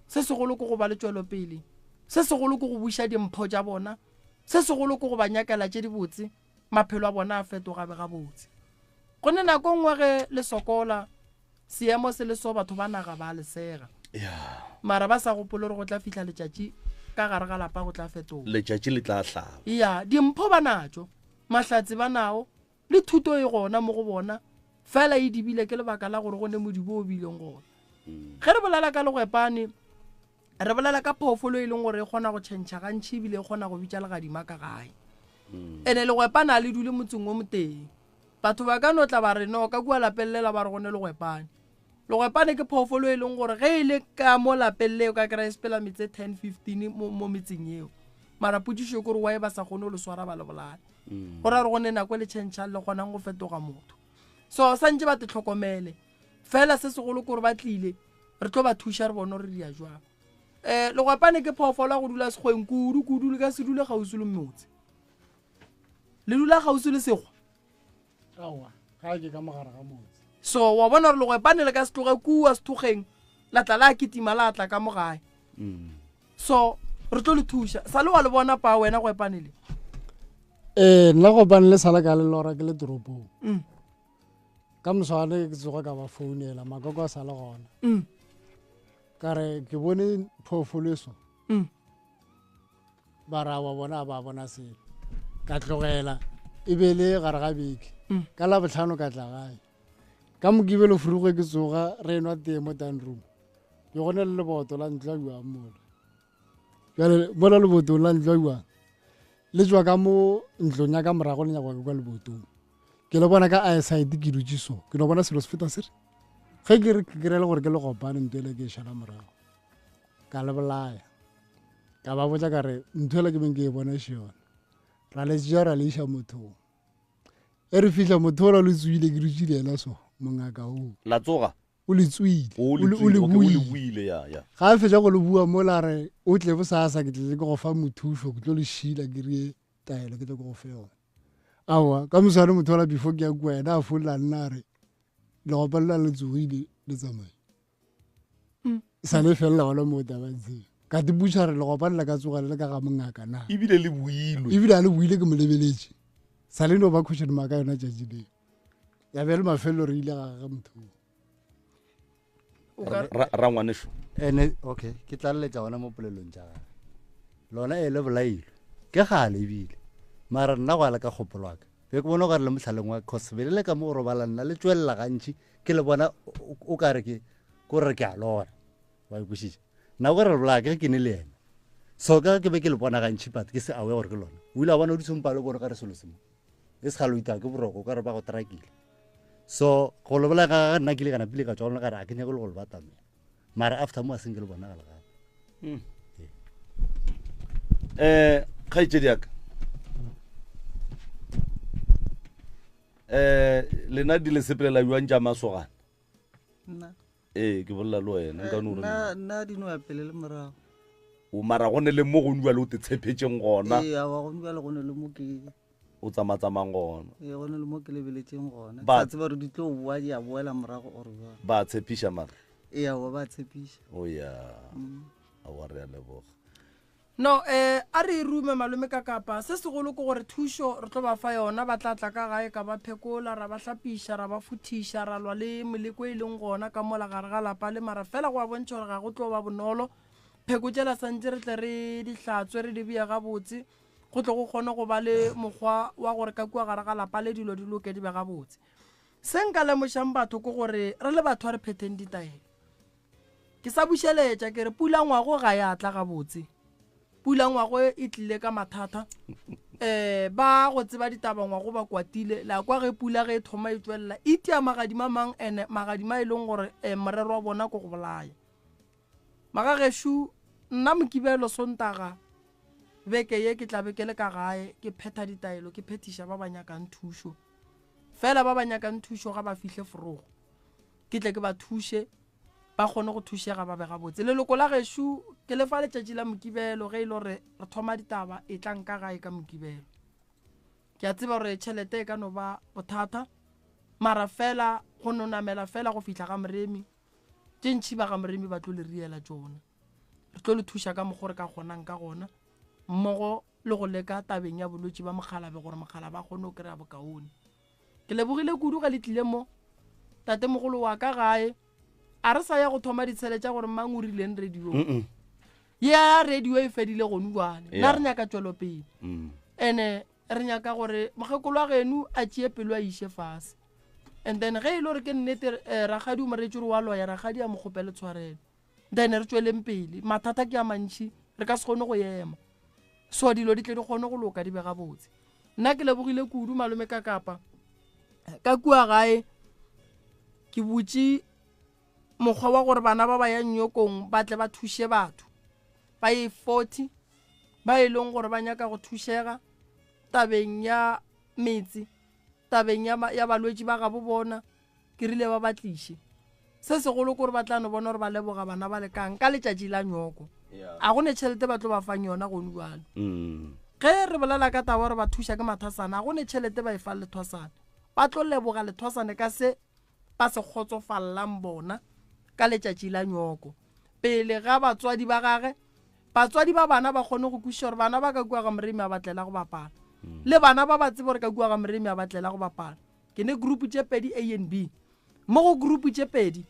Se segolo ke go ba le tšwelopele. Se segolo ke go buša dimpho tša bona. Se segolo ke go ba nyakela tše dibotse. Maphelo a bona a fetoga be gabotse. Gonne nako nngwe ge le sokola, seemo se le so batho ba naga ba le sega. Mara ba sa gopole gore go tla fihla letšatši ka gare ga lapa go tla fetoga. Letšatši le tla hlaba. Ya, dimpho ba natšo, mahlatse ba nao, le thuto e gona mo go bona, fela e dibile ke lebaka la gore go ne modibo o bileng gona. Ge re bolela ka legwepane, re bolela ka phoofolo e leng gore e kgona go tšhentšha gantši ebile e kgona go bitša legadima ka gae. Ene legwepane a le dule motseng o motee. Batho ba ka no tla ba re no ka kua lapeng lela ba re go ne legwepane. Legwepane ke phoofolo e leng gore ge e le ka mo lapeng leo ka kry-a e sepela metse 10 15 mo, mo metseng eo. Mara potšišo ke gore why ba sa kgone go le swara ba le bolaya. Go ra gore go ne nako e le tšhentšhang le kgonang go fetoga motho. So santše ba te tlhokomele. Fela se segolo ke gore ba tlile re tlo ba thuša re bone gore re dia jwang. Um legwepane ke phoofolo ya go dula sekgweng kudu kudu le ka se dule kgauswi le motse. Le dula kgauswi le sekgwa? Aowa, ga ke ka mogare ga motse. So wa bona gore legwepane le ka se tloge kua sethokgeng la tla la kitima la tla ka mo gae. So re tlo le thuša. Sa le wa le bona pa wena gwepane le? Ee, nna gopane le sala ka le lora ke le toropong. Ka moswane ke tsoga ka ba founela, makoko a sa le gona. Ka re ke bone phoofolo e so. Ba ra wa bona ba bona selo. Ka tlogela e be le gare ga beke. Ka Labohlano ka tla gae. Ka Mokibelo fruge ke tsoga re enwa tee mo dining room. Be go na le leboto la ntlo ya jwang mola. Bjale mola lebotong la ntlo ya jwang le tšwa ka mo ntlong ya ka morago le nyakwa ke kwa lebotong. Ke le bona ka eyesight ke dutše so. Ke no bona selo se feta se re. Ge ke re ke kry-e le gore ke legopane ntho ele ke e šala morago. Ka le bolaya. Ka ba botša ka re ntho ele ke beng ke e bona še yona. Ra le tšea ra le iša mothong. E re fihla motho ola le tswile ke dutše le yena so mongaka oo. La tsoga? O le tswile. O le O le tswile, okay, o le buile. buile, ya, ya. Ga a fetša go le bua mola a re o tle bosasa ke tlile ke go fa mothušo ke tlo le šila ke rie taelo ke tlo ke go fe yona. Aowa ka moswane motho ola before ke ya kua yena a folla nna a re legopa lela le tsogile le tsamaye. Sa le felela gona moo taba tseo. Ka te butša re legopa lela ka tsoga le le ka ga mongaka na. Ebile le builwe. Ebile a le buile ke mo lebeletše. Sa le no ba question mark ka yona tšatši leo. Ya be le mafelelo re ile ga gage motho oo. Rangwaneso. Ene okay, ke tlaleletša gona mo polelong tša gage. Lona e le bolailwe. Ke gale ebile. Mara nna go ala ka kgopolo wa ka. Be ke bona o ka re le mohlaleng wa cause be le le ka mo go robala nna le tšwelela gantši ke le bona o ka re ke ko re ke a lora. Wa e kwešiša? Nna o ka re le bolaya ke ge ke ne le yena. So ka ge ke be ke le bona gantši but ke se aware gore ke lona. O ile a bona o dutse mpa le bone o ka re selo se mo. E se galo itaya ke boroko o ka re ba go trakile. So go le bolaya ga gage nna ke ile ka napile ka tšwa go lona ka re a ke nyake le go le batamela. Mara after mo a seng ke le bonagala gape. Kgaetšedi ya ka. Lena di le sepelela bjang tša masogana? Nna. Ee, ke bolela le wena, nka no re Nna, nna di no ya pele le morago. O mara go ne le mo gongwe bjale o te tshepetšeng gona. Ee, aowa, gongwe bjale go ne le mo ke O tsamatsamang gona. Ee, go ne le mo ke lebeletšeng gona. Ke Ba sa tseba gore di tlo boa di a boela morago or bjang. Ba tshepiša mara? Ee, aowa, ba tshepiša. O ya. Aowa, re a leboga. No, eh, a re e rume malome ka kapa. Se segolo ke gore thušo re tlo ba fa yona, ba tla tla ka gae ka ba phekola, ra ba hlapiša, ra ba futhiša, ra lwa le moleko e leng gona ka mola gare ga lapa le mara fela go a bontšha gore ga go tlo ba bonolo. Pheko tšela santše re tle re di hlatswe re di beye gabotse, go tle go kgone go ba le mokgwa wa gore ka kua gare ga lapa le dilo di loke di be gabotse. Se nka lemošang batho ke gore re le batho a re phetheng ditaelo. Ke sa bušeletša ke re pula ngwago ga ya tla gabotse. Pula ngwago e tlile ka mathata. Ba go tseba ditaba ngwago ba kwatile. La kwa ge pula ge e thoma e tšwelela e tia magadima mang ene magadima e leng gore morero wa bona ke go bolaya. Magagešo nna Mokibelo Sontaga beke ye ke tla be ke le ka gae ke phetha ditaelo ke phethiša ba ba nyakang thušo. Fela ba ba nyakang thušo ga ba fihle forogo. Ke tle ke ba thuše ba kgone go thušega ba be gabotse. Leloko la gešo ke le fa letšatši la Mokibelo ge e le gore re thoma ditaba e tla nka gae ka Mokibelo. Ke a tseba gore tšhelete e ka no ba bothata mara fela go no namela fela go fihla ga Moremi tše ntšhi ba ga Moremi ba tlo le riela tšona. Re tlo le thuša ka mokgo re ka kgonang ka gona mmogo le go leka tabeng ya bolwetši ba mokgalabe gore mokgalabe a kgone go kry-a bokaone. Ke lebogile kudu ge le tlile mo. Tatemogolo wa ka gae. A re sa ya go thoma ditshele tša gore mang o rileng radiong. Ya radio e fedile gonu jwale. Nna Yeah. re nyaka tšwelopele. Ene re nyaka gore mokgekolo wa geno a tšee pelo a iše fase. And then ge e le gore ke nnete eh, rakgadi o mo reetše gore wa loya rakgadi a mo kgopele tshwarelo. Then re tšweleng pele. Mathata ke a mantši re ka se kgone go ema. So dilo di tle di kgone go loka di be gabotse. Nna ke lebogile kudu malome ka kapa. Ka kua gae ke butše mokgwa wa gore bana ba ba yang nyokong ba tle ba thuše batho ba ye 40 ba e leng gore ba nyaka go thušega tabeng ya metse tabeng ya, ya balwetši ba gabo bona ke rile ba ba tliše se segolo kore ba tla no bona gore ba leboga bana ba lekang ka letšatši la nyoko a go ne tšhelete ba tlo ba fang yona gone jalo mm. ge re bolela ka taba gore ba thuša ke mathasana a go ne tšhelete ba e fang lethwasane ba tlo leboga lethwasane ka se ba se kgotsofallang bona ka letšatši la nyoko pele ga batswadi ba gage batswadi ba bana ba kgone go kwešiša gore bana ba ka kua ga moremi a ba tlela go bapala mm. le bana ba ba tsebe gore ka kua ga moremi a ba tlela go bapala ke ne group tše pedi a and b mo go group tše pedi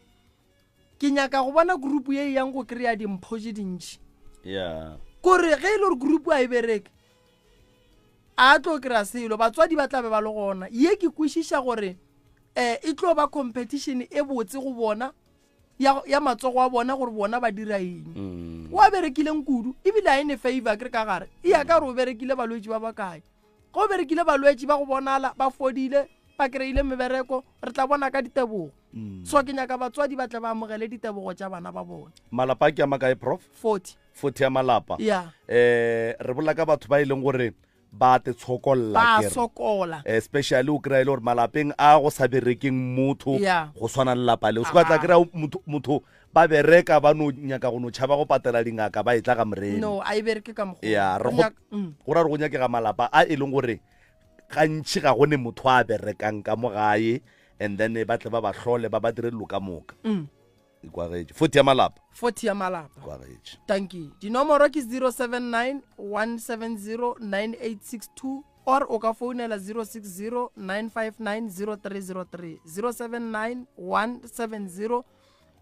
ke nyaka go bona group ye e yang go kry-a dimpho tše dintši yeah. kore ge e le gore group a e bereke a tlo kry-a selo batswadi ba tla be ba le gona ye ke kwešiša gore um e tlo ba competition e botse go bona ya, ya matsogo a bona gore bona ba dira eng mm. wa berekileng kudu ebile a e ne favor ke re ka gare e ya ka gore o berekile balwetši ba bakae go berekile balwetši ba go bonala ba fodile ba kry-ile mebereko re tla bona ka ditebogo mm. so ke nyaka batswadi ba tle ba amogele ditebogo tša bana ba bona malapa ke a makae prof 40 40 ya malapa yeah. eh re bolela ka batho ba e leng gore ba te tshokolla ba sokola especially o kry-a e le gore malapeng a go sa berekeng motho yeah. go swana le lapa leo se ka tla kry-a motho, motho ba bereka ba no nyaka go no tšhaba go patela dingaka ba e tla ga moremi no a e bereke ka mokgwa ya re go mm. go ra re go nyakega malapa a e leng gore gantši ga go ne motho a berekang ka mo gae and then ba tle ba ba hlole ba ba dire dilo ka moka mm. ikwagetše 40 ya malapa 40 ya malapa ikwagetše tanki dinomoro ke 079 170 9862 or o ka founela 060 959 0303 079 170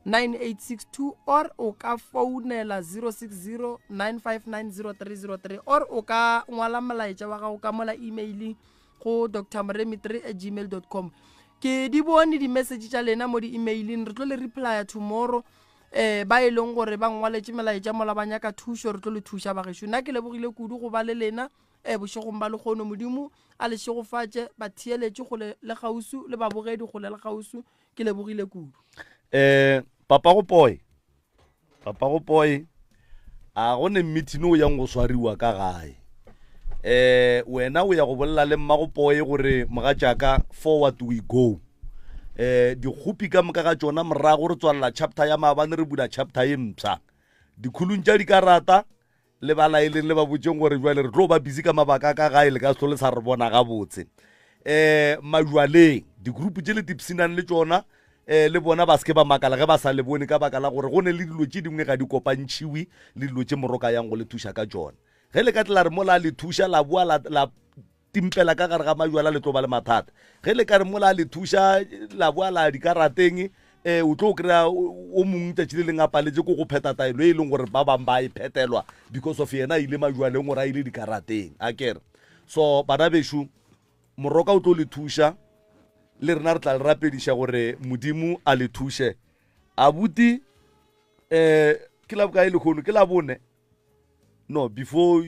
9862 or o ka founela 060 959 0303 or o ka ngwala molaetša wa gago ka mola emailing go dr moremi 3 at gmail dot com ke di bone di-message tša lena mo di-emailing re tlo le replya tomorrow eh ba e leng gore ba ngwaletše melaetša mola ba nyaka thušo re tlo le thuša bagešo nna ke lebogile kudu go ba le lena eh bošegong ba lekgono modimo a le šegofatše batheeletše kgole le kgausu le babogedi kgole le kgausu ke lebogile kudu eh papa go poe papa go poe a go ne meeting o yang go swariwa ka gae eh wena o ya go bolela le mma go poe gore mogatšaka forward we go eh dikgopi ka moka ga tšona morago re tswalela chapter ya maabane re bula chapter ye mpsha dikhulung tša dikarata le ba laeleng le ba botšeng gore jwale re tlo ba busy ka mabaka ka gae le ka se le sa re bona gabotse um majwaleng di-group tše le tipsinang le tšona um le bona ba seke ba makala ge ba sa le bone ka baka la gore go ne le dilo tše dingwe ga di kopantšhiwe le dilo tše moroka yang go le thuša ka tšona ge le ka tla re mola le thuša la boa la timpela ka gare ga majwala le tlo ba le mathata ge le ka re mola le thuša la boa la dikarateng um o tlo kry-a o mongwe tšatši le leng a paletse ko go pheta taelo e leng gore ba bangwe ba e phetelwa because of yena a ile majwaleng gore a ile dikarateng a kere so bana bešo moroka o tlo le thuša le rena re tla le rapediša gore modimo a le thuše abuti um ke la bokae lekgono ke la bone no before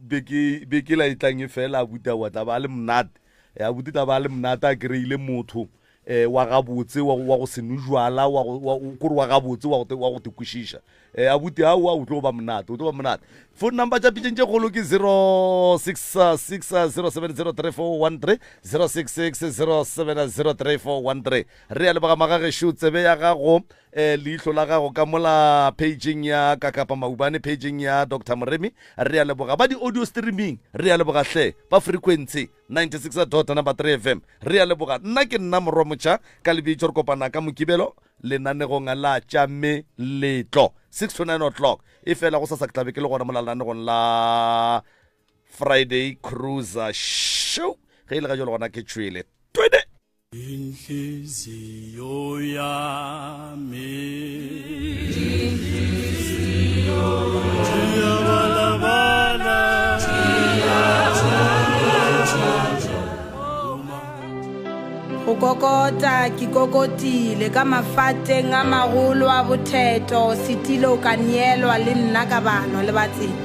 beke beke la e tlang e fela abuti wa tla ba le monate eh, abuti tla ba le monate a kry-ile motho eh wa gabotse wa wa go se nwe jwala wa go kore wa gabotse wa go wa go te kwešiša eh abuti a wa o tlo ba monate o tlo ba monate phone number tša pitšeng tše kgolo ke 0660703413 0660703413 re ya leboga magagešo tsebe ya gago eh, leihlo la gago ka mola pageng ya kakapa maubane pageng ya dr moremi re a leboga ba di-audio streaming re a leboga hle ba frequency 96 dot number 3 fm re a leboga nna ke nna morwa motšha ka lebitso re kopana ka mokibelo lenanegong la tša meletlo 6 to 9 o'clock e fela go sa sa ke tlabe ke le gona mola lenanegong la friday cruiser show ge e le ga jalo gona ke tšwele twene Inhliziyo yami. kokota ke kokotile ka mafateng a magolo a botheto setilo ka neelwa le nna ka balwa le batseng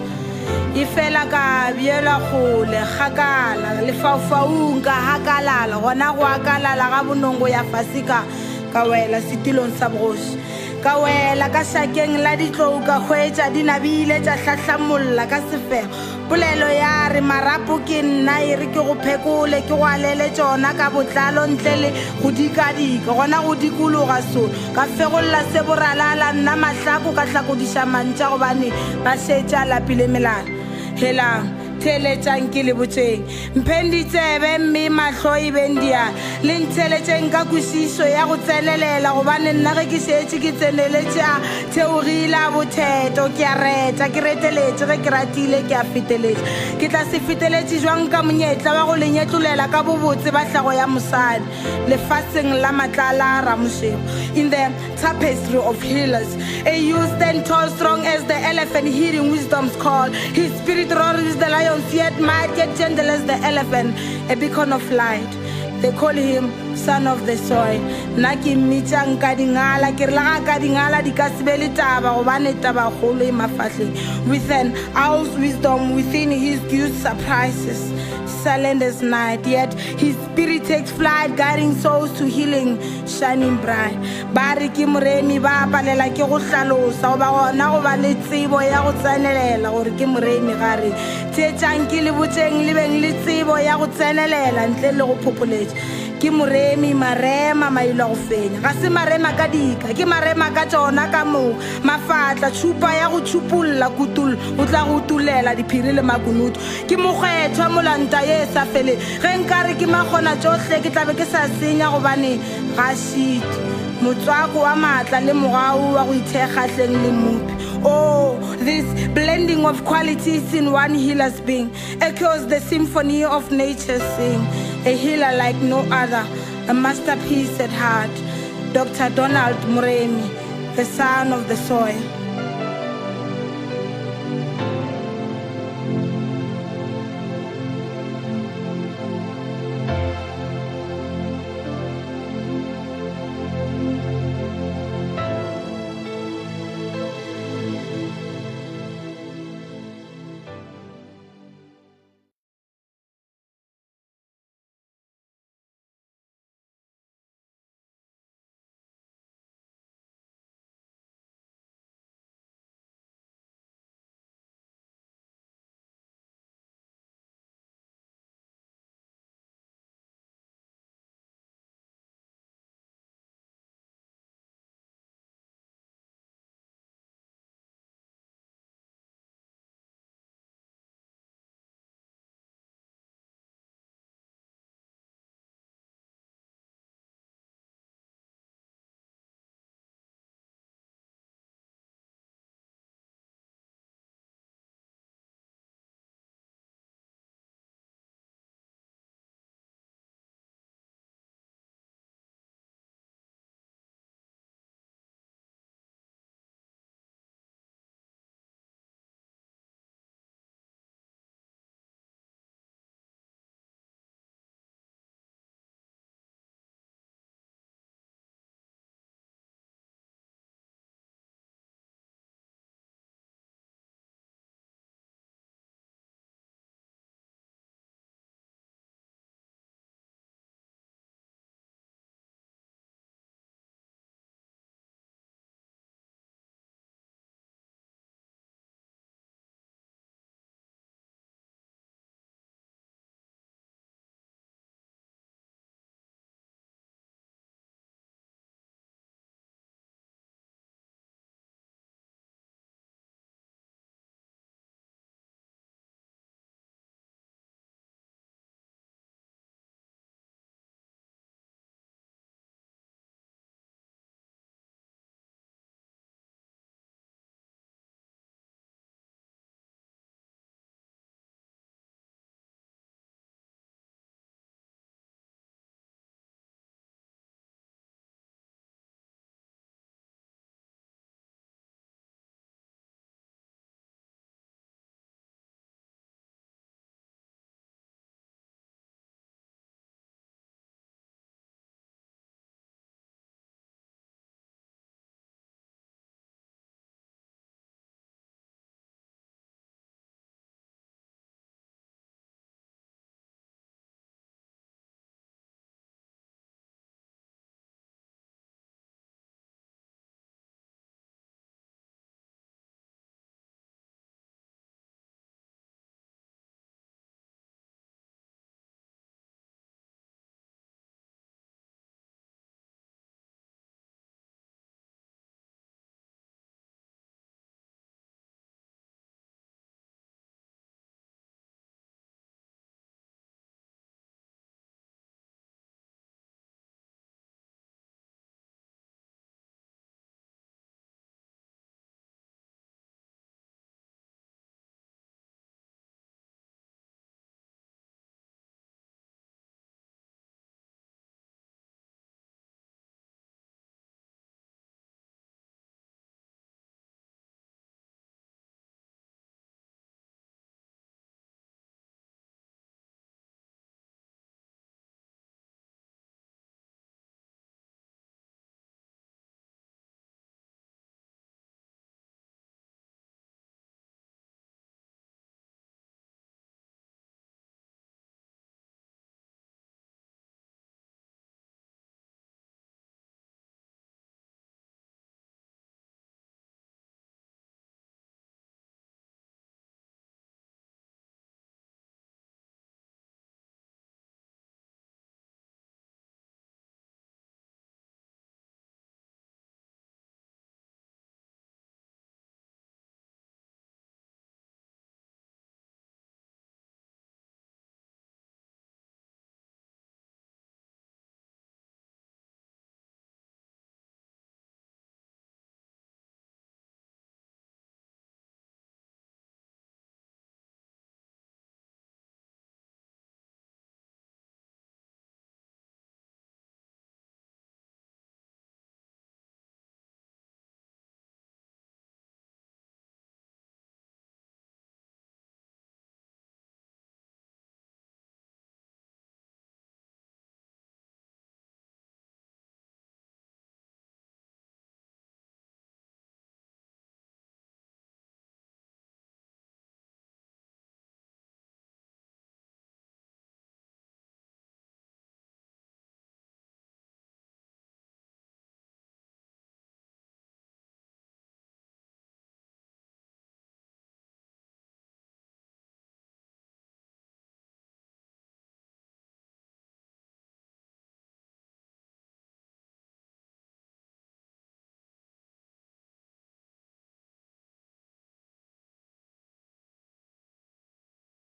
efela ka bjelwa kgole kgakala lefaufaung ka hakalala gona go akalala ga bonongo ya fase ka ka wela setilong sa bogoši ka wela ka šakeng la ditlou ka hwetša di nabile tša hlahlamolla ka sefego polelo ya re marapo ke nna e re ke go phekole ke go alele tšona ka botlalo ntle le go dikadika gona go dikologa so ka fegolla se boralala nna mahlako ka hlakodiša mantša gobane ba šetša lapile melala helang theeletšang ke le botšeng mpheng ditsebe mme mahlo e beng dia le ntheeletšeng ka kwešišo ya go tsenelela gobane nna ge ke šetše ke tseneletše a theogile a botheto ke a reta ke reteletše ge ke ratile ke a feteletše ke tla se feteletše jwang ka monyetla wa go lenyetlolela ka bobotse ba hlago ya mosadi lefaseng la matlala ramošego in the tapestry of healers a youth stand tall strong as the elephant hearing wisdom's call his spirit roars the lion's yet might yet gentle as the elephant a beacon of light they call him son of the soil nna ke mmitša nka dingala ke re la ga ka dingala di ka se be le taba gobane tabakgolo e mafahleng with an owl's wisdom within his good surprises silent as night yet his spirit takes flight guiding souls to healing shining bright ba re ke moremi ba palela ke go hlalosa goba gona go ba le tsebo ya go tsenelela gore ke moremi ga re theetšang ke le botšeng le beng le tsebo ya go tsenelela ntle le go phopholetša ke moremi marema mailo a go fenya ga se marema ka dika ke marema ka tšona ka moka mafatla tšhupa ya go tšhupolla kutullo o tla go utulela diphiri le makunutu ke mokgethwa molanta ye e sa feleng ge nkare ke makgona tšohle ke tlabe ke sa senya gobane ga šite motswako wa maatla le mogau wa go ithekgahleng le mmopi Oh, this blending of qualities in one healer's being echoes the symphony of nature's sing. A healer like no other, a masterpiece at heart. Dr. Donald Muremi, the son of the soil.